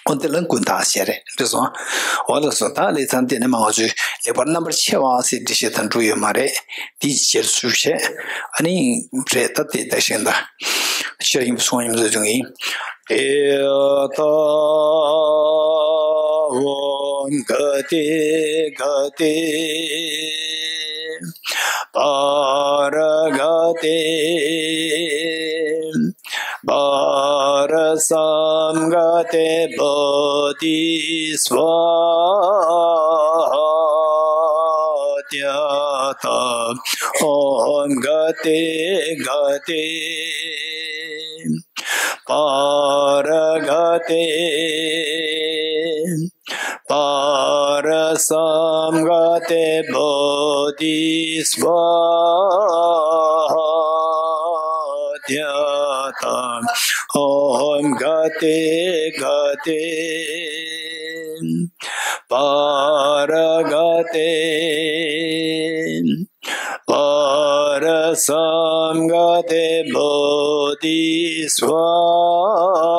འོ་དེ་ལ་ཀུན་བཏགས་ཟེར་རེད། འདི་སོང་། འོ་ལགས་སོ། ད་ལས་ཚང་དེ་ནས་མ་ང་ཚོས་ལེགས་པར་རྣམ་པར་ཕྱེ་བ་ཟེར་འགྲེལ་བཤད་དང་འགྲུབ་ཡོད་མ་རེད། འདི་རྗེས་སུ་བྱས། ཨ་ནི་རེད་ད་དེ་ད་བཞིན་ད་ཤེར་ཡིན་པ་སོང་ཡིན་པ་ཚོ་བྱུང་ཡིན། དེ་ད་ཨོམ་ག་ཏེ་ག་ཏེ། པར་ག་ཏེ། པར་སཾ་ག་ཏེ་བོ་དྷི་སྭཱ་ཧཱ། ཏདྱ་ཐཱ། ཨོམ་ག་ཏེ་ག་ཏེ། པར་ག་ཏེ། པར་སཾ་ག་ཏེ་བོ་དྷི་སྭཱ་ཧཱ། ཏདྱ་ཐཱ། ཨོམ་ག་ཏེ་ག་ཏེ། པར་ག་ཏེ། པར་སཾ་ག་ཏེ་བོ་དྷི་སྭཱ་